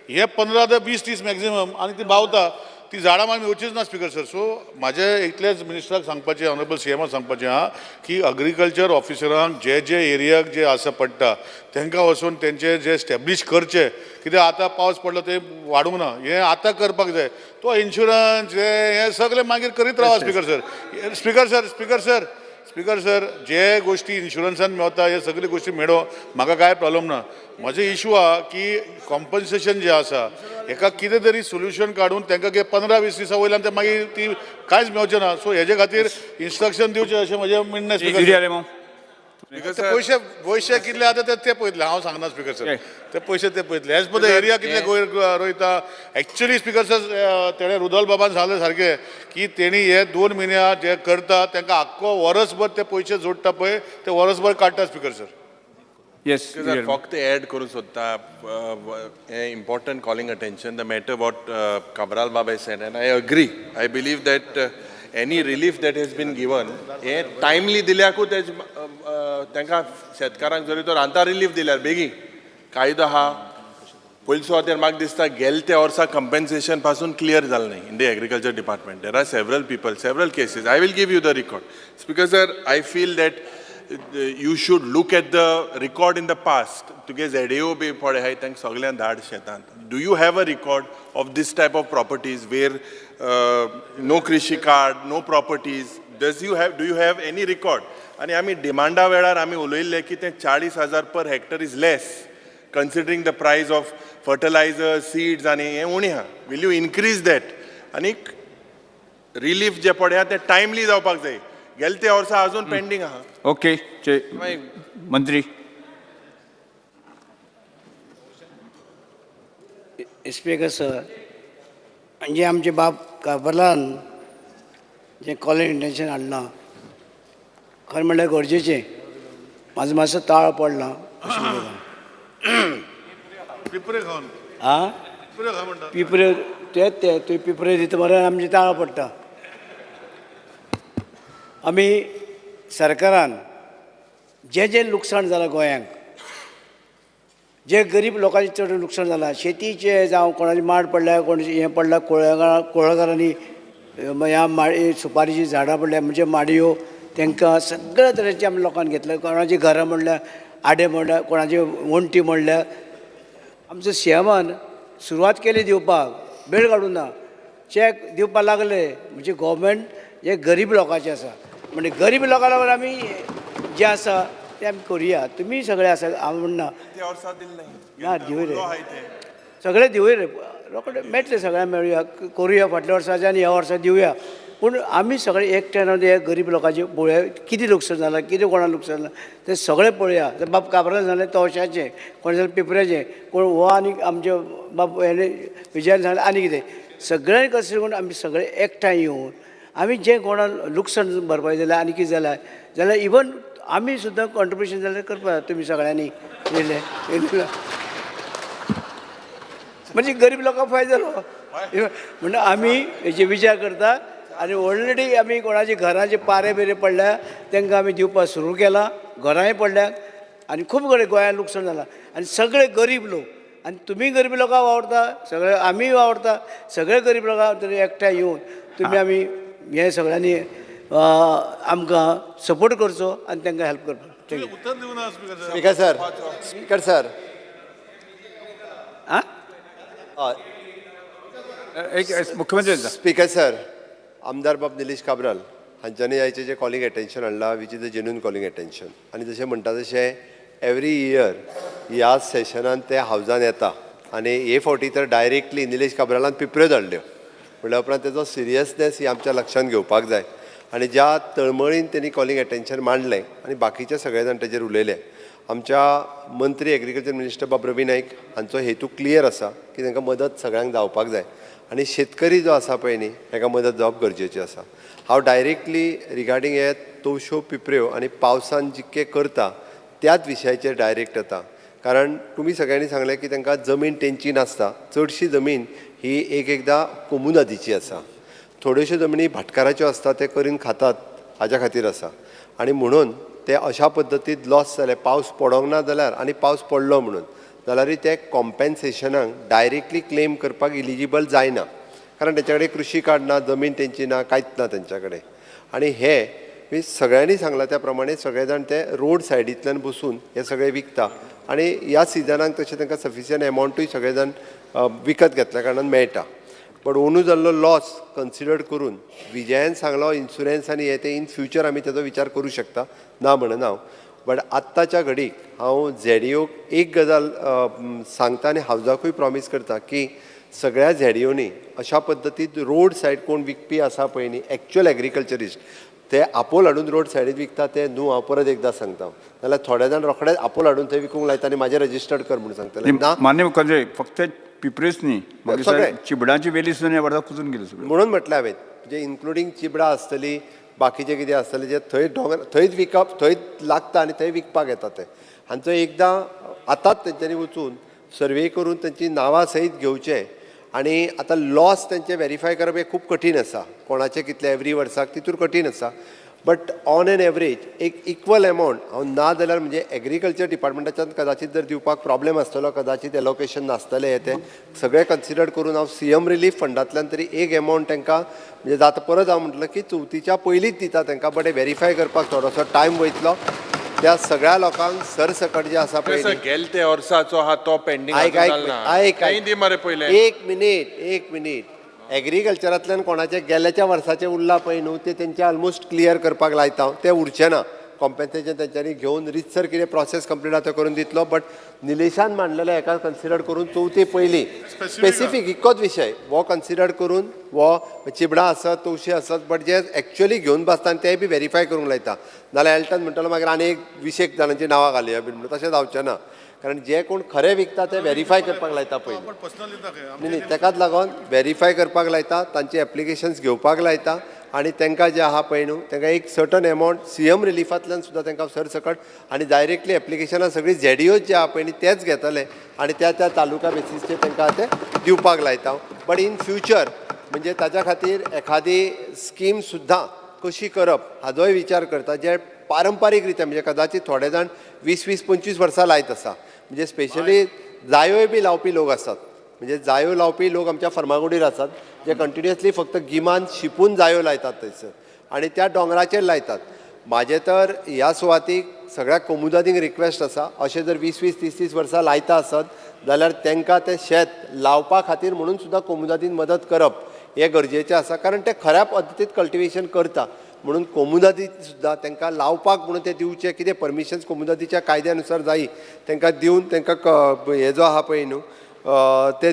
हे 15 ते 20 दीस मॅक्झिमम आनी ती बावता, ती झाडां मागीर मेवचीच ना स्पीकर सर. सो म्हाजें इतलेंच मिनिस्टराक सांगपाचें, ऑनरेबल सीएमाक सांगपाचें आहा की अग्रीकल्चर ऑफिसरांक जे जे एरियाक जे आसा पडटा तांकां वचून तेंचे जे स्टॅब्लिश करचे, कित्याक आतां पावस पडलो ते वाडूंक ना, हें आतां करपाक जाय. तो इन्शुरन्स हें सगळें मागीर करीत रावा speaker sir. Speaker sir, speaker sir, speaker sir, जे गोश्टी इन्शुरन्सान मेवता हे सगळे गोश्टी मेळो, म्हाका कांय प्रॉब्लम ना. म्हजे इशू आहा की कॉम्पन्सेशन जें आसा हेका कितें तरी सोल्युशन काडून तांकां कितें 15-20 दिसां वयल्यान ते मागीर ती कांयच मेवचें ना. सो हेजे खातीर इन्स्ट्रक्शन दिवचें अशें म्हजें म्हणणें. स्पीकर सर, पयशे पयशे कितले आतां ते पळयतले, हांव सांगना स्पीकर सर, ते पयशे ते पळयतले एज पर the area कितले रोयता. एक्चुअली स्पीकर सर, तेणें रुदोल बाबान सांगलें सारकें की तेणी हे 2 म्हयन्या जे करता तांकां आख्खो वरसभर ते पयशे जोडटा पळय, ते वरसभर काडटा स्पीकर सर. येस सर, फक्त एड करूंक सोदता हें important calling attention the matter what Cabral Baba said, and I agree. I believe that any relief that has been given हें टायमली दिल्याकूच तांकां शेतकारांक जरी तर आतां रिलीफ दिल्यार बेगीन कायदो आहा. पयलीं सुवातेर म्हाका दिसता गेले त्या वर्सा कंपेन्सेशन पासून क्लियर जालें न्ही in the agriculture department. There are several people, several cases. I will give you the record. Speaker sir, I feel that you should look at the record in the past. तुगे ZAO बी पळय आहाय तांकां सगल्यांक धाड शेतांत. Do you have a record of this type of properties where no Krishi card, no properties? Do you have any record? आनी आमी डिमांडा वेळार आमी उलयल्ले की तें 40,000 per hectare is less considering the price of fertilizer, seeds आनी हें उणें आहा. Will you increase that? आनी रिलीफ जे पळय आहा तें टायमली जावपाक जाय. गेले ते वर्सा अजून पेंडींग आहा. ओके मंत्री. स्पीकर सर, म्हणजे आमचे बाब काबरान जें कॉलिंग अटेन्शन हाडलां खरें म्हणल्यार गरजेचें. म्हाजो मातसो ताळ पडला अशें म्हणटा. पिपरे खावन आं, पिपरे तेच ते तुवें पिपरे दिता मरे, आमचे ताळ पडटा. आमी सरकारान जें जें लुकसाण जालां गोंयांक, जे गरीब लोकांचें चड लुकसाण जालां, शेतीचें जावं कोणाचें माड पडल्या, कोणाचें हें पडलां, कुळागरांनी ह्या माड सुपारीचीं झाडां पडल्या, म्हणजे माडयो, तांकां सगळ्या तरेचें आमी लोकांक घेतलें. कोणाचीं घरां म्हणल्यार आडे म्हणल्यार, कोणाची वण्टी म्हणल्यार. आमचो सीएमान सुरवात केली दिवपाक, वेळ काडूं ना, चॅक दिवपाक लागले. म्हणजे गोवोरमेंट हे गरीब लोकांचें आसा, म्हणजे गरीब लोकां लागून आमी जें आसा तें आमी करुया. तुमी सगळे आसा, हांव म्हणना ना, दिवय रे सगळे, दिवय रे रोखडे मेळटले, सगळ्यांक मेळुया, करुया फाटल्या वर्साचे आनी ह्या वर्सा दिवया. पूण आमी सगळे एकठांय रावन हे गरीब लोकांचे पळोवया कितें लुकसाण जालां, कितें कोणाक लुकसाण जालां तें सगळें पळोवया. बाब काब्रान सांगलें तवशाचें, कोणें सांगलें पिपऱ्याचें, कोण हो आनी आमचे बाब हेणें विजयान सांगलें आनी कितें. सगळ्यांनी कशें करून आमी सगळे एकठांय येवन आमी जें कोणाक लुकसाण भरपाय जाल्यार आनी कितें जाल्यार जाल्यार इवन आमी सुद्दां कॉन्ट्रिब्युशन जाल्यार करपाक तुमी सगळ्यांनी येयलें म्हणजे गरीब लोकांक फायदो जालो. म्हणून आमी हेजे विचार करता. आनी ऑलरेडी आमी कोणाची घराचे पारे बिरे पडल्या तांकां आमी दिवपाक सुरू केलां, घरांय पडल्या आनी खूब कडेन गोंयांत लुकसाण जालां आनी सगळे गरीब लोक आनी तुमी गरीब लोकांक वावुरता, सगळे आमीय वावुरता, सगळे गरीब लोकांक तरी एकठांय येवन तुमी आमी हे सगळ्यांनी आमकां सपोर्ट करचो आनी तांकां हेल्प करचो. Thank you. Speaker sir, speaker sir, एक मुख्यमंत्री. स्पीकर सर, आमदार बाब निलेश काब्राल हांच्यानी आयचें जें कॉलिंग एटेन्शन हाडलां, which is a genuine calling attention. आनी जशें म्हणटा तशें एवरी इयर ह्या सेशनान ते हावजान येता आनी हे फावटी तर डायरेक्टली निलेश काब्रालान पिपऱ्यो धाडल्यो म्हणल्या उपरांत तेजो सिरियसनेस ही आमच्या लक्षांत घेवपाक जाय. आनी ज्या तळमळीन तेणी कॉलिंग एटेन्शन मांडलें आनी बाकीचे सगळे जाण तेजेर उलयले, आमच्या मंत्री एग्रीकल्चर मिनिस्टर बाब रवी नायक हांचो हेतू क्लियर आसा की तांकां मदत सगळ्यांक जावपाक जाय आनी शेतकरी जो आसा पळय न्ही हेका मदत जावप गरजेची आसा. हांव डायरेक्टली रिगार्डींग हे तवश्यो पिपऱ्यो आनी पावसान जितके करता त्याच विशयाचेर डायरेक्ट येता, कारण तुमी सगळ्यांनी सांगलें की तांकां जमीन तेंची नासता, चडशी जमीन ही एक एकदां कोमुनादीची आसा, थोड्योश्यो जमनी भाटकाराच्यो आसता, ते करून खातात हाज्या खातीर आसा. आनी म्हणून ते अशा पद्दतीन लॉस जाले, पावस पडोंक ना जाल्यार आनी पावस पडलो म्हणून जाल्यारय ते कॉम्पेन्सेशनाक डायरेक्टली क्लेम करपाक इलिजिबल जायना, कारण तेंच्या कडेन कृशी कार्ड ना, जमीन तेंची ना, कांयच ना तेंच्या कडेन. आनी हे मी सगळ्यांनी सांगलां त्या प्रमाणे सगळे जाण ते रोड सायडींतल्यान बसून हे सगळे विकता आनी ह्या सिजनाक तशें तांकां सफिशियंट एमावंटूय सगळे जाण विकत घेतल्या कारणान मेळटा. बट अंदू जाल्लो लॉस कन्सिडर करून विजयान सांगलो इन्शुरन्स आनी हे ते इन फ्युचर आमी तेजो विचार करूं शकता, ना म्हणना हांव. बट आत्ताच्या घडीक हांव झेडीओक एक गजाल सांगता आनी हावजाकूय प्रॉमीस करता की सगळ्या झेडीओनी अशा पद्दतीन रोड सायड कोण विकपी आसा पळय न्ही एक्चुअल एग्रीकल्चरिस्ट ते आपोल हाडून रोड सायडीन विकता ते न्हू, हांव परत एकदां सांगता, नाल्यार थोडे जाण रोखडेच आपोल हाडून थंय विकूंक लायता आनी म्हाजें रजिस्टर्ड कर म्हणून सांगतले ना. मान्य मुख्यमंत्री, फक्त पिपरेच न्ही, सगळे चिबडाची वेली सुद्दां ह्या वर्सा कुजून गेली सगळी. म्हणून म्हटलें हांवें म्हणजे इन्क्लुडींग चिबडां आसतली, बाकीचें कितें आसतलें जें थंय दोंगर थंयच विकप थंयच लागता आनी थंय विकपाक येता ते हांचो एकदां आतांच तेंच्यांनी वचून सर्वे करून तेंची नांवां सयत घेवचें. आनी आतां लॉस तेंचे वेरीफाय करप हें खूब कठीण आसा, कोणाचें कितलें एवरी वर्साक तितूर कठीण आसा. बट ऑन एन एवरेज एक इक्वल एमावंट हांव ना जाल्यार म्हणजे एग्रीकल्चर डिपार्टमेंटाच्यान कदाचीत जर दिवपाक प्रॉब्लेम आसतलो, कदाचीत एलोकेशन नासतलें, हें तें सगळें कन्सिडर करून हांव सीएम रिलीफ फंडांतल्यान तरी एक एमावंट तांकां म्हणजे जाता. परत हांव म्हटलें की चवथीच्या पयलींच दिता तांकां, बट हें वेरीफाय करपाक थोडोसो टायम वयतलो. त्या सगळ्या लोकांक सरसकट जे आसा पळय गेले ते वर्साचो आहा तो पेंडींग आयक आयक आयक दी मरे पयलें. एक मिनीट एक मिनीट. एग्रीकल्चरांतल्यान कोणाचे गेल्याच्या वर्साचे उरला पळय न्हू ते तेंचे ऑलमोस्ट क्लियर करपाक लायता हांव, ते उरचे ना. कॉम्पेन्सेशन तेंच्यांनी घेवन रितसर कितें प्रोसेस कंप्लीट आसा तो करून दितलो. बट निलेशान मांडलेले हेका कन्सिडर करून चवथी पयलीं स्पेसिफीक इतकोच विशय हो कन्सिडर करून हो चिबडां आसत तवशी आसत बट जे एक्चुअली घेवन बसता आनी ते बी वेरीफाय करूंक लायता, नाल्यार एल्टन म्हणटलो मागीर आनी एक 20 जाणांची नांवां घालया बी म्हणून, तशें जावचें ना. कारण जे कोण खरें विकता ते वेरीफाय करपाक लायता पयलीं. न्ही न्ही तेकाच लागून वेरीफाय करपाक लायता, तांची एप्लिकेशन्स घेवपाक लायता आनी तांकां जें आहा पळय न्हू तांकां एक सर्टन एमावंट सीएम रिलिफांतल्यान सुद्दां तांकां सरसकट आनी डायरेक्टली एप्लिकेशनां सगळीं झेडीओज जे आहा पळय न्ही तेच घेतले आनी त्या त्या तालुका बेसीसचेर तांकां ते दिवपाक लायता. बट इन फ्युचर म्हणजे ताच्या खातीर एखादी स्कीम सुद्दां कशी करप हाजोय विचार करता, जे पारंपारीक रित्या म्हणजे कदाचीत थोडे जाण 20-20, 25 वर्सां लायत आसा, म्हणजे स्पेशली जायोय बी लावपी लोक आसात, म्हणजे जायो लावपी लोक आमच्या फर्मागुडीर आसात जे कंटिन्युअसली फक्त गिमान शिंपून जायो लायतात थंयसर आनी त्या दोंगराचेर लायतात. म्हाजें तर ह्या सुवातीक सगळ्या कोमुदादींक रिक्वेस्ट आसा, अशें जर 20-20, 30-30 वर्सां लायता आसत जाल्यार तांकां तें शेत लावपा खातीर म्हणून सुद्दां कोमुदादीन मदत करप हें गरजेचें आसा, कारण ते खऱ्या पद्दतीन कल्टिवेशन करता म्हणून कोमुदादीन सुद्दां तांकां लावपाक म्हणून ते दिवचें कितें परमिशन्स कोमुदादीच्या कायद्या नुसार जायी तांकां दिवन तांकां हे जो आहा पळय न्हू ते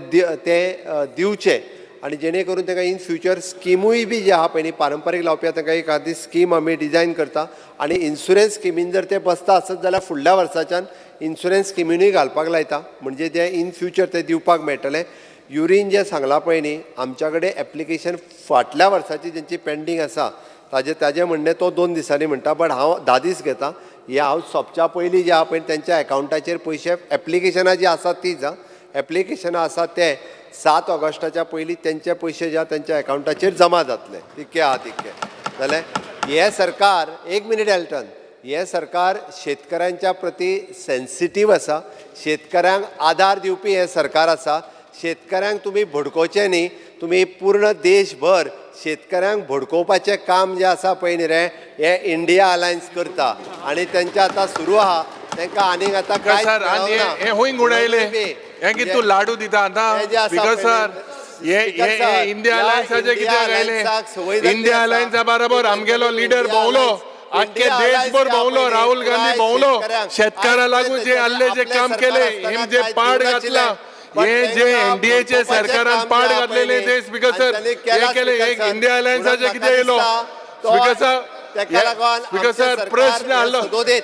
दिवचे आनी जेणे करून तांकां इन फ्युचर स्किमूय बी जे आहा पळय न्ही पारंपारीक लावपी तांकां एक आदी स्कीम आमी डिजायन करता आनी इन्शुरन्स स्किमीन जर ते बसता आसत जाल्यार फुडल्या वर्साच्यान इन्शुरन्स स्किमीनूय घालपाक लायता, म्हणजे ते इन फ्युचर ते दिवपाक मेळटले. युरीन जें सांगलां पळय न्ही आमच्या कडेन एप्लिकेशन फाटल्या वर्साची जेंची पेंडींग आसा ताजें म्हणणें तो 2 दिसांनी म्हणटा, बट हांव 10 दीस घेता. हे हांव सोंपच्या पयलीं जे आहा पळय तेंच्या एकावंटाचेर पयशे एप्लिकेशनां जी आसा तीच आं एप्लिकेशनां आसा ते 7 ऑगस्टाच्या पयलीं तेंचे पयशे ज्या तेंच्या एकावंटाचेर जमा जातले. तितके आहा तितके जालें. हें सरकार, एक मिनीट एल्टन, हें सरकार शेतकऱ्यांच्या प्रती सेन्सिटीव आसा, शेतकऱ्यांक आदार दिवपी हें सरकार आसा. शेतकऱ्यांक तुमी भडकोवचें न्ही. तुमी पूर्ण देशभर शेतकऱ्यांक भडकोवपाचें काम जें आसा पळय न्ही रे, हें इंडिया अलायन्स करता आनी तेंचें आतां सुरू आहा. तांकां आनीक आतां कांयच सर, आनी मेळोंक ना. हे हुंय गुणायले हे कितें तूं लाडू दिता आतां? हे जे आसा स्पीकर पळय सर, न्ही, हे स्पीकर हे सर, इंडिया ह्या अलायन्साचे इंडिया कित्याक आयले? अलायन्साक संवय जाल्ली इंडिया आसा. अलायन्सा बरोबर आमगेलो लिडर इंडिया भोंवलो, अलायन्स, आख्खे इंडिया अलायन्स देशभर जे भोंवलो, आहा पळय राहुल न्ही, गांधी पुराय भोंवलो, शेतकऱ्यांक. शेतकारा लागून जे आल्ले जे आपलें काम सरकार केले, आसतना हिम जे कांय पाड दिवंक घातला, नाशिल्लें. पण हे जे तांकां एनडीएचे भडकोवपाचें सरकारान काम पाड जे आहा पळय घातलेले न्ही, ते स्पीकर आनी सर, तांणी हे केलां केले. स्पीकर एक सर. इंडिया अलायन्साचे म्हणून कितें येयलो म्हाका दिसता तो स्पीकर सर, तेका लागून स्पीकर आमचें सर, सरकार प्रश्न हें आहलो सदोदीत.